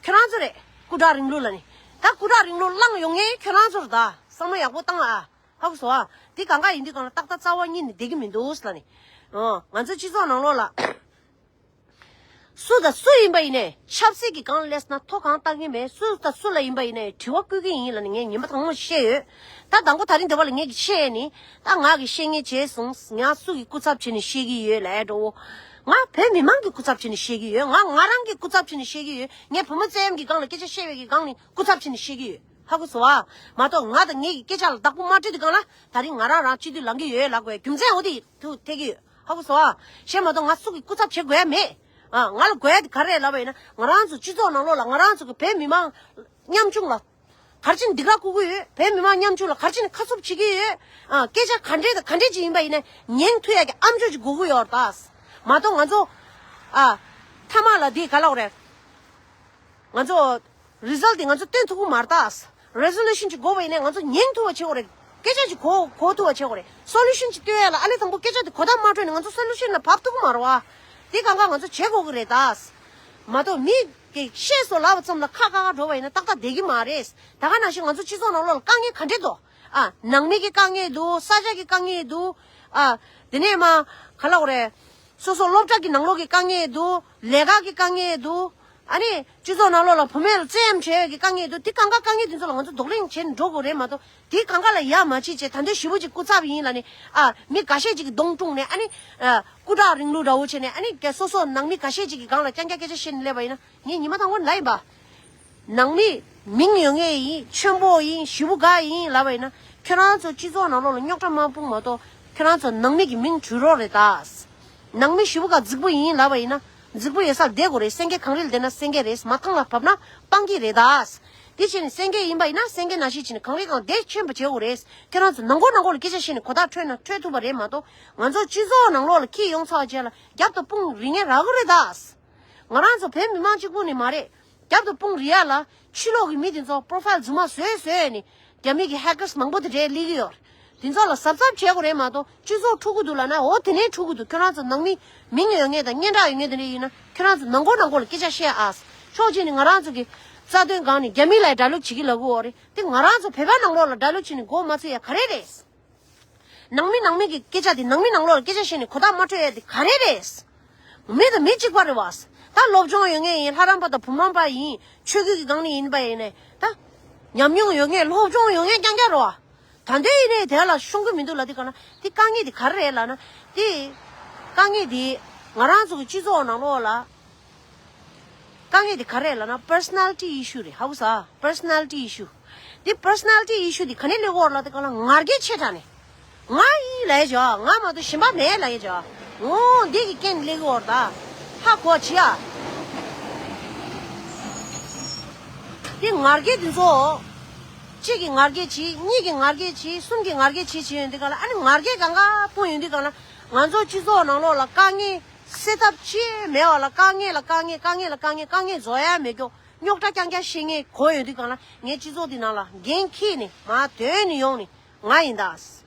ཁྱོད་རང་ཚོ་རེད། སྐུ་དྲག་རིང་ལུགས་ལབ་ནི། ད་སྐུ་དྲག་རིང་ལུགས་བསླངས་ཡོང་མཁན་ཁྱོད་རང་ཚོ་རེད་ད། བསམ་བློ་ཡག་པོ་བཏང་ཨ། ཧ་གོ་སོང་ཨ། དེ་གང་ག་ཡིན་དུས་སྒང་ལ་ཏག་ཏག་རྩ་བ་ཉིད་ནས་བསྡད་ཀྱི་མི་འདུག་ལབ་ནི། ཨོ། ང་ཚོའི་སྤྱི་ཚོགས་ནང་ལོགས་ལ། སུ་དང་སུ་ཡིན་པ་ཡིན་ནའི་ཆབ་སྲིད་ཀྱི་སྒང་སླེབས་ན་ཐོ་གང་བཏང་གི་མེད། སུ་དང་སུ་ལ་ཡིན་པ་ཡིན་ནའི་དྲི་བ་བཀོད་ཀྱི་ཡིན་ལབ་ནས་ངས་ཉིན་པ་དང་པོ་བཤད་ཡོད། ད་དང་པོ་ད་རིང་འདི་བ་ལ་ངས་ཀྱི་བཤད་ནི། ད་ང་གི་བཤད་ངེས་བྱས་སོང་། ང་སུ་གི་སྐུ་ཚབ་བྱས་ནས་བཤད་ཀྱི་ཡོད་ལབ་འགྲོ། ང་བོད་མི་མང་གི་སྐུ་ཚབ་བྱས་ནས་བཤད་ཀྱི་ཡོད། ང་ང་རང་གི་སྐུ་ཚབ་བྱས་ནས་བཤད་ཀྱི་ཡོད། ངས་བུ་མོ་བཙན་གཡེམ་གྱི་སྒང་ལ་སྐད་ཆ་བཤད་པའི་གི་སྒང་ནས་སྐུ་ཚབ་བྱས་ནས་བཤད་ཀྱི་ཡོད། ཧ་གོ་སོང་ཨ། མ་གཏོགས་ང་དང་ངེད་ཀྱི་སྐད་ཆ་ལ་བདག་པོ་མ་སྤྲད་དུས་སྒང་ལ་ད་རིང་ང་རང་རང་སྤྱི་འཐུས་ལངས་ཀྱི་ཡོད་ལབ་དགོས་རྒྱུ་མཚན་འོ་དེ་ཐུག་ཐེག་གི་ཡོད། ཧ་གོ་སོང་ཨ། གཞན་མ་གཏོགས་ང་སུ་གི་སྐུ་ཚབ་བྱེད་དགོས་ཡ་མེད། ཨ། ང་ལ་དགོས་ཡ་དེ་ག་རེ་རེད་ལབ་པ་ཡིན་ན། ང་རང་ཚོ་སྤྱི་ཚོགས་ནང་ལོགས་ལ་ང་རང་ཚོ་གི་བོད་མི་མང་ཉམ་ཆུང་ལ་ག་རེ་བྱས་ནས་སྡིགས་ར་བསྐུལ་གྱི་ཡོད། བོད་མི་མང་ཉམ་ཆུང་ལ་ག་རེ་བྱས་ནས་ཁ་སུབ་བྱེད་ཀྱི་ཡོད། ཨ། སྐད་ཆ་ག་འདྲས་དང་ག་འདྲས་ཅིག་ཡིན་པ་ཡིན་ན་ཉན་ཐུབ་ཡ་གི་ཨམ་ཅོག་ཅིག་དགོས་ཀྱི་ཡོད་རེད་ད། མ་གཏོགས་ང་ཚོ་ཨ་མཐའ་མ་ལ་འདི་ག་ལབ་དགོས་རེད། ང་ཚོ་རི་ཛལ་ཊི་འདི་ང་ཚོ་སྟོན་ཐུབ་ཀྱི་མ་རེད་ད། རེ་ཟོ་ལུ་ཤན་ཅིག་དགོས་པ་ཡིན་ན་ང་ཚོ་ཉན་ཐུབ་པ་བྱེད་དགོས་རེད། སྐད་ཆ་ཅིག་གོ་གོ་ཐུབ་པ་བྱེད་དགོས་རེད། སོ་ལུ་ཤན་ཅིག་སྟོན་ཡ་ལ་ཨ་ལེ་དང་པོ་སྐད་ཆ་དེ་གོ་བརྡ་མ་འཕྲོད་ནས་ང་ཚོ་སོ་ལུ་ཤན་ལ་བབས་ཐུབ་ཀྱི་མ་རེད་བ། དེ་གང་ག་ང་ཚོ་བྱེད་དགོས་ཀྱི་རེད་ད། མ་གཏོགས་མི་གིས་བཤད་སོ་ལབ་པ་ཙམ་ལ་ཁ་བཀག་ག་འགྲོ་བ་ཡིན་ན་ཏག་ཏག་བསྡད་ཀྱི་མ་རེད། ད་ག་ནང་བཞིན་ང་ཚོ་སྤྱི་ཚོགས་ནང་ལོགས་ལ་དཀའ་ངལ་ག་འདྲས་འདུག་ཨ་ནང་མི་གི་དཀའ་ངལ་འདུག་ས་ཆ་གི་དཀའ་ངལ་འདུག་ཨ་དེ་ནས་མ་ག་ལབ་དགོས་རེད། སོ་སོ་སློབ་གྲྭ་གི་ནང་ལོགས་ཀྱི་དཀའ་ངལ་འདུག་ལས་ཀ་གི་དཀའ་ངལ་འདུག་ཨ་ནི་སྤྱི་ཚོགས་ནང་ལོགས་ལ་བུད་མེད་ལ་བཙན་གཡེམ་བྱས་ཡོད་ཀྱི་དཀའ་ངལ་འདུག་དེ་གང་ག་དཀའ་ངལ་དེ་ཚོ་ལ་ང་ཚོ་རྡོག་རིང་བྱས་ནས་འགྲོ་དགོས་རེད་མ་གཏོགས་དེ་གང་ག་ལ་ཡ་མ་བྱེད་བྱས་ད་འདོད་ཞེ་པོ་ཅིག་སྐུ་ཚབ་ཡིན་ལབ་ནས་ཨ་མི་འགའ་ཤས་ཅིག་གི་གདོང་བཀྲུངས་ནས་ཨ་ནི་ཨ་སྐུ་དྲག་རིང་ལུགས་འདྲ་བོ་བྱས་ནས་ཨ་ནི་སོ་སོ་ནང་མི་འགའ་ཤས་ཅིག་གི་སྒང་ལ་རྐྱང་རྐྱང་སྐད་ཆ་བཤད་ནས་སླེབས་པ་ཡིན་ན་ངས་ཉི་མ་དང་པོ་ལབ་ཡིན་པ། ནང་མི་མིང་ཡོད་མཁན་ཡིན། ཆེན་པོ་ཡིན། ཞེ་པོ་དགའ་ཡིན་ལབ་པ་ཡིན་ན་ཁྱོད་རང་ཚོ་སྤྱི་ཚོགས་ནང་ལོགས་ལ་རྙོག་དྲ་མ་སྤུངས་མ་གཏོགས་ཁྱོད་རང་ཚོ་ནང་མི་གི་མིང་བྲུས་རོགས་རེད་ད། ནང་མི་ཞེ་པོ་དགའ་རྫིག་པོ་ཡིན་ལབ་པ་ཡིན་ན་རྫིག་པོ་ཡོད་སར་བསྡད་དགོས་རེད། སེང་གེ་གངས་རི་ལ་བསྡད་ན་སེང་གེ་རེད། མ་ཐང་ལ་བབས་ན་སྤང་གི་རེད་ད། དེ་བྱས་ནས་སེང་གེ་ཡིན་པ་ཡིན་ན་སེང་གེ་ནང་བཞིན་བྱས་ནས་གངས་རི་སྒང་བསྡད་ཆེན་པོ་བྱེད་དགོས་རེད། ཁྱོད་རང་ཚོ་ནང་སྒོ་ནང་སྒོ་ལ་སྐད་ཆ་བཤད་ནས་གོ་བརྡ་འཕྲོད་ན་འཕྲོད་ཐུབ་པ་རེད་མ་གཏོགས་ང་ཚོ་སྤྱི་ཚོགས་ནང་ལོགས་ལ་འཁྱེར་ཡོང་ཚར་བ་རྗེས་ལ་རྒྱབ་ཏུ་དཔུང་རིང་ངེ་རག་གི་རེད་ད། ང་རང་ཚོ་བོད་མི་མང་གཅིག་པུ་ནི་མ་རེད། རྒྱབ་ཏུ་དཔུང་རིང་ཡ་ལ་ཕྱི་ལོགས་ཀྱི་མི་དེ་ཚོ་པོ་རོ་ཕའིལ་རྫུན་མ་བཟོས་བཟོས་ནས་རྒྱ་མི་གི་ཧེ་ཀར་མང་པོ་དེ་འདྲས་སླེབས་ཀྱི་ཡོད་རེད། དེ་ཚོ་ལ་གཟབ་གཟབ་བྱེད་དགོས་རེད་མ་གཏོགས་སྤྱི་ཚོགས་འཁྲུག་གི་འདུག་ལབ་ན་འོ་དེ་ནས་འཁྲུག་གི་འདུག་ཁྱོད་རང་ཚོ་ནང་མི་མིང་ཡོད་མཁན་དང་སྙན་གྲགས་ཡོད་མཁན་དེ་འདྲས་ཡིན་ན་ཁྱོད་རང་ཚོ་ནང་སྒོ་ནང་སྒོ་ལ་སྐད་ཆ་བཤད་ཨ། ཕྱོགས་གཅིག་ནས་ང་རང་ཚོ་གི་རྩ་དོན་སྒང་ནས་རྒྱ་མི་ལ་ཡ་ཌའི་ལོག་བྱེད་ཀྱི་ལབ་གི་ཡོད་རེད། དེ་ང་རང་ཚོ་བོད་པ་ནང་ལོགས་ལ་ཌའི་ལོག་བྱེད་ནས་མགོ་མ་ཚོས་ཡ་ག་རེ་རེད། ནང་མི་ནང་མི་གི་སྐད་ཆ་དེ་ནང་མི་ནང་ལོགས་ལ་སྐད་ཆ་བཤད་ནས་གོ་བརྡ་མ་འཕྲོད་ཡ་དེ་ག་རེ་རེད། མི་དང་མི་གཅིག་པ་རེད་བ། ད་སློབ་སྦྱོང་ཡོད་མཁན་ཡིན། ལྷ་རམས་པ་དང་བུམ་རམས་པ་ཡིན། ཆོས་བརྒྱུད་ཀྱི་སྒང་ནས་ཡིན་པ་ཡིན་ནའི་ད་ཉམས་མྱོང་ཡོད་མཁན་སློབ་སྦྱོང་ཡོད་མཁན་རྐྱང་རྐྱང་རེད་བ། ད་འདོད་ཡིན་ནའི་དེ་ལ་ཤོང་གི་མི་འདུག་ལབ་དུས་གང་ལ་དེ་དཀའ་ངལ་དེ་ག་རེ་རེད་ལབ་ན་དེ་དཀའ་ངལ་དེ་ང་རང་ཚོ་གི་སྤྱི་ཚོགས་ནང་ལོགས་ལ། དཀའ་ངལ་དེ་ག་རེ་ལབ་ན་པར་སོ་ན་ལི་ཊི་ཨི་ཤུ་རེད། ཧ་གོ་སོང་། པར་སོ་ན་ལི་ཊི་ཨི་ཤུ། དེ་པར་སོ་ན་ལི་ཊི་ཨི་ཤུ་དེ་ག་ནས་སླེབས་ཀྱི་ཡོད་རེད་ལབ་དུས་གང་ལ་ང་རྒྱལ་ཆེ་དྲགས་ནས། ང་ཡིན་ལབ་ཡ་ཅིག་ང་མ་གཏོགས་གཞན་པ་མེད་ལབ་ཡ་ཅིག་འོ་འདི་གི་རྐྱེན་སླེབས་ཀྱི་ཡོད་རེད་ད། ཧ་གོ་བྱེད་ཨ། དེ་ང་རྒྱལ་དེ་ཚོ། གཅིག་གིས་ང་རྒྱལ་བྱེད། གཉིས་ཀྱིས་ང་རྒྱལ་བྱེད། གསུམ་གྱིས་ང་རྒྱལ་བྱེད་བྱེད་ཡོང་དུས་གང་ལ་ཨ་ནི་ང་རྒྱལ་གང་ག་སྤུངས་ཡོང་དུས་གང་ལ་ང་ཚོ་སྤྱི་ཚོགས་ནང་ལོགས་ལ་དཀའ་ངལ། སེལ་ཐབས་ཅི་མེད་པ་ལ་དཀའ་ངལ་ལ་དཀའ་ངལ། དཀའ་ངལ་ལ་དཀའ་ངལ། དཀའ་ངལ་རྫོགས་ཡ་མེད་རྒྱུ། རྙོག་དྲ་རྐྱང་རྐྱང་བཤད་མཁན་གོ་ཡོང་དུས་གང་ལ་ངས་སྤྱི་ཚོགས་འདི་ནང་ལ་འགན་འཁྱེར་ནས་མར་ཐོན་ནས་ཡོང་ནས་ང་ཡིན་ད།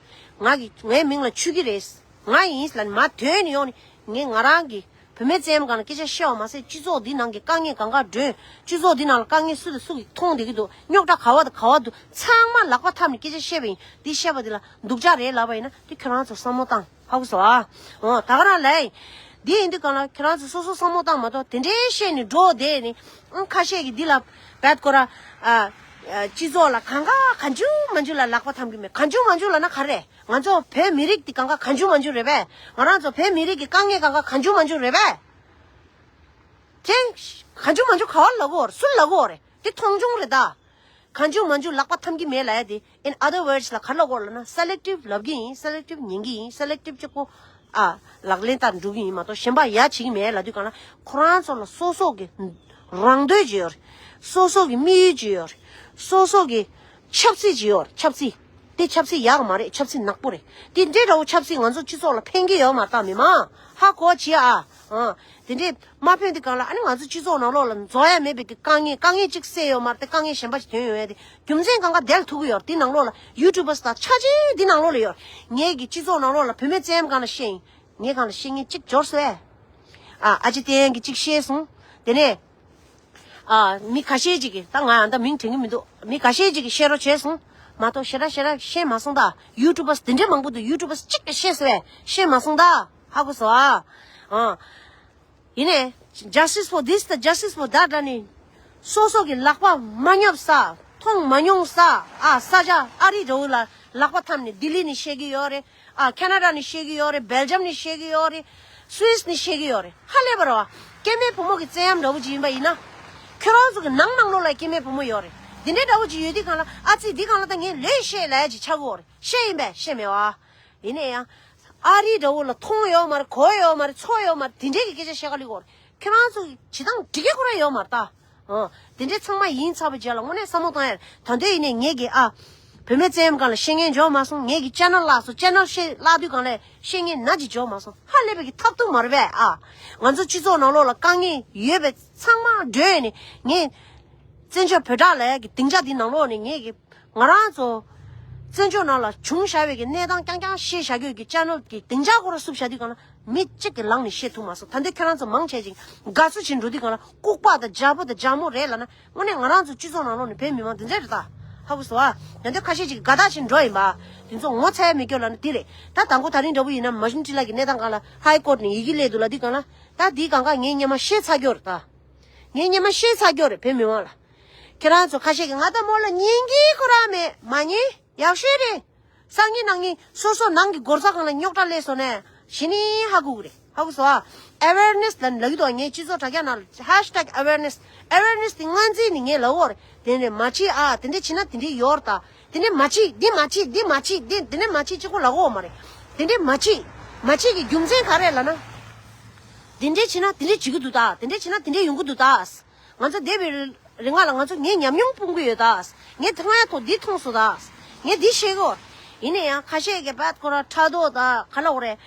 ང་གི་ངའི་མིང་ལ་ཆོས་སྐྱིད་རེད། ང་ཡིན་ལབ་ནས་མར་ཐོན་ནས་ཡོང་ནས་ངས་ང་རང་གི་བུད་མེད་བཙན་གཡེམ་སྒང་ལ་སྐད་ཆ་བཤད་པ་མ་ཟད་སྤྱི་ཚོགས་འདི་ནང་གི་དཀའ་ངལ་གང་ག་སྒྲོན། སྤྱི་ཚོགས་འདི་ནང་ལ་དཀའ་ངལ་སུ་དང་སུ་གིས་མཐོང་བསྡད་ཀྱི་འདུག་རྙོག་དྲ་ག་བ་དང་ག་བ་འདུག་ཚང་མ་ལག་པ་འཐམས་ནས་སྐད་ཆ་བཤད་པ་ཡིན། འདི་བཤད་པ་འདི་ལ་སྡུག་ཅག་རེད་ལབ་པ་ཡིན་ན་དེ་ཁྱོད་རང་ཚོ་བསམ་བློ་བཏང་། ཧ་གོ་སོང་ཨ། འོ་ད་ག་རང་ལབ་ཡིན། འདི་ཡིན་དུས་གང་ལ་ཁྱེད་རང་ཚོ་སོ་སོ་བསམ་བློ་བཏང་མ་གཏོགས་དེ་འདྲའི་བཤད་ནས་འགྲོ་བསྡད་ནས་ཨང་ཁ་ཤས་ཀྱིས་འདི་ལ་བད་ཀོ་ར་ཨ་ཨ་སྤྱི་ཚོགས་ལ་གང་ག་གང་བྱུང་མང་བྱུང་ལ་ལག་པ་འཐམ་གི་མེད། གང་བྱུང་མང་བྱུང་ལབ་ན་ག་རེ། ང་ཚོ་བོད་མི་རིགས་འདི་གང་ག་གང་བྱུང་མང་བྱུང་རེད་པས། ང་རང་ཚོ་བོད་མི་རིགས་ཀྱི་དཀའ་ངལ་གང་ག་གང་བྱུང་མང་བྱུང་རེད་པས། དེ་གང་བྱུང་མང་བྱུང་ག་བ་ལབ་གོ་རེད། སུ་ལབ་གོ་རེད། དེ་མཐོང་ཆུང་རེད་ད། གང་བྱུང་མང་བྱུང་ལག་པ་འཐམ་གི་མེད་ལབ་ཡ་དེ། In other words ལ་ག་ལབ་དགོས་ལབ་ན་སེ་ལེག་ཊིབ་ལབ་གི་ཡིན། སེ་ལེག་ཊིབ་ཉན་གི་ཡིན། སེ་ལེག་ཊིབ་གཅིག་པོ་ཨ་ལག་ལེན་བསྟར་འགྲོ་གི་ཡིན་མ་གཏོགས་གཞན་པ་ཡ་བྱེད་ཀྱི་མེད་ལབ་དུས་གང་ལ་ཁོ་རང་ཚོ་ལ་སོ་སོ་གི་རང་འདོད་ཅིག་ཡོད་རེད། སོ་སོ་གི་དམིགས་ཡུལ་ཅིག་ཡོད་རེད། སོ་སོ་གི་ཆབ་སྲིད་ཅིག་ཡོད་རེད། ཆབ་སྲིད་དེ་ཆབ་སྲིད་ཡག་མ་རེད། ཆབ་སྲིད་ནག་པོ་རེད། དེ་འདྲའི་འདྲ་བོ་ཆབ་སྲིད་ང་ཚོ་སྤྱི་ཚོགས་ལ་ཕན་གི་ཡོད་མ་རེད་ད་མི་མང་། ཧ་གོ་བྱེད་ཨ། ཨ་དེ་འདྲའི། མ་ཕན་དེ་གང་ལ་ཨ་ནི་ང་ཚོ་སྤྱི་ཚོགས་ནང་ལོགས་ལ་རྫོགས་ཡ་མེད་པའི་གི་དཀའ་ངལ་དཀའ་ངལ་གཅིག་སེལ་ཡོད་མ་རེད་དེ་དཀའ་ངལ་གཞན་པ་ཞིག་ཐོན་ཡོང་ཡ་དེ་རྒྱུ་མཚན་གང་ག་དེ་ལ་ཐུག་གི་ཡོད་རེད། དེ་ནང་ལོགས་ལ་ཡུ་ཊུབ་པར་དང་ཆ་ཆེ་དེ་ནང་ལོགས་ལ་ཡོད་རེད། ངས་གི་སྤྱི་ཚོགས་ནང་ལོགས་ལ་བུད་མེད་བཙན་གཡེམ་སྒང་ལ་བཤད་ཡིན། ངས་གང་ལ་བཤད་ངས་གཅིག་འབྱོར་སོང་ཨེ། ཨ་ཨ་ཅེ་བསྟན་གྱིས་གཅིག་བཤད་སོང་། དེ་ནས་ཨ་མི་ཁ་ཤས་ཅིག་གིས་ད་ང་ད་མིང་དྲན་གི་མི་འདུག་མི་ཁ་ཤས་ཅིག་གིས་བཤད་རོགས་བྱས་སོང་། མ་གཏོགས་ཞེ་དྲག་ཞེ་དྲག་བཤད་མ་སོང་ད། ཡུ་ཊུབ་པར་དེ་འདྲའི་མང་པོ་འདུག་ཡུ་ཊུབ་པར་གཅིག་གིས་བཤད་སོང་བས་བཤད་མ་སོང་ད། ཧ་གོ་སོང་ཨ། ཨ། ཡིན་ནའི། Justice for this དང་Justice for that ལ་ནི། སོ་སོ་གི་ལག་པ་མ་ཉོབ་ས། མཐོང་མ་མྱོང་ས། ཨ་ས་ཆ་ཨ་རི་འདྲ་བོ་ལ་ལག་པ་འཐམས་ནས་ལྡི་ལི་ནས་བཤད་ཀྱི་ཡོད་རེད། ཨ་ཁེ་ན་ཌ་ནས་བཤད་ཀྱི་ཡོད་རེད། སྦེལ་ཇམ་ནས་བཤད་ཀྱི་ཡོད་རེད། སུད་སི་ནས་བཤད་ཀྱི་ཡོད་རེད། ཧ་ལས་པ་རེད་བ། སྐྱེ་དམན་བུ་མོ་གི་བཙན་གཡེམ་འདྲ་བོ་ཅིག་ཡིན་པ་ཡིན་ན། ཁྱོད་རང་ཚོ་གི་ནང་ནང་ལོགས་ལ་སྐྱེ་དམན་བུ་མོ་ཡོད་རེད། འདི་འདྲའི་འདྲ་བོ་ཅིག་ཡོད་དུས་གང་ལ་ཨ་ཙི་འདི་གང་ལ་ད་ངས་ལོས་བཤད་ལབ་ཡ་ཅིག་ཆགས་ཀྱི་ཡོད་རེད། བཤད་ཡིན་པས་བཤད་མེད་བ། ཡིན་ནའི་ཡང་། ཨ་རི་འདྲ་བོ་ལ་མཐོང་ཡོད་མ་རེད། གོ་ཡོད་མ་རེད། ཚོར་ཡོད་མ་རེད། དེ་འདྲའི་གི་སྐད་ཆ་བཤད་ག་ལུས་གོ་རེད། ཁྱོད་རང་ཚོ་གི་བྱེད་སྟངས་འགྲིག་གི་ཁོ་རང་ཡོད་མ་རེད་ད། ཨ། དེ་འདྲའི་ཚང་མ་ཡིན་ཚར་བའི་རྗེས་ལ་དངོས་གནས་བསམ་བློ་བཏང་ཡ་རེད། ད་དུང་ཡིན་ནའི་ངས་གི་ཨ། བུད་མེད་བཙན་གཡེམ་སྒང་ལ་བཤད་མཁན་འཇོག་མ་སོང་། ངེད་ཀྱི་ཅེ་ནལ་བརླག་སོང་། ཅེ་ནལ་བཤད་བརླག་དུས་སྒང་ལ་བཤད་མཁན་ནག་ཅིག་འཇོག་མ་སོང་། ཧ་ལས་པའི་གི་ཐབས་སྡུག་མ་རེད་པས་ཨ། ང་ཚོ་སྤྱི་ཚོགས་ནང་ལོགས་ལ་དཀའ་ངལ་ཡོད་པའི་ཚང་མ་སྒྲོལ་ནས་ངས་བཙན་བྱོལ་བོད་དྲག་ལས་ཀྱི་སྡིངས་ཆ་འདི་ནང་ལོགས་ནས་ངེད་ཀྱི་ང་རང་ཚོ་བཙན་བྱོལ་ནང་ལ་བྱུང་བཞག་པའི་གི་གནས་སྟངས་རྐྱང་རྐྱང་བཤད་བཞག་རྒྱུ་གི་ཅེ་ནལ་གི་སྡིངས་ཆ་ཁོ་ར་བསུབ་བཞག་དུས་སྒང་ལ་མི་གཅིག་གི་ལག་ནས་བཤད་ཐུབ་མ་སོང་། ད་འདི་ཁྱེད་རང་ཚོ་མང་ཆེ་ཅིག་དགའ་བསུ་བྱེད་འགྲོ་དུས་སྒང་ལ་ལྐུགས་པ་དང་རྒྱ་པོ་དང་རྒྱ་མོ་རེད་ལབ་ན། དངོས་གནས་ང་རང་ཚོ་སྤྱི་ཚོགས་ནང་ལོགས་ནས་བོད་མི་མང་འདི་འདྲ་རེད་ད། ཧ་གོ་སོང་ཨ། ཡང་དེ་ཁ་ཤས་ཅིག་དགའ་ཐག་ཆོད་འགྲོ་ཡིན་པ། དེ་ཚོ་ངོ་ཚ་ཡ་མེད་རྒྱུ་ལབ་ན་དེ་རེད། ད་དང་པོ་ད་རིང་འདྲ་པོ་ཡིན་ན་མ་ཤུན་ཏི་ལ་གི་གནས་སྟངས་སྒང་ལ་ཧའི་ཀོར་ནས་ཡི་གེ་སླེབས་འདུག་ལབ་དུས་སྒང་ལ། ད་དེའི་སྒང་ག་ངས་སྔོན་མ་བཤད་ཚར་རྒྱུ་རེད་ད། ངས་སྔོན་མ་བཤད་ཚར་རྒྱུ་རེད་བོད་མི་མང་ལ། ཁྱེད་རང་ཚོ་ཁ་ཤས་ཀྱིས་ང་ད་མོ་ལ་ཉན་གི་ཁོ་རང་མེད་མ་ཉན། ཡག་ཤོས་རེད། སང་ཉིན་གནངས་ཉིན་སོ་སོ་ནང་གི་སྒོ་རྩ་སྒང་ལ་རྙོག་དྲ་སླེབས་སོང་ནས་གཞི་ནས་ཧ་གོ་གི་རེད། ཧ་གོ་སོང་ཨ། ཨེ་ཝེར་ནེ་སི་ལབ་ལབ་ཀྱི་འདུག་ངས་སྤྱི་ཚོགས་དྲ་རྒྱ་ནང་ལ་ཧེ་ཤི་ཊེག་ཨེ་ཝེར་ནེ་སི། ཨེ་ཝེར་ནེ་སི་དེ་སྔ་འཛིན་ནས་ངས་ལབ་ཡོད་རེད། དེ་འདྲས་མ་བྱེད་ཨ། དེ་འདྲས་བྱེད་ན་དེ་འདྲས་ཡོད་རེད་ད། དེ་འདྲས་མ་བྱེད། འདི་མ་བྱེད། འདི་མ་བྱེད། འདི་འདི་འདྲས་མ་བྱེད་གཅིག་པོ་ལབ་ཡོད་མ་རེད། དེ་འདྲས་མ་བྱེད། མ་བྱེད་ཀྱི་རྒྱུ་མཚན་ག་རེ་ལབ་ན། དེ་འདྲས་བྱེད་ན་དེ་འདྲས་བྱེད་ཀྱི་འདུག་ད། དེ་འདྲས་བྱེད་ན་དེ་འདྲས་ཡོང་གི་འདུག་ད། ང་ཚོ་འདས་པའི་རིང་ལ་ང་ཚོ་ངས་ཉམས་མྱོང་སྤུངས་ཀྱི་ཡོད་ད། ངས་དེ་སྔ་ཡ་ཐོག་འདི་མཐོང་སོང་ད། ངས་འདི་ཤེས་གོ། ཡིན་ན་ཡང་ཁ་ཤས་ཀྱིས་བད་ཁོ་ར་ཕྲག་དོག་ད་ག་ལ་འོ་རེད།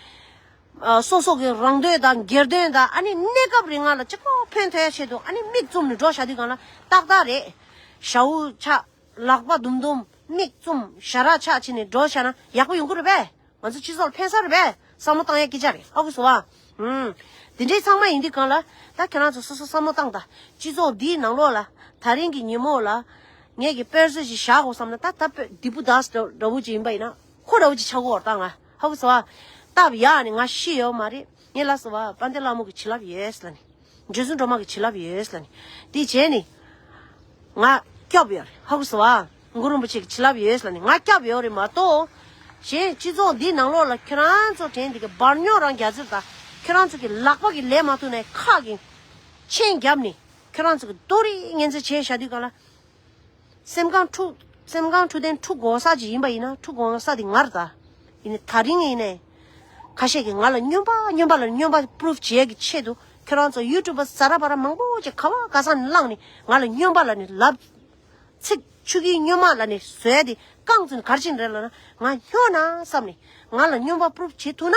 ཨ། སོ་སོ་གི་རང་དོན་དང་སྒེར་དོན་དང་ཨ་ནི་གནས་སྐབས་རིང་ལ་གཅིག་པོ་ཕན་ཐོགས་ཆེད་དུ་ཨ་ནི་མིག་བཙུམ་ནས་འགྲོ་བཞག་དུས་སྒང་ལ་ཏག་ཏག་རེད། ཞ་བོ་ཆགས། ལག་པ་དུམ་དུམ། མིག་བཙུམ། ཞ་རག་ཆགས་བྱས་ནས་འགྲོ་བཞག་ན་ཡག་པོ་ཡོང་གི་རེད་པས། ང་ཚོ་སྤྱི་ཚོགས་ལ་ཕན་ས་རེད་པས། བསམ་བློ་བཏང་ཡ་སྐད་ཆ་རེད། ཧ་གོ་སོང་ཨ། ཨུམ། དེ་འདྲའི་ཚང་མ་ཡིན་དུས་སྒང་ལ་ད་ཁྱེད་རང་ཚོ་སོ་སོ་བསམ་བློ་བཏང་ད། སྤྱི་ཚོགས་འདིའི་ནང་ལོགས་ལ་ད་རིང་གི་ཉིན་མོ་ལ་ངས་ཀྱི་དཔེར་བརྗོད་ཅིག་བཞག་དགོས་བསམ་ན། ད་ད་དཔེ་སྡིག་པོ་དག་འདྲ་བོ་ཅིག་ཡིན་པ་ཡིན་ན། ཁོ་འདྲ་བོ་ཅིག་ཆགས་ཀྱི་ཡོད་རེད་ད། ང་ཧ་གོ་སོང་ཨ། སྟབས་ཡག་ནི་ང་ཤི་ཡོད་མ་རེད། ངས་ལབ་སོང་ཨ། དཔལ་ལྡན་ལྷ་མོ་གི་བྱིན་རླབས་ཡོད་ལབ་ནི། འབྲི་གུང་སྒྲོལ་མ་གི་བྱིན་རླབས་ཡོད་ལབ་ནི། དེ་བྱས་ནི། ང་སྐྱོབ་ཡོད་རེད། ཧ་གོ་སོང་ཨ། གུ་རུ་རིན་པོ་ཆེ་གི་བྱིན་རླབས་ཡོད་ལབ་ནི་ང་སྐྱོབ་ཡོད་རེད་མ་གཏོགས། གཞན་སྤྱི་ཚོགས་འདིའི་ནང་ལོགས་ལ་ཁྱེད་རང་ཚོ་དྲན་འདི་གི་འབར་ཉོག་རང་རྒྱ་ཚོད་དང་། ཁྱེད་རང་ཚོ་གི་ལག་པ་གི་ལས་མ་ཐུབ་ནས་ཁ་གི་མཆན་བརྒྱབ་ནི། ཁྱེད་རང་ཚོ་གི་རྡོ་རིང་ངན་ཚད་བྱས་བཞག་དུས་སྒང་ལ། སེམས་ཁམས་འཁྲུག་སེམས་ཁམས་འཁྲུག་ལྡན་འཁྲུག་དགོས་ས་ཅིག་ཡིན་པ་ཡིན་ན་འཁྲུག་དགོས་ས་དེ་ང་རེད་ད། ཡིན་ནའི་ད་རིང་ཡིན་ནའི། ཁ་ཤས་ཀྱིས་ང་ལ་སྨྱོན་པ་སྨྱོན་པ་ལ་སྨྱོན་པ་པུ་རུབ་བྱེད་ཀྱི་ཆེད་དུ་ཁྱེད་རང་ཚོ་ཡུ་ཊུབ་པ་ཟ་ར་བ་ར་མང་པོ་ཅིག་ག་བ་ག་ས་ནས་བླངས་ནས་ང་ལ་སྨྱོན་པ་ལབ་ནས་ལབ། ཚིག་ཆུ་སྐྱེས་སྨྱོན་མ་ལབ་ནས་བཟོས་ཏེ་རྐང་བཙུགས་ནས་ག་རེ་བྱས་ནས་རེད་ལབ་ན། ང་སྨྱོ་ན་བསམ་ནས་ང་ལ་སྨྱོན་པ་པུ་རུབ་བྱེད་ཐུབ་ན།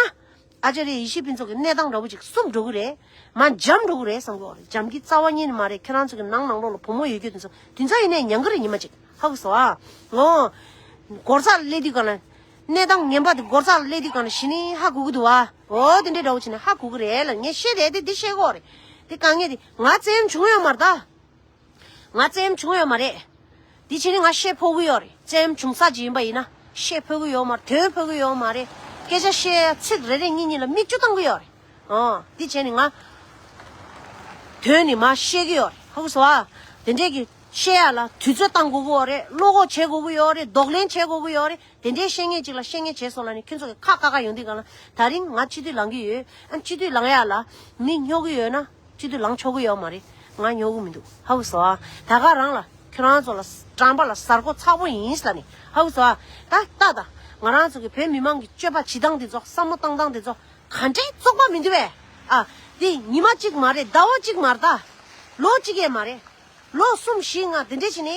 ཨ་ཙརྱ་ཡེ་ཤེས་ཕུན་ཚོགས་ཀྱི་གནས་སྟངས་འདྲ་བོ་ཅིག་སུབ་འགྲོ་གི་རེད། མར་འཇམ་འགྲོ་གི་རེད་བསམ་གི་ཡོད་རེད། འཇམ་གྱི་རྩ་བ་ཉིད་ནས་མ་རེད། ཁྱེད་རང་ཚོ་གི་ནང་ནང་ལོགས་ལ་བུ་མོ་ཡོད་རྒྱུ་དེ་ཚོ་དེ་ཚོ་ཡིན་ནའི་མྱང་གི་རེད། ཉི་མ་གཅིག་ཧ་གོ་སོང་ཨ། འོ། སྒོ་རྩར་སླེབས་དུས་སྒང་ལ། གནས་སྟངས་ངན་པ་དེ་སྒོ་རྩར་སླེབས་དུས་སྒང་ལ་གཞི་ནས་ཧ་གོ་གི་འདུག་ཨ། འོ་དེ་འདྲའི་འདྲ་བོ་བྱས་ནས་ཧ་གོ་གི་རེད་ལབ་ངས་བཤད་བསྡད་དེ་འདི་བཤད་གི་ཡོད་རེད། དེ་དཀའ་ངལ་དེ་ང་བཙན་གཡེམ་བྱུང་ཡོད་མ་རེད་ད། ང་བཙན་གཡེམ་བྱུང་ཡོད་མ་རེད། དེ་བྱས་ནས་ང་བཤད་ཕོད་ཀྱི་ཡོད་རེད། བཙན་གཡེམ་བྱུང་ས་ཅིག་ཡིན་པ་ཡིན་ན་བཤད་ཕོད་ཀྱི་ཡོད་མ་རེད། དོན་ཕོད་ཀྱི་ཡོད་མ་རེད། སྐད་ཆ་བཤད་ཡ་ཚིག་རེ་རེ་གཉིས་གཉིས་ལ་མིག་ཆུ་བཏང་གི་ཡོད་རེད། ཨོ། དེ་བྱས་ནས་ང་དོན་ནི་མར་བཤད་ཀྱི་ཡོད་རེད། ཧ་གོ་སོང་ཨ། དེ་འདྲས་ཀྱི་བཤད་ཡ་ལ་དུས་ཚོད་བཏང་དགོས་ཀྱི་ཡོད་རེད། བློ་ཁོག་བྱེད་དགོས་ཀྱི་ཡོད་རེད། གདོང་ལེན་བྱེད་དགོས་ཀྱི་ཡོད་རེད། དེ་འདྲའི་བཤད་མཁན་གཅིག་ལ་བཤད་མཁན་བྱས་སོང་ལབ་ནས་ཁྱོད་ཚོ་གི་ཁ་ཁ་ཁ་ཡོང་དུས་སྒང་ལ་ད་རིང་ང་སྤྱི་འཐུས་ལངས་ཀྱི་ཡོད། ཨ། སྤྱི་འཐུས་ལངས་ཡ་ལ་མི་སྨྱོ་གི་ཡོད་ན་སྤྱི་འཐུས་ལངས་ཆོག་གི་ཡོད་མ་རེད། ང་སྨྱོ་གི་མི་འདུག་ཧ་གོ་སོང་ཨ། ད་ག་རང་ལ་ཁྱོད་རང་ཚོ་ལ་དྲང་པ་ལ་གཟའ་རྒོད་ཚ་པོ་ཡིན་ལབ་ནས་ཧ་གོ་སོང་ཨ། ད་ལྟ་ད་ང་རང་ཚོ་གི་བོད་མི་མང་གི་སྤྱོད་པ་བྱེད་སྟངས་དེ་ཚོ་བསམ་བློ་བཏང་སྟངས་དེ་ཚོ་ག་འདྲའི་བཙོག་པ་མི་འདུག་བས། ཨ། དེ་ཉི་མ་གཅིག་མ་རེད། ཟླ་བ་གཅིག་མ་རེད་ད། ལོ་གཅིག་ཡས་མ་རེད། ལོ་གསུམ་བཞི་ལྔ་དེ་འདྲས་བྱས་ནས།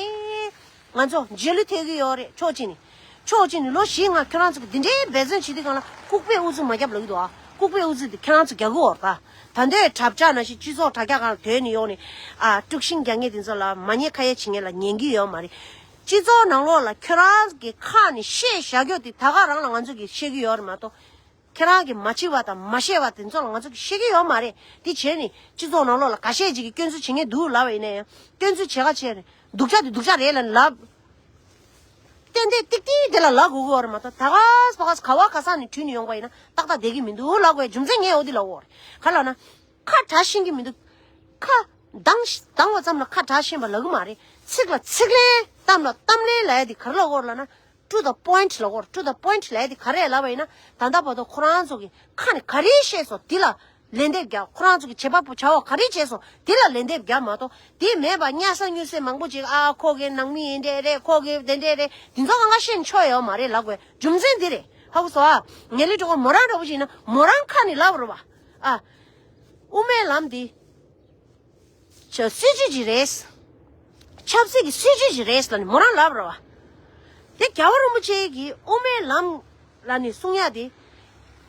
ང་ཚོ་རྗེས་ལུས་ཐེབས་ཀྱི་ཡོད་རེད། ཕྱོགས་གཅིག་ནས། ཕྱོགས་གཅིག་ནས་ལོ་བཞི་ལྔ་ཁྱོད་རང་ཚོ་གི་འདི་འདྲའི་འབད་བརྩོན་བྱེད་དུས་སྒང་ལ་ལྐུགས་པའི་ཨུ་ཚུགས་མ་རྒྱབ་ལབ་ཀྱི་འདུག་ཨ། ལྐུགས་པའི་ཨུ་ཚུགས་དེ་ཁྱོད་རང་ཚོ་རྒྱག་གི་ཡོད་རེད་ད། ད་འདོད་དྲ་བཅག་ནང་བཞིན་སྤྱི་ཚོགས་དྲ་རྒྱ་སྒང་ལ་དོན་ནི་ཡོང་ནས། ཨ། དཀྲུག་ཤིང་རྒྱག་མཁན་དེ་ཚོ་ལ་མ་ཉེས་ཁ་ཡ་བྱེད་མཁན་ལ་ཉན་གྱི་ཡོད་མ་རེད། སྤྱི་ཚོགས་ནང་ལོགས་ལ་ཁྱོད་རང་གི་ཁ་ནས་བཤད་བཞག་རྒྱུ་དེ་ད་ག་རང་ལ་ང་ཚོ་གིས་བཤད་ཀྱི་ཡོད་རེད་མ་གཏོགས། ཁྱེད་རང་གིས་མ་བྱས་པ་དང་མ་བཤད་པ་དེ་ཚོ་ལ་ང་ཚོ་གིས་བཤད་ཀྱི་ཡོད་མ་རེད། དེ་བྱས་ནས་སྤྱི་ཚོགས་ནང་ལོགས་ལ་འགའ་ཤས་ཅིག་གིས་སྐྱོན་འཛུགས་བྱེད་མཁན་འདུག་ལབ་པ་ཡིན་ན་ཡང་། སྐྱོན་འཛུགས་བྱེད་ག་བྱས་ནས་སྡུག་ཅག་དེ་སྡུག་ཅག་རེད་ལབ་ནས་ལབ། ཏན་ཏན་ཏིག་ཏིག་དེ་ལ་ལབ་དགོས་ཀྱི་ཡོད་རེད་མ་གཏོགས། ད་ག་ས་ག་ས་ག་བ་ག་ས་ནས་དྲུད་ནས་ཡོང་པ་ཡིན་ན་ཏག་ཏག་བསྡད་ཀྱི་མི་འདུག་ལབ་དགོས་རྒྱུ་མཚན་ངས་འོ་དེ་ལབ་ཡོད་རེད། ག་ལབ་ན། ཁ་གྲག་ཤེས་ཀྱི་མི་འདུག་ཁ་གདངས་གདངས་པ་ཙམ་ལ་ཁ་གྲག་ཤེས་པ་ལབ་ཀྱི་མ་རེད། ཚིག་ལ་ཚིག་ལན། གཏམ་ལ་གཏམ་ལན་ལབ་ཡ་དེ་ག་རེ་ལབ་ཀྱི་ཡོད་རེད་ལབ་ན། To the point ལབ་དགོས་རེད། To the point ལབ་ཡ་དེ་ག་རེ་ལབ་པ་ཡིན་ན། ད་ལྟ་བར་དུ་ཁོ་རང་ཚོ་གིས་ཁ་ནས་ག་རེ་བཤད་སོང་དེ་ལ་ལན་འདེབས་རྒྱག་ཁོ་རང་ཚོ་གིས་བྱེད་པ་པོ་བྱ་བ་ག་རེ་བྱས་སོང་དེ་ལ་ལན་འདེབས་རྒྱག་མ་གཏོགས། དེ་མེད་པ་སྨྱོ་ས་སྨྱོ་སེ་མང་པོ་ཅིག་ཨ། ཁོ་གི་ནང་མི་ཡིན་འདྲ་རེད། ཁོ་གི་དེ་འདྲ་རེད། དེ་ཚོ་གང་ག་བཤད་ནས་ཆོག་ཡོད་མ་རེད་ལབ་དགོས་རྒྱུ་མཚན་དེ་རེད། ཧ་གོ་སོང་ཨ། ངེད་ལས་གྲོགས་མོ་རང་འདྲ་པོ་ཞིག་ཡིན་ན་མོ་རང་ཁ་ནས་ལབ་རེད་བ། ཨ། དབུ་མའི་ལམ་འདི། ཆ་སྲིད་ཇུས་ཅིག་རེད། ཆབ་སྲིད་ཀྱི་སྲིད་ཇུས་ཅིག་རེད་ལབ་ནས་མོ་རང་ལབ་རེད་བ། དེ་རྒྱལ་བ་རིན་པོ་ཆེ་གིས་དབུ་མའི་ལམ་ལ་ནི་གསུང་ཡ་དེ།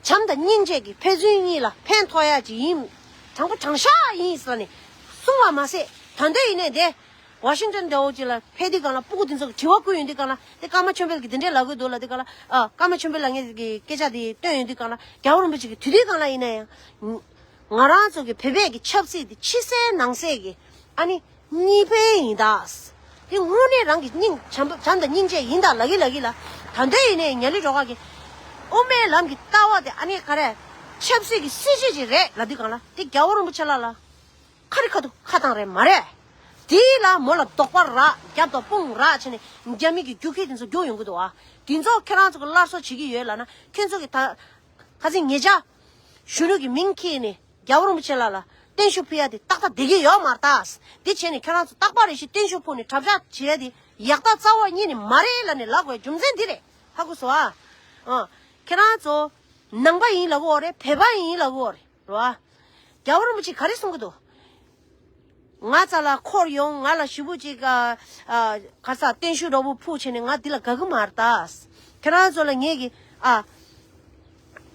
བྱམས་དང་སྙིང་རྗེ་གིས་ཕན་ཚུན་གཉིས་ལ་ཕན་ཐོགས་ཡ་ཅིག་ཡིན། དྲང་པོ་དྲང་བཞག་ཡིན་ཟེར་ནས་གསུངས་པ་མ་ཟད། ད་འདོད་ཡིན་ནས་དེ། ཝ་ཤིང་ཏོན་འདྲ་བོ་ཅིག་ལ་ཕེབས་དུས་སྒང་ལ་སྤུ་གུ་དེ་ཚོ་གི་དྲི་བ་བསྐུར་ཡོང་དུས་སྒང་ལ་དེ་ཀརྨ་ཆོས་འཕེལ་གྱིས་དེ་འདྲས་ལབ་གི་འདུག་ལབ་དུས་སྒང་ལ། ཨ། ཀརྨ་ཆོས་འཕེལ་ལ་ངས་གི་སྐད་ཆ་དེ་བཏོན་ཡོང་དུས་སྒང་ལ་རྒྱལ་བ་རིན་པོ་ཆེ་གིས་དེ་དུས་སྒང་ལ་ཡིན་ན་ཡང་། ང་རང་ཚོ་གི་བོད་པའི་གི་ཆབ་སྲིད་དེ་ཕྱི་གསལ་ནང་གསལ་གི། ཨ་ནི། གཉིས་ཕན་ཡིན་ད། དེ་དངོས་གནས་རང་གི་སྙིང་བྱམས་པ་བྱམས་དང་སྙིང་རྗེ་ཡིན་ད་ལབ་གི་ལབ་གི་ལ། ད་འདོད་ཡིན་ནས་ཉ་ལི་སྒྲོལ་དཀར་གི། དབུ་མའི་ལམ་གྱི་ལྟ་བ་དེ་ཨ་ནི་ག་རེ། ཆབ་སྲིད་ཀྱི་སྲིད་བྱུས་ཅིག་རེད་ལབ་དུས་སྒང་ལ་དེ་རྒྱལ་བ་རིན་པོ་ཆེ་ལགས་ལ། ཁ་རི་ཁ་ཐུག་ཁ་བཏང་རེད་མ་རེད། དེ་ལ་མོ་ལ་རྡོག་པ་རག་རྒྱབ་དང་དཔུང་རག་བྱས་ནས་རྒྱ་མི་གི་རྒྱུག་ཁྱི་དེ་ཚོ་རྒྱུག་ཡོང་གི་འདུག་ཨ། དེ་ཚོ་ཁྱེད་རང་ཚོ་གི་སླར་གསོ་བྱེད་ཀྱི་ཡོད་ལབ་ན་ཁྱེད་ཚོ་གི་ད། ཁ་སང་ཉེ་ཆར། གཞོན་ནུ་གི་མིང་ཁྱེར་ནས་རྒྱལ་བ་རིན་པོ་ཆེ་ལགས་ལ་བརྟན་བཞུགས་ཕུལ་ཡ་དེ་ཏག་ཏག་བསྡད་ཀྱི་ཡོད་མ་རེད་ད། དེ་བྱས་ནས་ཁྱེད་རང་ཚོ་རྟག་པར་རེ་ཞིག་བརྟན་བཞུགས་ཕུལ་ནས་གྲབས་གཤག་བྱེད་ཡ་དེ་ཡག་རྟགས་རྩ་བ་ཉིད་ནས་མ་རེད་ལབ་ནས་ལབ་དགོས་རྒྱུ་མཚན་འདི་རེད། ཧ་གོ་སོང་ཨ། ཨ། ཁྱེད་རང་ཚོ་ནང་པ་ཡིན་ལབ་གི་ཡོད་རེད། བོད་པ་ཡིན་ལབ་གི་ཡོད་རེད། རེད་བ། རྒྱལ་བ་རིན་པོ་ཆེ་ག་རེ་གསུང་གི་འདུག་ང་རྩ་ལ་འཁོར་ཡོང་། ང་ལ་ཞེ་པོ་ཅིག་ཨ། ཨ། ག་ས་བརྟན་བཞུགས་འདྲ་པོ་ཕུལ་བྱས་ནས་ང་འདི་ལ་དགའ་གི་མ་རེད་ད། ཁྱེད་རང་ཚོ་ལ་ངས་གི། ཨ།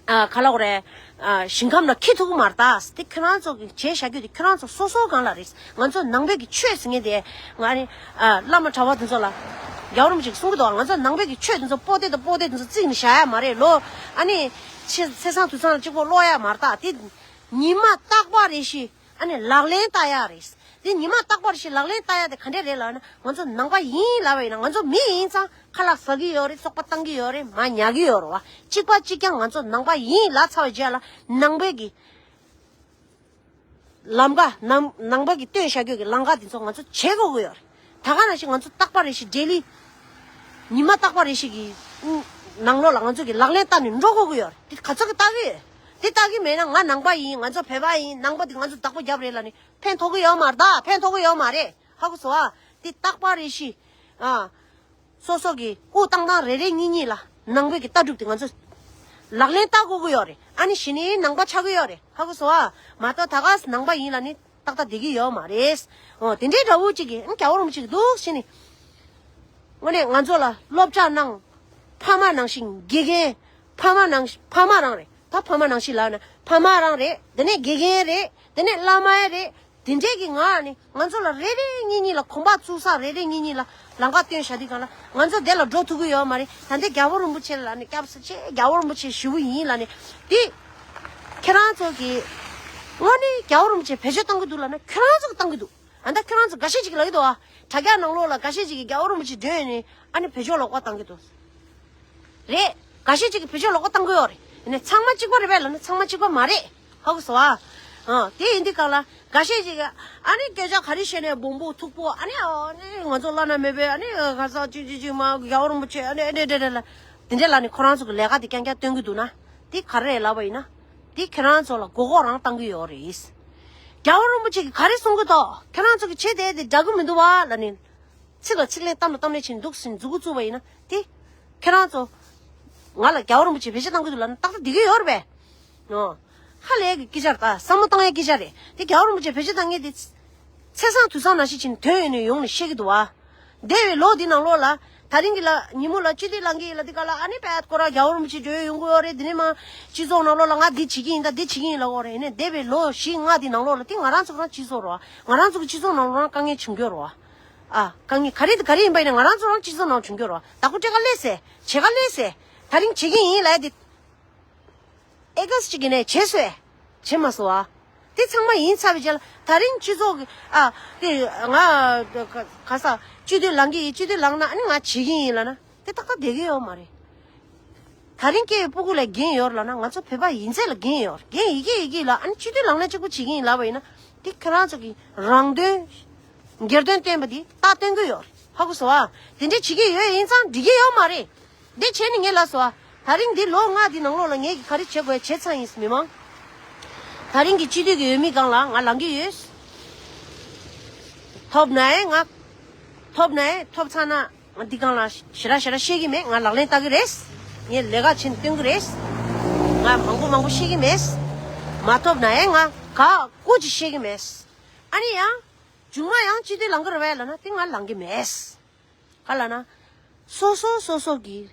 ཨ། ག་ལབ་དགོས་རེད། ཨ། ཞིང་ཁམས་ལ་འཁྱེར་ཐུབ་གི་མ་རེད་ད། དེ་ཁྱེད་རང་ཚོ་གི་བྱས་བཞག་རྒྱུ་དེ་ཁྱེད་རང་ཚོ་སོ་སོ་སྒང་ལ་རེད། ང་ཚོ་ནང་པའི་གི་ཆོས་ཟེར་མཁན་དེ། ང་ནི། ཨ། བླ་མ་གྲྭ་པ་དེ་ཚོ་ལ། རྒྱལ་བ་རིན་པོ་ཆེ་གིས་གསུང་གི་འདུག་ང་ཚོ་ནང་པའི་གི་ཆོས་དེ་ཚོ་པོ་ཏི་དང་པོ་ཏི་དེ་ཚོ་བརྩིགས་ནས་བཞག་ཡ་མ་རེད་ལོ། ཨ་ནི། ཚེས་བཟང་དུས་བཟང་ལ་གཅིག་པོ་ཀློག་ཡ་མ་རེད་ད། དེ། ཉི་མ་རྟག་པར་རེ་ཞིག་ཨ་ནི་ལག་ལེན་བསྟར་ཡག་རེད། དེ་ཉི་མ་རྟག་པར་རེ་ཞིག་ལག་ལེན་བསྟར་ཡག་དེ་ག་འདྲས་རེད་ལབ་ན། ང་ཚོ་ནང་པ་ཡིན་ལབ་པ་ཡིན་ན། ང་ཚོ་མི་ཡིན་ཙང་ཁ་ལག་ཟ་གི་ཡོད་རེད། སོག་པ་བཏང་གི་ཡོད་རེད། མར་ཉལ་གི་ཡོད་རེད་བ། གཅིག་པ་གཅིག་རྐྱང་ང་ཚོ་ནང་པ་ཡིན་ལབ་ཚར་བའི་རྗེས་ལ་ནང་པའི་གི་ལམ་ཀ། ནང་ནང་པ་གི་སྟོན་བྱ་རྒྱུ་གི་ལམ་ཀ་དེ་ཚོ་ང་ཚོ་བྱེད་དགོས་ཀྱི་ཡོད་རེད། ད་ག་ནང་བཞིན་ང་ཚོ་རྟག་པར་རེ་ཞིག་ཌེ་ལི། ཉི་མ་རྟག་པར་རེ་ཞིག་གི་ནང་ལོགས་ལ་ང་ཚོ་གི་ལག་ལེན་བསྟར་ནས་འགྲོ་དགོས་ཀྱི་ཡོད་རེད། དེ་ག་ཚོད་ཀྱི་ལྟ་གི་ཡོད། དེ་ལྟ་གི་མེད་ན་ང་ནང་པ་ཡིན། ང་ཚོ་བོད་པ་ཡིན། ནང་པ་དེ་ང་ཚོ་བདག་པོ་རྒྱབ་རེད་ལབ་ནས་ཕན་ཐོགས་ཀྱི་ཡོད་མ་རེད་ད། ཕན་ཐོགས་ཀྱི་ཡོད་མ་རེད། ཧ་གོ་སོང་ཨ། དེ་རྟག་པར་རེ་ཞིག་ཨ། སོ་སོ་གི་དབུགས་བཏང་སྟངས་རེ་རེ་གཉིས་གཉིས་ལ་ནང་པའི་གི་ལྟ་གྲུབ་དེ་ང་ཚོ་ལག་ལེན་བསྟར་དགོས་ཀྱི་ཡོད་རེད། ཨ་ནི་གཞི་ནས་ནང་པ་ཆགས་ཀྱི་ཡོད་རེད། ཧ་གོ་སོང་ཨ། མ་གཏོགས་ད་ག་ནང་པ་ཡིན་ལབ་ནི་ཏག་ཏག་བསྡད་ཀྱི་ཡོད་མ་རེད། འོ། དེ་འདྲའི་འདྲ་བོ་ཅིག་གིས་ཨ་ནི་རྒྱལ་བ་རིན་པོ་ཆེ་གིས་འདུག་བྱས་ནས། དངོས་གནས་ང་ཚོ་ལ་སློབ་གྲྭ་གནང་། ཕ་མ་ནང་བཞིན་དགེ་རྒན། ཕ་མ་ནང་བཞིན་ཕ་མ་རང་རེད། ད་ཕ་མ་ནང་བཞིན་ལབ་ན་ཕ་མ་རང་རེད། དེ་ནས་དགེ་རྒན་རེད། དེ་ནས་བླ་མ་རེད། དེ་འདྲས་ཀྱི་ངང་ནས་ང་ཚོ་ལ་རེ་རེ་གཉིས་གཉིས་ལ་གོམ་པ་བཙུགས་ས་རེ་རེ་གཉིས་གཉིས་ལ་ལམ་ཁ་སྟོན་བཞག་དུས་སྒང་ལ་ང་ཚོ་དེ་ལ་འགྲོ་ཐུབ་ཀྱི་ཡོད་མ་རེད། ད་ལྟའི་རྒྱལ་བ་རིན་པོ་ཆེ་ལབ་ནས་སྐྱབས་སུ་མཆི། རྒྱལ་བ་རིན་པོ་ཆེ་ཞེ་པོ་ཡིན་ལབ་ནས་དེ། ཁྱེད་རང་ཚོ་གིས་དངོས་གནས་རྒྱལ་བ་རིན་པོ་ཆེ་བེད་སྤྱོད་གཏོང་གི་འདུག་ལབ་ན་ཁྱེད་རང་ཚོ་གིས་གཏོང་གི་འདུག་ཨ། ད་ཁྱེད་རང་ཚོ་འགའ་ཤས་ཅིག་ལབ་ཀྱི་འདུག་ཨ། དྲ་རྒྱ་ནང་ལོགས་ལ་འགའ་ཤས་ཅིག་གིས་རྒྱལ་བ་རིན་པོ་ཆེ་མགྲོན་ནས་ཨ་ནི་བེད་སྤྱོད་ལོག་པ་བཏང་གི་འདུག་རེད། འགའ་ཤས་ཅིག་གིས་བེད་སྤྱོད་ལོག་པ་བཏང་གི་ཡོད་རེད། ཡིན་ནའི་ཚང་མ་གཅིག་པ་རེད་པས་ལབ་ན་ཚང་མ་གཅིག་པ་མ་རེད། ཧ་གོ་སོང་ཨ། ཨ། དེ་ཡིན་དུས་སྒང་ལ་འགའ་ཤས་ཅིག་གིས་ཨ་ནི་སྐད་ཆ་ག་རེ་བཤད་ནའི་སྦོམ་པོ་མཐུག་པོ། ཨ་ནི་ཨ་ནི་ང་ཚོ་བླ་ན་མེད་པའི་ཨ་ནི་ག་ས་ཅི་ཅི་ཅི་མ་རྒྱལ་བ་རིན་པོ་ཆེ་ཨ་ནི་ཨ་ནི་འདྲ་འདྲ་ལ་དེ་འདྲ་ལབ་ནས་ཁོ་རང་ཚོ་གི་ལས་ཀ་དེ་རྐྱང་རྐྱང་སྟོན་གི་འདུག་ན། དེ་ག་རེ་རེད་ལབ་པ་ཡིན་ན། དེ་ཁྱེད་རང་ཚོ་ལ་མགོ་སྐོར་རང་བཏང་གི་ཡོད་རེད། རྒྱལ་བ་རིན་པོ་ཆེ་གིས་ག་རེ་གསུང་གི་འདུག་ཁྱེད་རང་ཚོ་གིས་བྱེད་བསྡད་དེ་འདྲ་གི་མི་འདུག་བ་ལབ་ནས། ཚིག་ལ་ཚིག་ལན་གཏམ་ལ་གཏམ་ལན་བྱས་ནས་འདུག་སེ་མཛུབ་གུ་བཙུགས་པ་ཡིན་ན་དེ། ཁྱེད་རང་ཚོ། ང་ལ་རྒྱལ་བ་རིན་པོ་ཆེ་བེད་སྤྱོད་གཏང་གི་འདུག་ལབ་ན་ཏག་ཏག་བསྡད་ཀྱི་ཡོད་རེད་པས། ཨོ། ཧ་ལས་ཀྱི་སྐད་ཆ་རེད་ད། བསམ་བློ་བཏང་ཡའི་སྐད་ཆ་རེད། དེ་རྒྱལ་བ་རིན་པོ་ཆེ་བེད་སྤྱོད་གཏང་མཁན་དེ། ཚེས་བཟང་དུས་བཟང་ནང་བཞིན་བྱས་ནས་དོན་ཡོད་ནས་ཡོང་ནས་བཤད་ཀྱི་འདུག་བ། འདས་པའི་ལོ་འདི་ནང་ལོགས་ལ། ད་རིང་གི་ལ་ཉིན་མོ་ལ་སྤྱི་འཐུས་ལངས་ཀྱི་ཡིན་ལབ་དུས་སྒང་ལ་ཨ་ནི་པད་ཁོ་རང་རྒྱལ་བ་རིན་པོ་ཆེ་མགྲོན་ཡོང་གི་ཡོད་རེད། འདི་ནས་མར་སྤྱི་ཚོགས་ནང་ལོགས་ལ་ང་འདི་བྱེད་ཀྱི་ཡིན་ད་འདི་བྱེད་ཀྱི་ཡིན་ལབ་ཀྱི་ཡོད་རེད། ཡིན་ནའི་འདས་པའི་ལོ་བཞི་ལྔ་འདི་ནང་ལོགས་ལ་དེ་ང་རང་ཚོ་རང་སྤྱི་ཚོགས་རེད་བ། ང་རང་ཚོ་གི་སྤྱི་ཚོགས་ནང་ལོགས་རང་དཀའ་ངལ་བྱུང་གི་ཡོད་རེད་བ། ཨ། དཀའ་ངལ་ག་རེ་ག་རེ་ཡིན་པ་ཡིན་ན་ང་རང་ཚོ་རང་སྤྱི་ཚོགས་ནང་བྱུང་གི་ཡོད་རེད་བ། བདག་པོ་སྤྲད་ག་སླེབས་སེ། བྱེད་ག་སླེབས་སེ། ད་རིང་བྱེད་ཀྱི་ཡིན་ལབ་ཡ་དེ། ཨེ་ག་ཟེར་གྱི་ནས་བྱེད་སོས། བྱེད་མ་སོང་ཨ། དེ་ཚང་མ་ཡིན་ཚར་བའི་རྗེས་ལ་ད་རིང་སྤྱི་ཚོགས་ཀྱི་ཨ། དེ་ང་ག་ས་སྤྱི་འཐུས་ལངས་ཀྱི་ཡིན། སྤྱི་འཐུས་ལངས་ན་ཨ་ནི་ང་བྱེད་ཀྱི་ཡིན་ལབ་ན་དེ་ཏག་ཏག་བསྡད་ཀྱི་ཡོད་མ་རེད། ད་རིང་སྐྱེས་པའི་སྤུ་གུ་ལ་འགན་ཡོད་ལབ་ན་ང་ཚོ་བོད་པ་ཡིན་ཚད་ལ་འགན་ཡོད། འགན་ཡོད་ཀྱི་ཡོད་ཀྱི་ལ་ཨ་ནི་སྤྱི་འཐུས་ལངས་ན་གཅིག་པུ་བྱེད་ཀྱི་ཡིན་ལབ་པ་ཡིན་ན་དེ་ཁྱེད་རང་ཚོ་གི་རང་དོན། སྒེར་དོན་བསྟན་པ་འདི་རྟག་བསྟན་གྱི་ཡོད་རེད། ཧ་གོ་སོང་ཨ། དེ་འདྲས་བྱེད་ཀྱི་ཡོད་ཡིན་ཙང་འགྲིག་གི་ཡོད་མ་རེད། འདི་བྱས་ནས་ངས་ལབ་སོང་ཨ། ད་རིང་འདི་ལོ་ལྔ་འདི་ནང་ལོགས་ལ་ངས་ཀྱིས་ག་རེ་བྱེད་དགོས་བྱས་ཚར་ཡིན། མི་མང་། ད་རིང་གི་སྤྱི་འཐུས་ཀྱི་འོས་མི་སྒང་ལ་ང་ལངས་ཀྱི་ཡོད། ཐོབ་ན་ཡང་ང་། ཐོབ་ན་ཡང་ཐོབ་ཚར་ན་ང་འདི་སྒང་ལ་ཞེ་དྲག་ཞེ་དྲག་བཤད་ཀྱི་མེད། ང་ལག་ལེན་བསྟར་གྱི་རེད། ངས་ལས་ཀ་བྱས་ནས་སྟོན་གྱི་རེད། ང་མང་པོ་མང་པོ་བཤད་ཀྱི་མེད། མ་ཐོབ་ན་ཡང་ང་ག་སྐུ་ཅིག་བཤད་ཀྱི་མེད། ཨ་ནི་ཡང་། མཇུག་མ་ཡང་སྤྱི་འཐུས་ལངས་ཀྱི་རེད་པས་ལབ་ན་དེ་ང་ལངས་ཀྱི་མེད། ག་ལབ་ན། སོ་སོ་སོ་སོ་གི་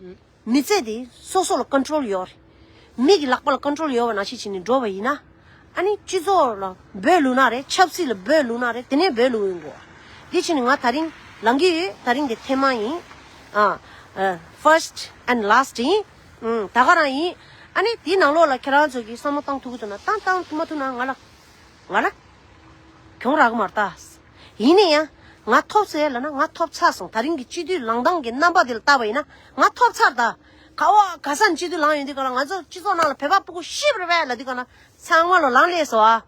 མི་ཚེ་དེ་སོ་སོ་ལ་ཀོན་ཊོལ་ཡོད་རེད། མི་གི་ལག་པ་ལ་ཀོན་ཊོལ་ཡོད་པ་ནང་བཞིན་བྱས་ནས་འགྲོ་བ་ཡིན་ན། ཨ་ནི་སྤྱི་ཚོགས་ལ་འབོད་བླུགས་ན་རེད། ཆབ་སྲིད་ལ་འབོད་བླུགས་ན་རེད། དེ་ནས་འབོད་བླུགས་ཡོང་དགོས། འདི་བྱས་ནས་ང་དེ་རིང་ལངས་ཀྱི་ཡོད། དེ་རིང་གི་ཐེངས་མ་ཡིན། ཨ། ཨ། ཕར་སི་ཊི་ཨེན་ཌི་ལ་སི་ཊི་ཡིན། ཨུམ། ད་ག་རང་ཡིན། ཨ་ནི་དེའི་ནང་ལོགས་ལ་ཁྱེད་རང་ཚོ་གིས་བསམ་བློ་བཏང་ཐུབ་ཀྱི་འདུག་ན་བཏང་། བཏང་མ་ཐུབ་ན་ང་ལ། ང་ལ་གྱོང་རག་གི་མ་རེད་ད། ཡིན་ན་ཡང་ང་ཐོབ་ཚར་ལབ་ན་ང་ཐོབ་ཚར་སོང་། དེ་རིང་གི་སྤྱི་འཐུས་ལངས་སྟངས་ཀྱི་རྣམ་པ་དེ་ལ་བལྟས་པ་ཡིན་ན་ང་ཐོབ་ཚར་ད། ག་བ་ག་ས་ནས་སྤྱི་འཐུས་ལངས་ཡོང་དུས་ག་ལ་ང་ཚོ་སྤྱི་ཚོགས་ནང་ལ་བོད་པ་སྤུ་གུ་ཤི་བ་རེད་པས་ལབ་དུས་ག་ལ་ཚང་མ་ལོ་ལངས་སླེབས་སོང་ཨ།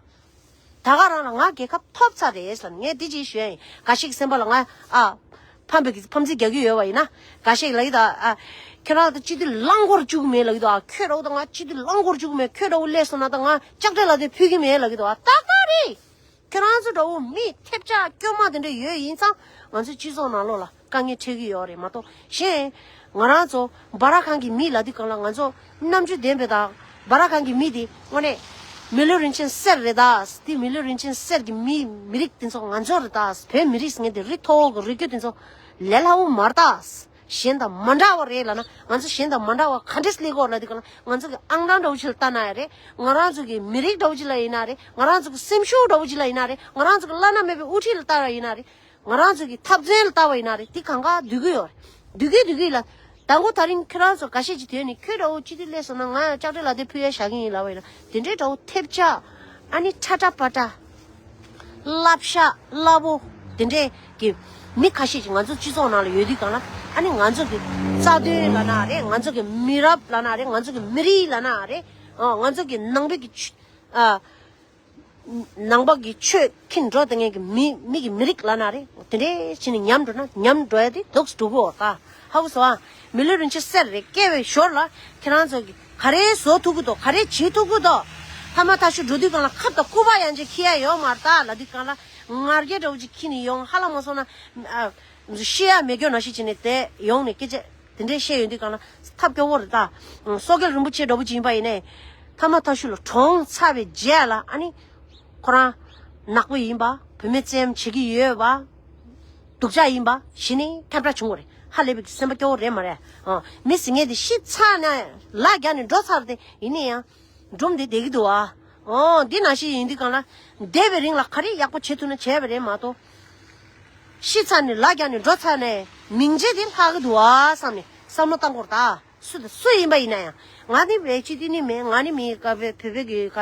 ད་ག་རང་ལ་ང་རྒྱལ་ཁ་ཐོབ་ཚར་རེད་ཟེར་ནས་ངས་འདི་ཅིག་ཞུ་ཡ་ཡིན། འགའ་ཞིག་སེམས་པ་ལ་ང་ཨ་ཕམ་པའི་ཕམ་ཚིག་རྒྱག་གི་ཡོད་པ་ཡིན་ན། འགའ་ཞིག་ལབ་ཀྱི་ད་ཨ། ཁྱོད་རང་ད་སྤྱི་འཐུས་ལངས་སྐོར་བཅུག་གི་མེད་ལབ་ཀྱི་འདུག་ཨ། ཁྱོད་རང་ད་ང་སྤྱི་འཐུས་ལངས་སྐོར་བཅུག་གི་མེད། ཁྱོད་འདྲ་བོ་སླེབས་སོང་ན་ད་ང་ལྕགས་སྤྲེལ་ལ་དེ་ཕུལ་གི་མེད་ལབ་ཀྱི་འདུག་ཨ། ཏག་ཏག་རེད། ཁྱོད་རང་ཚོ་འདྲ་བོ་མི་ཐེབས་ཆག་སྐྱོ་མ་དེ་འདྲ་ཡོད་ཡིན་ཙང་ང་ཚོའི་སྤྱི་ཚོགས་ནང་ལོགས་ལ་དཀའ་ངལ་འཕྲད་ཀྱི་ཡོད་རེད་མ་གཏོགས། གཞན་ང་རང་ཚོ་སྦ་ར་ཁང་གི་མི་ལབ་དུས་གང་ལ་ང་ཚོ་རྣམ་དཔྱོད་ལྡན་པའི་དང་སྦ་ར་ཁང་གི་མི་དེ་དངོས་གནས་མི་ལུས་རིན་ཆེན་གསེར་རེད་ད། དེ་མི་ལུས་རིན་ཆེན་གསེར་གྱི་མི་མི་རིགས་དེ་ཚོ་ང་ཚོ་རེད་ད། བོད་མི་རིགས་ངན་དེ་རི་མཐོ་བོ་གི་རི་རྒྱུད་དེ་ཚོ་ལས་སླ་བོ་མ་རེད་ད། གཞན་དང་མ་འདྲ་བ་རེད་ལབ་ན་ང་ཚོ་གཞན་དང་མ་འདྲ་བ་ག་འདྲས་སླེབས་ཀྱི་ཡོད་ལབ་དུས་གང་ལ་ང་ཚོ་གི་ཨང་གྲངས་འདྲ་བོ་ཅིག་ལ་ལྟ་ན་ཡང་རེད། ང་རང་ཚོ་གི་མི་རིགས་འདྲ་བོ་ཅིག་ལ་ཡིན་ན་རེད། ང་རང་ཚོ་གི་སེམས་ཤུགས་འདྲ་བོ་ཅིག་ལ་ཡིན་ན་རེད། ང་རང་ཚོ་གི་བླ་ན་མེད་པའི་དབུ་ཁྲིད་ལ་ལྟ་བ་ཡིན་ན་རེད། ང་རང་ཚོ་གི་འཐབ་རྩོད་ལ་ལྟ་བ་ཡིན་ན་རེད། དེ་གང་ག་འདུས་ཀྱི་ཡོད་རེད། འདུས་ཀྱི་འདུས་ཀྱི་ལ། དང་པོ་དེ་རིང་ཁྱེད་རང་ཚོ་འགའ་ཤས་ཅིག་དེ་ནི་ཁྱོད་འདྲ་བོ་སྤྱི་འཐུས་སླེབས་སོང་ན་ང་ཡང་ལྕགས་སྤྲེལ་ལ་དེ་ཕུལ་ཡ་བཞག་གི་ཡིན་ལབ་པ་ཡིན་ན་དེ་འདྲའི་འདྲ་བོ་ཐེབས་ཆག་ཨ་ནི་ཁྲ་ཁྲ་པ་ཏྲ། བསླབ་བྱ་སླ་བོ་དེ་འདྲས་ཀྱི་མི་ཁ་ཤས་ཀྱིས་ང་ཚོ་སྤྱི་ཚོགས་ནང་ལ་ཡོད་དུས་གང་ལ་ཨ་ནི་ང་ཚོ་གི་རྩ་དོན་ལབ་ན་རེད། ང་ཚོ་གི་མི་རབས་ལབ་ན་རེད། ང་ཚོ་གི་མི་རིགས་ལབ་ན་རེད། ཨ། ང་ཚོ་གི་ནང་པའི་གི་ཆོས། ཨ། ནང་པ་གི་ཆོས་ཁྱིན་འགྲོ་དེ་ངན་གི་མི་མི་གི་མི་རིགས་ལབ་ན་རེད། དེ་འདྲས་བྱས་ནས་ཉམས་འགྲོ་ན་ཉམས་འགྲོ་ཡ་དེ་འདུག་སེ་འགྲོ་གི་ཡོད་ད། ཧ་གོ་སོང་ཨ། མི་ལུས་རིན་ཆེན་གསེར་རེད། སྐྱེ་བའི་ཞོར་ལ་ཁྱེད་རང་ཚོ་གི་ག་རེ་བཟོ་ཐུབ་ཀྱི་འདུག་ག་རེ་བྱེད་ཐུབ་ཀྱི་འདུག་ཐ་མ་ཐ་ཤུ་འགྲོ་དུས་གང་ལ་ཁབ་དང་སྐུད་པ་ཡང་ཅིག་འཁྱེར་ཡ་ཡོད་མ་རེད་ད་ལབ་དུས་གང་ལ་ང་རྒྱལ་འདྲ་བོ་ཅིག་འཁྱེར་ནས་ཡོང་། ཧ་ལམ་མ་སོང་ན་ཨ། ཤི་ཡ་མེད་སྐྱོ་ནང་བཞིན་བྱས་ནས་དེ་ཡོང་ནས་སྐད་ཆ་དེ་འདྲས་བཤད་ཡོང་དུས་གང་ལ་ཐབས་སྐྱོ་བོ་རེད་ད། སོག་རྒྱལ་རིན་པོ་ཆེ་འདྲ་བོ་ཅིག་ཡིན་པ་ཡིན་ནའི་ཐ་མ་ཐ་ཤུ་ལ་གྲོངས་ཚར་བའི་རྗེས་ལ་ཨ་ནི་ཁོ་རང་ནག་པོ་ཡིན་པ། བུད་མེད་བཙན་གཡེམ་བྱེད་ཀྱི་ཡོད་པ། སྡུག་ཅག་ཡིན་པ་གཞི་ནས་ཁྱབ་བསྒྲགས་བྱུང་བ་རེད། ཧ་ལས་པའི་གི་སེམས་པ་སྐྱོ་བོ་རེད་མ་རེད། ཨ། མི་ཟེར་མཁན་དེ་ཤི་ཚར་ནས་ལ་རྒྱ་ནས་འགྲོ་ཚར་ཏེ་ཡིན་ན་ཡང་སྒྲུང་དེ་བསྡད་ཀྱི་འདུག་ཨ། ཨོ། འདི་ནང་བཞིན་ཡིན་དུས་གང་ལ་འདས་པའི་རིང་ལ་ག་རེ་ཡག་པོ་བྱེད་ཐུབ་ན་བྱས་པ་རེད་མ་གཏོགས། ཤི་ཚར་ནས་ལ་རྒྱ་ནས་འགྲོ་ཚར་ནས་མིང་རྗེས་དེ་ལྷག་གི་འདུག་ཨ་བསམ་ནས་བསམ་བློ་བཏང་དགོས་རེད་ད། སུ་དང་སུ་ཡིན་པ་ཡིན་ན་ཡང་། ང་ནི་བའི་སྤྱི་འཐུས་ནི་མིན། ང་ནི་མི་ག་བའི་བོད་བོད་ཀྱི་ག་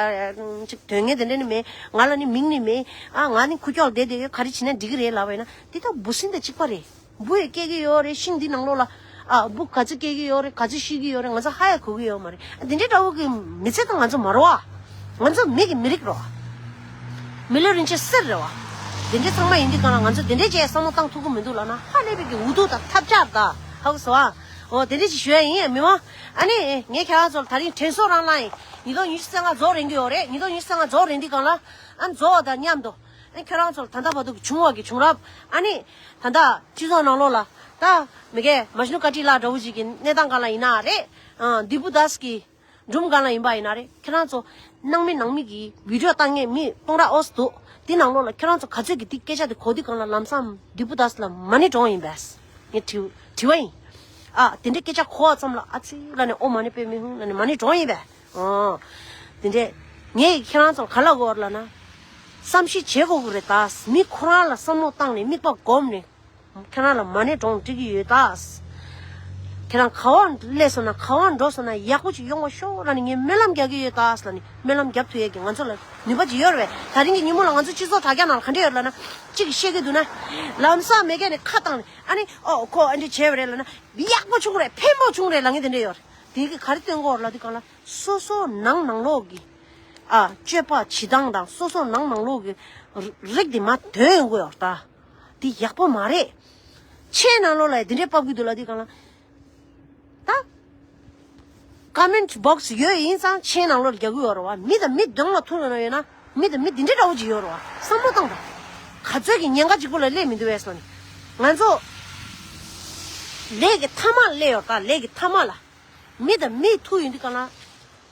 ཅིག་དོན་ངན་དེ་འདྲ་ནི་མིན། ང་ལ་ནི་མིང་ནི་མིན། ཨ། ང་ནི་ཁུག་ཀྱོག་བསྡད་དེ་ག་རེ་བྱེད་ན་འགྲིག་གི་རེད་ལབ་པ་ཡིན་ན་འདི་ད་འབུ་སྲིན་དང་གཅིག་པ་རེད། འབུ་ཡི་སྐྱེ་གི་ཡོད་རེད། ཤིང་འདི་ནང་ལོགས་ལ་ཨ་འབུ་ག་ཚོད་སྐྱེ་གི་ཡོད་རེད། ག་ཚོད་ཤི་གི་ཡོད་རེད། ང་ཚོ་ཧ་ཡ་གོ་གི་ཡོད་མ་རེད། ཨ། འདི་འདྲའི་འདྲ་བོ་གི་མི་ཚེ་དང་ང་ཚོ་མ་རོ་ཨ། ང་ཚོ་མི་གི་མི་རིགས་རོ་ཨ། མི་ལུས་རིན་ཆེན་གསེར་རེད་བ། འདི་འདྲའི་ཚང་མ་ཡིན་དུས་གང་ལ་ང་ཚོ་འདི་འདྲའི་བྱས་བསམ་བློ་བཏང་ཐུབ་ཀྱི་མི་འདུག་ལབ་ན་ཧ་ལས་པའི་གི་འུ་ཐུག་དང་ཐབས་ཆག་ད་ཧ་གོ་སོང་ཨ། འོ་དེ་འདྲ་ཞིག་ཞུ་ཡ་ཡིན་མི་མང་། ཨ་ནི་ངས་ཁྱེད་རང་ཚོ་ལ་དེ་རིང་དྲན་གསོ་རང་གནང་ཡིན། ཉིས་སྟོང་ཉི་ཤུ་རྩ་ལྔ་རྫོགས་རན་གྱི་ཡོད་རེད། ཉིས་སྟོང་ཉི་ཤུ་རྩ་ལྔ་རྫོགས་རན་དུས་གང་ལ་ཨ་རྫོགས་པ་དང་མཉམ་དུ་ཨ་ཁྱེད་རང་ཚོ་ལ་ད་ལྟ་བར་དུ་གི་བྱུང་བ་གི་བྱུང་རབས། ཨ་ནི་ད་ལྟ་སྤྱི་ཚོགས་ནང་ལོགས་ལ་ད་མི་སྒེར་མ་ཤི་ནུ་ཀ་ཏི་ལགས་འདྲ་བོ་ཅིག་གི་གནས་སྟངས་སྒང་ལ་ཡིན་ན་རེད། ཨ། དི་པུ་དཱས་ཀྱི་སྒྲུང་སྒང་ལ་ཡིན་པ་ཡིན་ན་རེད། ཁྱེད་རང་ཚོ་ནང་མི་ནང་མི་གི་བི་ཌི་ཡོ་བཏང་མཁན་མི་སྟོང་ཕྲག་ཨོ་ཙམ་འདུག་དེ་ནང་ལོགས་ལ་ཁྱེད་རང་ཚོ་ག་ཚོད་ཀྱིས་དེ་སྐད་ཆ་དེ་གོ་དུས་གང་ལ་ལམ་སང་དི་པུ་དཱས་ལ་མ་ཎི་བགྲངས་ཡིན་པས། ངས་དྲི་དྲི་བ་ཡིན། ཨ། དེ་འདྲའི་སྐད་ཆ་གོ་བ་ཙམ་ལ་ཨ་ཙི་ལབ་ནས་ཨོཾ་མ་ཎི་པདྨེ་ཧཱུྃ་ལབ་ནས་མ་ཎི་བགྲངས་ཡིན་པས། ཨོ། དེ་འདྲས་ངས་ཁྱེད་རང་ཚོ་ལ་ག་ལབ་དགོས་རེད་ལབ་ན། བསམ་ཤེས་བྱེད་དགོས་ཀྱི་རེད་ད། མི་ཁོ་རང་ལ་བསམ་བློ་བཏང་ནས་དམིགས་པ་བསྒོམས་ནས། ཁྱེད་རང་ལ་མ་ཎི་བགྲངས་འགྲིག་གི་ཡོད་ད། ཁྱེད་རང་ག་བར་སླེབས་སོང་ན་ག་བར་འགྲོ་སོང་ན་ཡག་པོ་ཅིག་ཡོང་བ་ཤོག་ལབ་ནས་ངས་སྨོན་ལམ་རྒྱག་གི་ཡོད་ད་ཟེར་ལབ་ནས་སྨོན་ལམ་རྒྱབ་ཐུབ་ཡས་ཀྱི་ང་ཚོ་ལ་ནུས་པ་ཅིག་ཡོད་རེད་པས། དེ་རིང་གི་ཉིན་མོ་ལ་ང་ཚོ་སྤྱི་ཚོགས་དྲ་རྒྱ་ནང་ལ་ག་འདྲ་ཡོད་ལབ་ན། གཅིག་གིས་བཤད་ཀྱི་འདུག་ན། ལམ་སང་མི་སྒེར་ནས་ཁ་བཏང་ནས་ཨ་ནི་ཨོ་ཁོ་ཨ་འདྲ་བྱས་པ་རེད་ལབ་ན་ཡག་པོ་བྱུང་རེད། ཕན་པོ་བྱུང་རེད་ལབ་མཁན་དེ་འདྲ་ཡོད་རེད། དེ་གིས་ག་རེ་སྟོན་གྱི་ཡོད་རེད་ལབ་དུས་གང་ལ་སོ་སོ་ནང་ནང་ལོགས་ཀྱི་ཨ་སྤྱོད་པ་བྱེད་སྟངས་དང་སོ་སོ་ནང་ནང་ལོགས་ཀྱི་རིགས་དེ་མར་ཐོན་ཡོང་གི་ཡོད་རེད་ད། འདི་ཡག་པོ་མ་རེད། མཆན་ནང་ལོགས་ལ་འདི་འདྲའི་ཕབ་ཀྱི་འདུག་ལབ་དུས་གང་ལ། ད། ཀོ་མེན་ཊི་བོག་སི་ཡོད་ཡིན་ཙང་མཆན་ནང་ལོགས་ལ་རྒྱག་གི་ཡོད་རེད་བ། མི་དང་མི་གདོང་ལ་ཐུག་ཡོད་ན་ཡོད་ན་མི་དང་མི་འདི་འདྲའི་འདྲ་བོ་ཅིག་ཡོད་རེད་བ། བསམ་བློ་བཏང་དང་། ག་ཚོད་ཀྱི་ཉེན་ཁ་གཅིག་པོ་ལ་སླེབས་མི་འདུག་བས་སོ་ནི། ང་ཚོ་ལས་ཀྱི་མཐའ་མ་སླེབས་ཡོད་ད། ལས་ཀྱི་མཐའ་མ་ལ་མི་དང་མི་ཐུག་ཡོང་དུས་གང་ལ།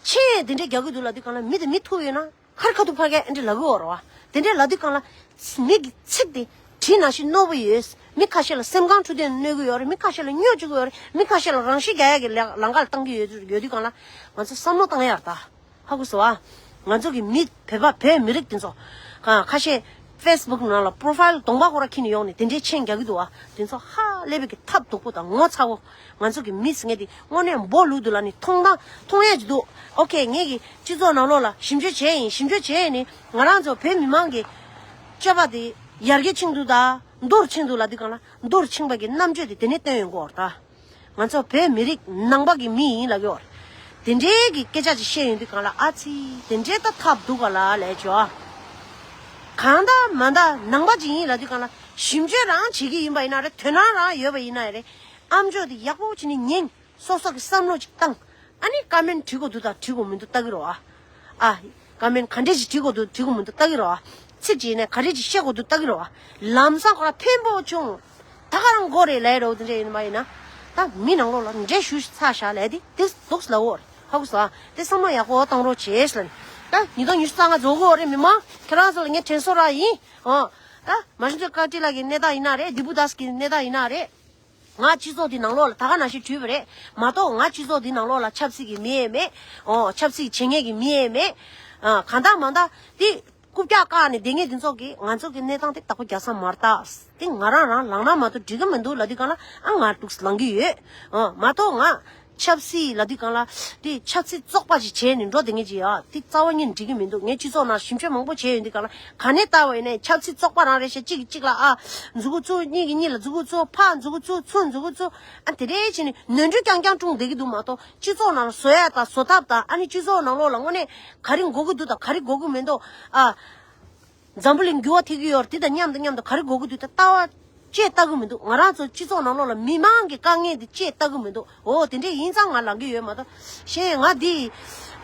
མཆན་འདི་འདྲའི་རྒྱག་གི་འདུག་ལབ་དུས་གང་ལ་མི་དང་མི་ཐུག་ཡོད་ན། ཁར་ཁ་ཐུག་ཕ་གིར་ཨེ་འདྲ་ལབ་གི་ཡོད་རེད་བ། དེ་འདྲ་ལབ་དུས་གང་ལ། མི་གི་ཚིག་དེ་ གྲི་ནང་བཞིན་རྣོ་པོ་ཡོད། མི་ཁ་ཤས་ལ་སེམས་ཁམས་འཕྲོད་བསྟེན་གནོད་ཀྱི་ཡོད་རེད། མི་ཁ་ཤས་ལ་སྨྱོ་བཅུག་གི་ཡོད་རེད། མི་ཁ་ཤས་ལ་རང་ཤི་རྒྱག་ཡག་གི་ལ་ལམ་ཁ་ལ་བཏང་གི་ཡོད་ཡོད་དུས་གང་ལ་ང་ཚོ་བསམ་བློ་བཏང་ཡག་ད། ཧ་གོ་སོང་ཨ། ང་ཚོ་གི་མི་བོད་པ་བོད་མི་རིགས་དེ་ཚོ་ཁ་ཁ་ཤས་ཕེ་སི་བུག་ནང་ལ་པོ་རོ་ཕའིལ་གདོང་པ་ཁོ་ར་ཁྱེར་ནས་ཡོང་ནས་དེ་འདྲའི་མཆན་རྒྱག་གི་འདུག་ཨ། དེ་ཚོ་ཧ་ལས་པའི་གི་ཐབས་སྡུག་པོ་དང་ངོ་ཚ་བོ། ང་ཚོ་གི་མི་སི་ངེ་དེ་དངོས་གནས་འབོ་ལུག་འདུག་ལ་ནི་མཐོང་དང་མཐོང་ཡས་ཀྱི་འདུག་ཨོ་ཁེ། ངེད་ཀྱི་སྤྱི་ཚོགས་ནང་ལོགས་ལ་ཞིབ་འཇུག་བྱས་ཡིན། ཞིབ་འཇུག་བྱས་ནི་ང་རང་ཚོ་བོད་མི་མང་གི་སྤྱོད་པ་དེ་ཡར་རྒྱས་ཕྱིན་འདུག་ད་མདོར་ཕྱིན་འདུག་ལ་དུས་གང་ལ་མདོར་ཕྱིན་པ་གི་རྣམ་དཔྱོད་དེ་དེ་ནས་བཏོན་ཡོང་གི་ཡོད་རེད་ད། ང་ཚོ་བོད་མི་རིགས་ནང་པ་གི་མི་ཡིན་ལབ་ཡོད་རེད། དེ་འདྲའི་གི་སྐད་ཆ་ཅིག་བཤད་ཡོང་དུས་གང་ལ་ཨ་ཙི། དེ་འདྲའི་ད་ཐབས་འདུག་ག་ལ་ལས་ཅོ། གང་ལྟར་མ་ལྟར་ནང་པ་ཅིག་ཡིན་ལབ་དུས་གང་ལ་ཞིབ་འཇུག་རང་བྱེད་ཀྱི་ཡིན་པ་ཡིན་ན་རེད། དོ་སྣང་རང་ཡོད་པ་ཡིན་ན་རེད། ཨམ་ཅོག་དེ་ཡག་པོ་བྱས་ནས་ཉན། སོ་སོ་གི་བསམ་བློ་ཅིག་བཏང་། ཨ་ནི་ཀ་མེན་བྲིས་དགོས་འདུག་དང་བྲིས་དགོས་མི་འདུག་ལྟ་གི་རོགས་ཨ། ཨ། ཀ་མེན་ག་འདྲས་ཅིག་བྲིས་དགོས་འདུག་བྲིས་དགོས་མི་འདུག་ལྟ་གི་རོགས་ཨ། ཚིག་ཅིག་ཡིན་ནའི་ག་འདྲས་ཅིག་བཤད་དགོས་འདུག་ལྟ་གི་རོགས་ཨ། ལམ་སང་ཁོ་ར་ཕན་པོ་བྱུང་། ད་ག་རང་མགོ་རེད་ལས་རོགས་དེ་འདྲས་ཡིན་པ་ཡིན་ན། ད་མི་ནང་ལོགས་ལ་འདྲེ་ཞུ་ཚ་ཤ་ལས་དེ་དེ་འདུག་ལ་འོར་ཧ་གོ་སོང་ཨ། དེ་བསམ་བློ་ཡག་པོ་བཏང་རོགས་བྱེད་ལ་ནི། ད་ཉིས་སྟོང་ཉི་ཤུ་རྩ་ལྔ་རྫོགས་གི་ཡོད་རེད། མི་མང་ཁྱེད་རང་ཚོ་ལ་ངས་དྲན་གསོ་རག་ཡིན། ཨོ། ད་མ་ཤི་ཏོ་ཀ་ཏི་ལ་གི་གནས་སྟངས་ཡིན་ན་རེད། དི་པུ་དཱས་ཀྱི་གནས་སྟངས་ཡིན་ན་རེད། ང་སྤྱི་ཚོགས་འདི་ནང་ལོགས་ལ་ད་ག་ནང་བཞིན་བྲིས་པ་རེད་མ་གཏོགས། ང་སྤྱི་ཚོགས་འདི་ནང་ལོགས་ལ་ཆབ་སྲིད་ཀྱི་མི་ཡས་མེད། ཨོ། ཆབ་སྲིད་བྱེད་མཁན་གྱི་མི་ཡས་མེད། ཨ། གང་ལྟར་མ་ལྟར་འདི་རྐུབ་བཀྱག་བཀག་ནས་བསྡད་མཁན་འདི་ཚོ་གིས་ང་ཚོ་གི་གནས་སྟངས་དེ་བདག་པོ་རྒྱག་ས་མ་རེད་ད། དེ་ང་རང་རང་ལངས་ན་མ་གཏོགས་འགྲིག་གི་མི་འདུག་ལབ་དུས་གང་ལ་ཨ་ང་འདུག་ལངས་ཀྱི་ཡོད། ཨ། མ་གཏོགས་ང་ཆབ་སྲིད་ལབ་དུས་གང་ལ་དེ་ཆབ་སྲིད་བཙོག་པ་ཞིག་བྱས་ནས་འགྲོ་བསྡད་མཁན་ཅིག་ཡ་དེ་རྩ་བ་ཉིད་འགྲིག་གི་མི་འདུག་ངས་སྤྱི་ཚོགས་ནང་ཞིབ་དཔྱད་མང་པོ་བྱས་ཡོང་དུས་གང་ལ། ག་ནས་ལྟ་བ་ཡིན་ནའི་ཆབ་སྲིད་བཙོག་པ་རང་རེད་ཤག་གཅིག་གིས་གཅིག་ལ་ཨ། མཛུ་གུ་བཙུགས། གཉིས་ཀྱིས་གཉིས་ལ་མཛུ་གུ་བཙུགས། ཕར་མཛུ་གུ་བཙུགས། ཚུར་མཛུ་གུ་བཙུགས། ཨ། དེ་འདྲའི་བྱས་ནས་ནོར་འཁྲུལ་རྐྱང་རྐྱང་བྱུང་བསྡད་ཀྱི་འདུག་མ་གཏོགས་སྤྱི་ཚོགས་ནང་ལ་བཟོ་ཡ་དང་བཟོ་ཐབས་དང་། ཨ་ནི་སྤྱི་ཚོགས་ནང་ལོགས་ལ་དངོས་གནས་ག་རེ་དགོས་ཀྱི་འདུག་དང་ག་རེ་དགོས་ཀྱི་མི་འདུག་ཨ། འཛམ་བུ་གླིང་འགྱུར་བ་ཐེབས་ཀྱི་ཡོད་རེད། དེ་དང་མཉམ་དུ་མཉམ་དུ་ག་རེ་དགོས་ཀྱི་འདུག་དེ་ལྟ་བ་ཅེས་ལྟ་གི་མི་འདུག་ང་རང་ཚོ་སྤྱི་ཚོགས་ནང་ལོགས་ལ་མི་མང་གི་དཀའ་ངལ་འདི་ཅེས་ལྟ་གི་མི་འདུག་འོ་དེ་འདྲས་ཡིན་ཙང་ང་ལངས་ཀྱི་ཡོད་མ་གཏོགས། གཞན་ང་འདི་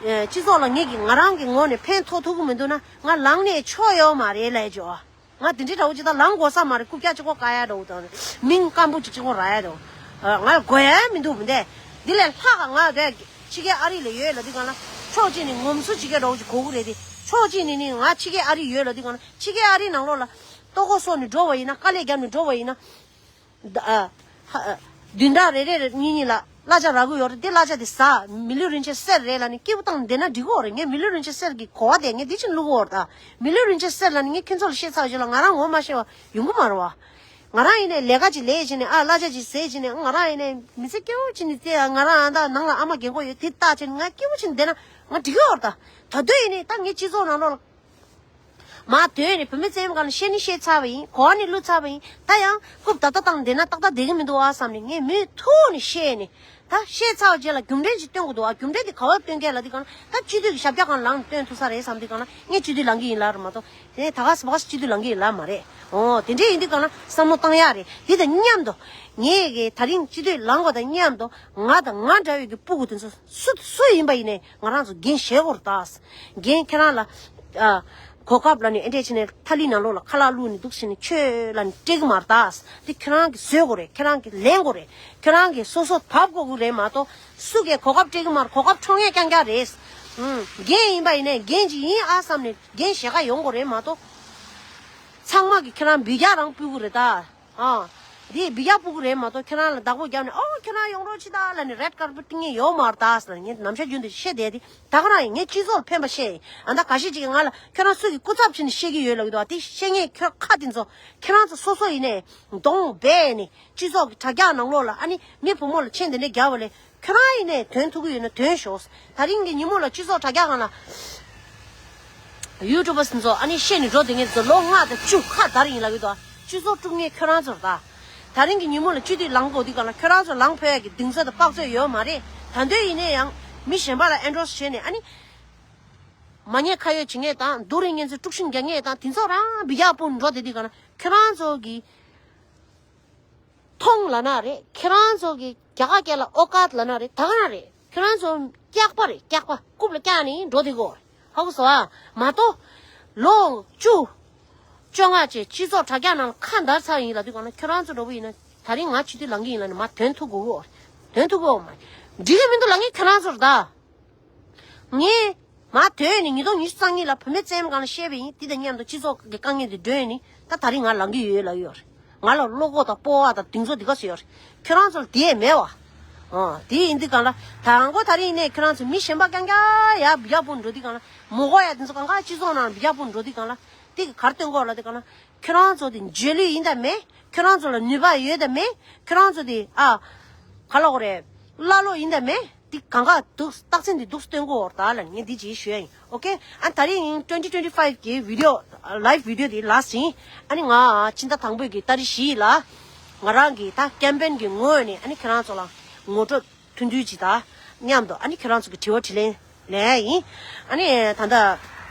ཨེ་སྤྱི་ཚོགས་ལ་ངེད་ཀྱི་ང་རང་གི་ངོས་ནས་ཕན་ཐོགས་ཐུབ་ཀྱི་མི་འདུག་ན་ང་ལངས་ནས་ཆོག་ཡོད་མ་རེད་ལབ་ཅོ། ང་དེ་འདྲས་འདྲ་བོ་ཅིག་ད་ལངས་དགོས་ས་མ་རེད། རྐུབ་བཀྱག་གཅིག་པོ་བཀག་ཡ་འདྲ་བོ་དང་མིང་སྐམ་པོ་ཅིག་གཅིག་པོ་རག་ཡ་འདྲ་བོ། ང་དགོས་ཡ་མི་འདུག་མི་འདས། འདི་ལས་ལྷག་ག་ང་དེ་ཕྱི་རྒྱལ་ཨ་རི་ལ་ཡོད་ལབ་དུས་གང་ལ་ཕྱོགས་གཅིག་ནས་ངོམ་སོ་བྱེད་མཁན་འདྲ་བོ་ཅིག་དགོས་ཀྱི་རེད་དེ། ཕྱོགས་གཅིག་ནས་ནི་ང་ཕྱི་རྒྱལ་ཨ་རི་ཡོད་ལབ་དུས་གང་ལ་ཕྱི་རྒྱལ་ཨ་རི་ནང་ལོགས་ལ། ལྟོ་གོས་གསོག་ནས་འགྲོ་བ་ཡིན་ན། དཀའ་ལས་བརྒྱབ་ནས་འགྲོ་བ་ཡིན་ན། ད་ཨ་ཧ་ཨ་བདུན་ཕྲག་རེ་རེ་རེ་གཉིས་གཉིས་ལ་གླ་ཆ་རག་གི་ཡོད་རེད། དེ་གླ་ཆ་དེ་ཟ། མི་ལུས་རིན་ཆེན་གསེར་རེད་ལབ་ནས་སྐྱིད་པོ་བཏང་བསྡད་ན་འགྲིག་གི་ཡོད་རེད། ངས་མི་ལུས་རིན་ཆེན་གསེར་གྱི་གོ་བ་དེ་ངས་འདི་བཞིན་བླུག་གི་ཡོད་རེད་ད། མི་ལུས་རིན་ཆེན་གསེར་ལབ་ནས་ངས་ཁྱོད་ཚོ་ལ་བཤད་ཚར་རྗེས་ལ་ང་རང་ངོ་མ་ཤེས་པ་ཡོང་གི་མ་རེད་བ། ང་རང་ཡིན་ནའི་ལས་ཀ་ཅིག་ལས་བྱས་ནས་ཨ་གླ་ཆ་ཅིག་ཟས་བྱས་ནས་ང་རང་ཡིན་ནའི་མི་ཚེ་སྐྱིད་པོ་བྱས་ནས་དེ་ང་རང་ཨ་ད་ནང་ལ་ཨ་མ་རྒན་གོག་ཡོད་དེ་ལྟ་བྱས་ནས་ང་སྐྱིད་པོ་བྱས་ནས་བསྡད་ན་ང་འགྲིག་གི་ཡོད་རེད་ད། ད་དུང་ཡིན་ནའི་ད་ངས་སྤྱི་ཚོགས་ནང་ལོགས་ལ། མ་དོན་ནི་བུད་མེད་བཙན་གཡེམ་སྒང་ལ་བཤད་ནི་བཤད་ཚར་བ་ཡིན། གོ་བ་ནི་བླུགས་ཚར་བ་ཡིན། ད་ཡང་རྐུབ་ད་ལྟ་བཏང་བསྡད་ན་ཏག་ཏག་བསྡད་ཀྱི་མི་འདུག་ཨ་བསམ་ནས་ངས་མུ་མཐུད་ནས་བཤད་ནས། ད་བཤད་ཚར་བ་རྗེས་ལ་རྒྱུ་མཚན་ཅིག་སྟོན་དགོས་འདུག་ཨ། རྒྱུ་མཚན་དེ་ག་བར་སྟོན་གས་ལབ་དུས་གང་ལ་ད་སྤྱི་འཐུས་ཀྱི་ཞབས་བཀྱག་སྒང་ལངས་ནས་སྟོན་ཐུབ་ས་རེད་བསམ་དུས་གང་ལ་ངས་སྤྱི་འཐུས་ལངས་ཀྱི་ཡིན་ལབ་རེད་མ་གཏོགས། དེ་ནས་ད་ག་ཟེ་བ་ག་ཟེ་སྤྱི་འཐུས་ལངས་ཀྱི་ཡིན་ལབ་མ་རེད། ཨོ་དེ་འདྲས་ཡིན་དུས་གང་ལ་བསམ་བློ་བཏང་ཡག་རེད། དེ་དང་མཉམ་དུ་ངས་གི་ད་རིང་སྤྱི་འཐུས་ལངས་པ་དང་མཉམ་དུ་ང་དང་ང་འདྲ་བའི་གི་སྤུ་གུ་དེ་ཚོ་སུ་སུ་ཡིན་པ་ཡིན་ནའི་ང་རང་ཚོ་འགན་བཞེས་དགོས་རེད་ད། འགན་ཁྱེད་རང་ལ། ཨ། གོ་སྐབས་ལ་ནི་ཨེ་འདྲས་བྱས་ནས་ཐ་ལི་ནང་ལོགས་ལ་ཁ་ལག་བླུགས་ནས་འདུག་ཟེར་ནས་ཁྱོད་ལ་ནི་སྤྲད་ཀྱི་མ་རེད་ད། དེ་ཁྱེད་རང་གིས་བཟོས་དགོས་རེད། ཁྱེད་རང་གིས་ལེན་དགོས་རེད། ཁྱེད་རང་གིས་སོ་སོ་བབས་དགོས་ཀྱི་རེད་མ་གཏོགས་སུ་གིས་གོ་སྐབས་སྤྲད་ཀྱི་མ་རེད། གོ་སྐབས་འཕྲོག་མཁན་རྐྱང་རྐྱང་རེད། ཨུམ། འགན་ཡིན་པ་ཡིན་ནའི་འགན་ཅིག་ཡིན་ཨ་བསམ་ནས་འགན་བཞེས་ག་ཡོང་དགོས་རེད་མ་གཏོགས། ཚང་མ་གིས་ཁྱེད་རང་འབུད་རྒྱག་རང་ཕུལ་གྱི་རེད་ད། ཨ། འདི་འབུད་རྒྱག་ཕུལ་གྱི་རེད་མ་གཏོགས་ཁྱེད་རང་ལ་བདག་པོ་བརྒྱབ་ནས་ཨོ་ཁྱེད་རང་ཡོང་རོགས་བྱེད་ད་ལབ་ནས་རེད་ཀར་པེ་ཊི་སྟོན་མཁན་ཡོད་མ་རེད་ད་ཟེར་ངས་ནམ་ཞག་རྒྱུན་དུ་བཤད་བསྡད་དེ། ད་ག་རང་ཡིན། ངས་སྤྱི་ཚོགས་ལ་ཕན་པ་བཤད་ཡིན། ཨ་ད་འགའ་ཤས་ཅིག་གིས་ང་ལ་ཁྱོད་རང་སུ་གི་སྐུ་ཚབ་བྱས་ནས་བཤད་ཀྱི་ཡོད་ལབ་ཀྱི་འདུག་ཨ་དེ་བཤད་མཁན་ཁྱོད་ཁ་དེ་ཚོ་ཁྱེད་རང་ཚོ་སོ་སོ་ཡིན་ནས་གདོང་སྦས་ནས་སྤྱི་ཚོགས་ཀྱི་དྲ་རྒྱ་ནང་ལོགས་ལ་ཨ་ནི་མི་བུ་མོ་ལ་མཆན་དེ་འདྲ་རྒྱག་པ་ལས། ཁྱོད་རང་ཡིན་ནས་དོན་ཐུག་གི་ཡོད་ན་དོན་ཤོག་ད་རིང་གི་ཉིན་མོ་ལ་སྤྱི་ཚོགས་དྲ་རྒྱ་སྒང་ལ། ཡུ་ཊུབ་པ་ཚོ་ཨ་ནི་བཤད་ནས་འགྲོ་དེ་ངས་ཚོ་ལོ་ལྔ་དང་བཅུ་ཁ་དར་ཡིན་ལབ་ཀྱི་འདུག་སྤྱི་ཚོགས་དཀྲུག་མཁན་ཁྱོད་རང་ཚོ་རེད་ད། ད་རིང་གི་ཉིན་མོ་ལ་སྤྱི་འཐུས་ལངས་དགོས་དུས་སྒང་ལ་ཁྱོད་རང་ཚོ་ལངས་ཕོད་ཡག་གི་གདེང་ཚོད་དང་དཔག་ཚོད་ཡོད་མ་རེད། ད་དུང་ཡིན་ནའི་ཡང་མི་གཞན་པ་ལ་ཨེན་ཌོ་སི་བྱས་ནས་ཨ་ནི། མ་ཉེས་ཁ་གཡོགས་བྱེད་མཁན་དང་སྡུག་རུས་མཁན་ཚོ་དཀྲུག་ཤིང་རྒྱག་མཁན་དང་དེ་ཚོ་རང་འབུད་རྒྱག་ཕུལ་འགྲོ་དེ་དུས་སྒང་ལ་ཁྱོད་རང་ཚོ་གི་མཐོང་ལབ་ན་རེད། ཁྱེད་རང་ཚོ་གི་རྒྱ་གར་སྐད་ལ་ཨོ་ཀཱཏ་ལབ་ན་རེད། ད་ག་རང་རེད། ཁྱེད་རང་ཚོ་སྐྱག་པ་རེད། སྐྱག་པ་རྐུབ་ལ་བཀྱག་ནས་འགྲོ་དེ་གོ། ཧ་གོ་སོང་ཨ། མ་གཏོགས་ལོ་བཅུ་བཅོ་ལྔ་བྱས་སྤྱི་ཚོགས་དྲ་རྒྱ་ནང་ལ་ཁ་འདར་ཚར་ཡིན་ལབ་དུས་སྒང་ལ་ཁྱོད་རང་ཚོ་འདྲ་པོ་ཡིན་ན་ད་རིང་ང་སྤྱི་འཐུས་ལངས་ཀྱི་ཡིན་ལབ་ནས་མ་དོན་ཐུག་གོ། དོན་ཐུག་གོ་མ་འགྲིག་གི་མི་འདུག་ལབ་མཁན་ཁྱོད་རང་ཚོ་རེད་ད། ངས་ མ་དོན་ནི་ཉིས་སྟོང་ཉི་ཤུ་རྩ་གཉིས་ལ་བུད་མེད་བཙན་གང་ལ་བཤད་པ་ཡིན། དེ་དང་མཉམ་དུ་སྤྱི་ཚོགས་ཀྱི་དཀའ་ངལ་དེ་སྒྲོན་ནི་ད་ད་རིང་ང་ལངས་ཀྱི་ཡོད་ལབ་ཡོད་རེད། ང་ལ་བློ་ཁོག་དང་སྤོབས་པ་དང་གདེང་ཚོད་འདི་ག་ཚོད་ཡོད་རེད། ཁྱོད་རང་ཚོ་ལ་དེ་མེད་བ། ཨོ་དེ་ཡིན་དུས་གང་ལ་དང་གོ་ད་རིང་ནས་ཁྱོད་རང་ཚོ་མི་གཞན་པ་རྐྱང་རྐྱང་ཡ་བི་ཡག་པོ་འགྲོ་དུས་གང་ལ་མོ་གོ་ཡ་དེ་ཚོ་གང་ག་སྤྱི་ཚོགས་ནང་བི་ཡག་པོ་འགྲོ་དུས་གང་ལ་དེ་གི་གར་སྟོན་གོ་ལ་དེ་གང་ལ་ཁྱོད་རང་ཚོ་དེ་འཇོན་ལུས་ཡིན་ད་མེད། ཁྱོད་རང་ཚོ་ལ་ནུས་པ་ཡོད་ད་མེད། ཁྱོད་རང་ཚོ་དེ་ཨ་ག་ལ་གོ་རེད། ཀླ་ཀློ་ཡིན་ད་མེད། འདི་གང་ག་འདུག་རྟགས་མཚན་འདི་འདུག་སྟོན་གོ་ད་ལ་ངས་འདི་ཅིག་ཞུ་ཡ་ཡིན། ཨོ་ཁེ། ཨ་ད་རིང་ཡིན་twenty twenty five གི་video live video འདི་last ཡིན། ཨ་ནི་ང་ཕྱི་ཟླ་དང་པོའི་གི་ཏ་རིག་བཞི་ལ་ང་རང་གི་ད་campaign གི་ངོས་ནས་ཨ་ནི་ཁྱེད་རང་ཚོ་ལ་ངོ་སྤྲོད་ཐུང་ཐུང་ཅིག་དང་མཉམ་དུ་ཨ་ནི་ཁྱེད་རང་ཚོ་གི་དྲི་བ་དྲིས་ལན་ལེན་ཡ་ཡིན། ཨ་ནི་ད་ལྟ་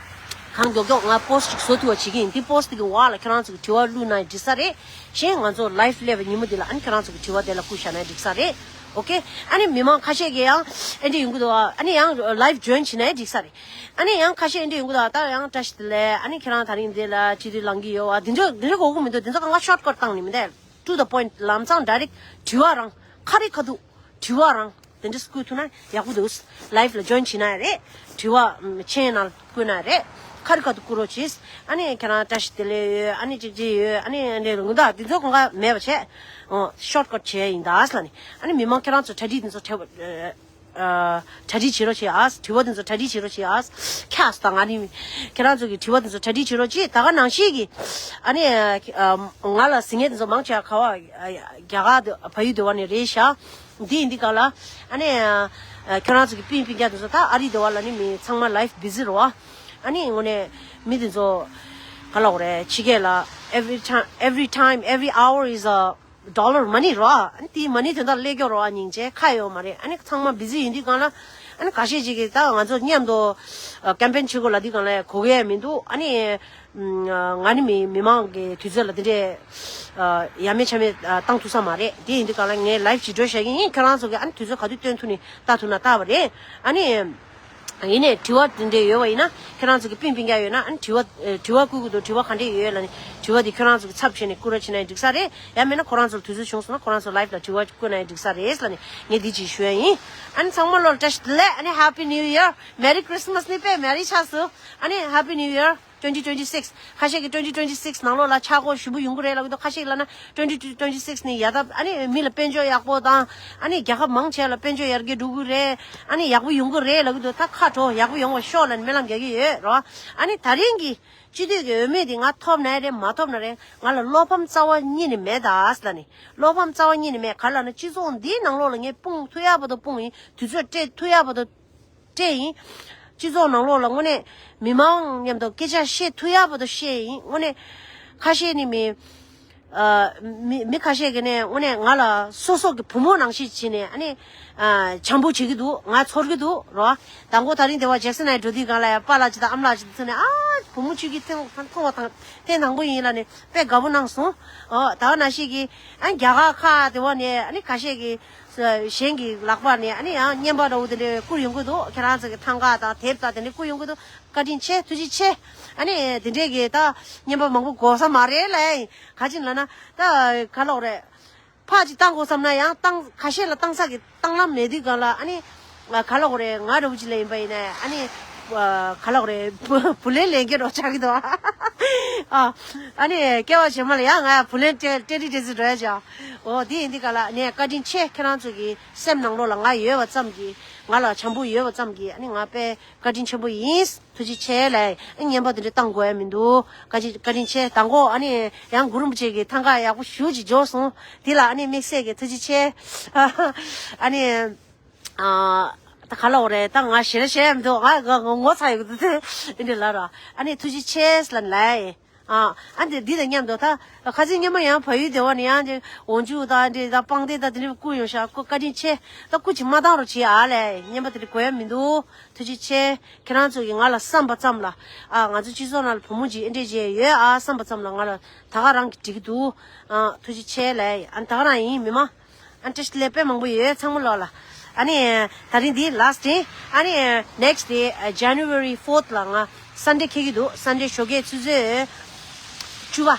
གང་མགྱོགས་མགྱོགས་ང་post ཅིག་བཟོ་ཐུབ་པ་བྱེད་ཀྱི་ཡིན། འདི་post གི་འོག་ལ་ཁྱེད་རང་ཚོ་གི་དྲི་བ་བླུགས་ན་འགྲིག་ས་རེད། གཞན་ང་ཚོ་live སླེབས་པའི་ཉིན་མོ་འདི་ལ་ཨ་ནི་ཁྱེད་རང་ཚོ་གི་དྲི་བ་དེ་ལ་བསྐུར་བཞག་ན་འགྲིག་ས་རེད། ཨོ་ཁེ། ཨ་ནི་མི་མང་ཁ་ཤས་ཀྱིས་ཡང་ཨེ་འདྲ་ཡོང་གི་འདུག་ཨ་ནི་ཡང་live join བྱེད་ན་འགྲིག་ས་རེད། ཨ་ནི་ཡང་ཁ་ཤས་ཨེ་འདྲ་ཡོང་གི་འདུག་ད་ཡང་བཀྲ་ཤིས་བདེ་ལེགས། ཨ་ནི་ཁྱེད་རང་ད་རིང་འདི་ལ་སྤྱི་འཐུས་ལངས་ཀྱི་ཡོད་བ། འདི་འདྲ་འདི་འདྲ་གོ་གི་མི་འདུག་འདི་ཚོ་གང་ག་shortcut བཏང་ནི་མི་འདུག to the point ལམ་སང་direct དྲི་བ་རང་ཁ་རི་ཁ་ཐུག་དྲི་བ་རང་དེ་འདྲ་བསྐུར་ཐུབ་ན་ཡག་པོ་འདུག live ལ་join བྱེད་ན་རེད། དྲི་བ་མཆན་ནང་བསྐུར་ན་རེད། ཁ་རི་ཁ་ཐུག་བསྐུར་རོགས་གྱིས། ཨ་ནི་ཁྱེད་རང་བཀྲ་ཤིས་བདེ་ལེགས་ཡོད། ཨ་ནི་ཅིག་ཅིག་ཡོད། ཨ་ནི་འདི་རུ་འདུག་འདི་ཚོ་གང་ག་མེད་པ་བྱས། ཨོ་shortcut བྱས་ཡིན་ད་ལ་ནི། ཨ་ནི་མི་མང་ཁྱེད་རང་ཚོ་གྲ་སྒྲིག་འདི་ཚོ་བྲལ་བ། ཨ་གྲ་སྒྲིག་བྱེད་རོགས་བྱེད་ཨ། དྲི་བ་དེ་ཚོ་གྲ་སྒྲིག་བྱེད་རོགས་བྱེད་ཨ། ཁྱ་སུ་དང་ང་ནི་ཁྱེད་རང་ཚོ་གི་དྲི་བ་དེ་ཚོ་གྲ་སྒྲིག་བྱེད་རོགས་བྱེད། ད་ག་ནང་བཞིན་གྱི་ཨ་ནི་ཨ་ང་ལ་ཟིན་ངེས་དེ་ཚོ་མང་ཆེ་བ་ག་བ་རྒྱ་གར་དུ་བལ་ཡུལ་དུ་བ་ནས་རེད་ཤག་འདི་ཡིན་འདི་ག་ལ་ཨ་ནི་ཨ་ཁྱེད་རང་ཚོ་གི་པིན་པིན་རྒྱ་དེ་ཚོ་ད་ཨ་རི་དུ་བ་ལ་ནི་མི་ཚང་མ་life busy རེད་བ། ཨ་ནི་དངོས་གནས་མི་དེ་ཚོ་ག་ལ་འོ་རེད་ཕྱི་རྒྱལ་ལ་every time every time every hour is a dollar money རོ། ཨ་ནི་དེའི་money དོན་དག་ལས་སྐྱོ་རོ། ཨ་སྙིང་རྗེ་ཁ་ཡོད་མ་རེད། ཨ་ནི་ཚང་མ་busy ཡིན་དུས་གང་ལ་ཨ་ནི་ཁ་ཤས་ཅིག་གིས་ད་ང་ཚོ་མཉམ་དུ་campaign བྱེད་དགོས་ལབ་དུས་གང་ལ་གོ་གི་ཡ་མི་འདུག་ཨ་ནི་ང་ནི་མི་མི་མང་གི་དུས་ཚོད་ལ་དེ་འདྲས་ཡ་མེད་ཆ་མེད་བཏང་ཐུབ་ས་མ་རེད། དེ་ཡིན་དུས་གང་ལ་ངས་live ཅིག་འགྲོ་བཞག་གི་ཡིན། ཁྱེད་རང་ཚོ་གིས་ཨ་ནི་དུས་ཚོད་ག་དུས་སྟོན་ཐུབ་ནི་ལྟ་ཐུབ་ན་ལྟ་བ་རེད། ཨ་ནི། ཡིན་ནའི་དྲི་བ་དེ་འདྲས་ཡོད་པ་ཡིན་ན་ཁྱེད་རང་ཚོ་གི་པིན་པིན་རྒྱ་ཡོད་ན་ཨ་ནི་དྲི་བ་དྲི་བ་བསྐུར་གི་འདུག་དྲི་བ་ག་འདྲས་ཡོད་ལ་ནི་དྲི་བ་དེ་ཁྱེད་རང་ཚོ་གི་ཚབ་བྱས་ནས་བསྐུར་རོགས་བྱས་ན་འགྲིག་ས་རེད། ཡང་མིན་ན་ཁོ་རང་ཚོར་དུས་ཚོད་བྱུང་སོང་ན་ཁོ་རང་ཚོ་live ལ་དྲི་བ་བསྐུར་ན་འགྲིག་ས་རེད་ལ་ནི་ངས་འདི་ཅིག་ཞུ་ཡ་ཡིན། ཨ་ནི་ཚང་མ་ལོ་བཀྲ་ཤིས་བདེ་ལེགས། ཨ་ནི་Happy New Year, Merry Christmas ནི་དཔེ་Merry ཆགས་སོང་། ཨ་ནི་Happy New Year twenty twenty six། ཁ་ཤས་ཀྱིས་twenty twenty six ནང་ལོགས་ལ་ཆག་སྒོ་ཞེ་པོ་ཡོང་གི་རེད་ལབ་ཀྱི་འདུག་ཁ་ཤས་ཀྱིས་ལབ་ན་twenty twenty six ནི་ཡ་ད་ཨ་ནི་མི་ལ་དཔལ་འབྱོར་ཡག་པོ་དང་ཨ་ནི་རྒྱལ་ཁབ་མང་ཆེ་ལ་དཔལ་འབྱོར་ཡར་རྒྱས་འགྲོ་གི་རེད། ཨ་ནི་ཡག་པོ་ཡོང་གི་རེད་ལབ་ཀྱི་འདུག་ད་ཁ་དྲོ་ཡག་པོ་ཡོང་བ་ཤོག་ལབ་ནས་སྨོན་ལམ་རྒྱག་གི་ཡོད་རོ། ཨ་ནི་ད་རིང་གི་སྤྱི་འཐུས་ཀྱི་འོས་མི་དེ་ང་ཐོབ་ན་རེད་མ་ཐོབ་ན་རེད། ང་ལ་བློ་ཕམ་རྩ་བ་ཉིད་ནས་མེད་ད་ལབ་ནས། བློ་ཕམ་རྩ་བ་ཉིད་ནས་མེད་ག་ལབ་ན་སྤྱི་ཚོགས་འདིའི་ནང་ལོགས་ལ་ངས་སྤུངས་ཐུབ་ཡག་བར་དུ་སྤུངས་ཡིན། དུས་ཚོད་སྤྲད་ཐུབ་ཡག་བར་དུ་སྤྲད་ཡིན། སྤྱི་ཚོགས་ནང་ལོགས་ལ་དངོས་གནས་མི་མང་མཉམ་དུ་སྐད་ཆ་བཤད་ཐུབ་ཡག་བར་དུ་བཤད་ཡིན། དངོས་གནས་ཁ་ཤས་ནི་མི་ཨ་མི་མི་ཁ་ཤས་ཀྱིས་ནས་དངོས་གནས་ང་ལ་སོ་སོ་གི་བུ་མོ་ནང་བཞིན་བྱས་ནས་ཨ་ནི་ཨ་བྱམས་པོ་བྱེད་ཀྱི་འདུག་ང་ཚོར་གྱི་འདུག་རོ། དང་པོ་ད་རིང་དེ་བ་ཇེག་སན་ནས་འགྲོ་དུས་སྒང་ལ་ཡང་པཱ་ལགས་ཅིག་དང་ཨ་མ་ལགས་ཅིག་ཐུག་ནས་ཨ་བུ་མོ་ཁྱོད་ཀྱིས་ཐེངས་མཐོང་བ་དང་ཐེངས་དང་པོ་ཡིན་ལབ་ནས་དཔེ་དགའ་པོ་གནང་སོང་། ཨོ་ད་བ་ནང་བཞིན་གྱི་ཨ་རྒྱ་གར་ཁག་དེ་བ་ནས་ཨ་ནི་ཁ་ཤས་ཀྱིས། གཞན་གྱི་ལག་པ་ནས་ཨ་ནི་ཡང་རྔན་པ་འདྲ་བོ་དེ་འདྲའི་བསྐུར་ཡོང་གི་འདུག་ཁྱེད་རང་ཚོ་གི་ཐང་ག་དང་དེབ་དང་དེ་འདྲའི་བསྐུར་ཡོང་གི་འདུག་བཀའ་དྲིན་ཆེ། ཐུགས་རྗེ་ཆེ། ཨ་ནི་དེ་འདྲའི་གི་ད་རྔན་པ་མང་པོ་དགོས་ས་མ་རེད་ལ། ག་ཅིག་ལབ་ན་ད་ག་ལོག་རེད། ཕར་ཅིག་བཏང་དགོས་བསམ་ན་ཡང་བཏང་ཁ་ཤས་ལ་བཏང་ས་གི་བཏང་ལམ་མེད་དུས་གང་ལ་ཨ་ནི་ག་ལོག་རེད། ང་འདྲ་བོ་ཅིག་ལ་ཡིན་པ་ཡིན་ན་ཨ་ནི་ག་ལོག་རེད། བུ་ལོན་ལེན་གྱི་རོགས་ཆགས་ཀྱི་འདུག་ཨ་ཨ་ནི་སྐྱེ་བ་ཕྱི་མ་ལ་ཡང་ང་བུ་ལོན་སྤྲད་སྤྲད་རིགས་སྤྲད་ཚུལ་འགྲོ་ཡ་ཅག་འོ་དེ་ཡིན་དུས་ག་ལ་ནས་བཀའ་དྲིན་ཆེ། ཁྱེད་རང་ཚོ་གི་སེམས་ནང་ལོགས་ལ་ང་ཡོད་པ་ཙམ་གྱིས་ང་ལ་བྱམས་པོ་ཡོད་པ་ཙམ་གྱིས་ཨ་ནི་ང་དཔེ་བཀའ་དྲིན་ཆེན་པོ་ཡིན། ཐུགས་རྗེ་ཆེ་ལབ། ཨ་རྔན་པ་དེ་འདྲ་བཏང་དགོས་ཡ་མི་འདུག་བཀའ་དྲིན་བཀའ་དྲིན་ཆེ། དང་པོ་ཨ་ནི་ཡང་གུ་རུ་རིན་པོ་ཆེ་གི་ཐང་ག་ཡག་པོ་ཞེ་ཅིག་འབྱོར་སོང་། དེ་ལ་ཨ་ནི་དམིགས་བསལ་གྱི་ཐུགས་རྗེ་ཆེ། ཨ་ནི་ཨ་ད་ག་ལ་འོ་རེད། ད་ང་ཞེ་ར་བཤད་ཡ་མི་འདུག་ང་ང་ངོ་ཚ་ཡོད་གི་འདུག་དེ་འདྲ་ལབ་ར། ཨ་ནི་ཐུགས་རྗེ་ཆེ་ལབ་ལབ། ཨ་ཨ་འདི་འདི་དང་མཉམ་དུ་ད་ཁ་སང་སྔོན་མ་ཡང་བལ་ཡུལ་སྡེ་བ་ནས་ཡང་འདི་འོ་འཇུ་དང་འདི་དང་པང་གདན་དང་དེ་འདྲ་བསྐུར་ཡོང་ཤག་ཁོ་བཀའ་དྲིན་ཆེ། ད་སྐུ་ཅིག་མ་བཏང་རོགས་བྱེད་ཨ་ལས། རྔན་པ་དེ་འདྲ་དགོས་ཡ་མི་འདུག་ཐུགས་རྗེ་ཆེ། ཁྱེད་རང་ཚོ་གིས་ང་ལ་བསམ་པ་ཙམ་ལ་ཨ་ང་ཚོ་སྤྱི་ཚོགས་ནང་ལ་བུ་མོ་ཅིག་ཨེ་འདྲས་བྱས་ཡོད་ཨ་བསམ་པ་ཙམ་ལ་ང་ལ་ད་ག་རང་གིས་འགྲིག་གི་འདུག་ཨ་ཐུགས་རྗེ་ཆེ་ལས། ཨ་ད་ག་རང་ཡིན་མི་མང་། ཨ་བཀྲ་ཤིས་བདེ་ལེགས་དཔེ་མང་པོ་ཡོད་ཚང་མ་ལོག་ལ། ཨ་ནི་ད་རིང་འདི་last day། ཨ་ནི་next day January fourth ལ་ང་Sunday འཁེལ་གྱི་འདུག Sunday ཞོགས་ཀས་ཆུ་ཚོད་བཅུ་པ།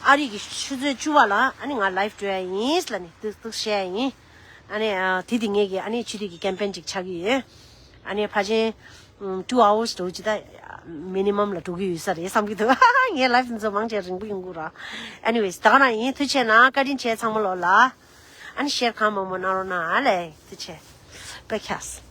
ཨ་རི་གི་ཆུ་ཚོད་བཅུ་པ་ལ་ཨ་ནི་ང་live འགྲོ་ཡ་ཡིན་ལབ་ནི་ཏིག་ཏིག་བཤད་ཡ་ཡིན། ཨ་ནི་ཨ་དེ་དེ་ངེད་ཀྱི་ཨ་ནི་སྤྱི་འཐུས་ཀྱི་campaign ཅིག་ཆགས་ཀྱི་ཡོད། ཨ་ནི་ཕལ་ཆེར་ two hours འགྲོ་ཅི་ད་minimum ལ་འགྲོ་གི་ཡོད་ས་རེད་བསམ་གྱི་འདུག་ངའི་life འདི་ཚོ་མང་ཆེ་རིང་པོ་ཡོང་གི་ར། Anyways ད་ག་ན་ཡིན། ཐུགས་རྗེ་ཆེ་གནང་། བཀའ་དྲིན་ཆེ་ཚང་མ་ལོ་ལ། ཨ་ནི་share གང་མང་མང་གནང་རོགས་གནང་ཨ་ལས། ཐུགས་རྗེ་ཆེ།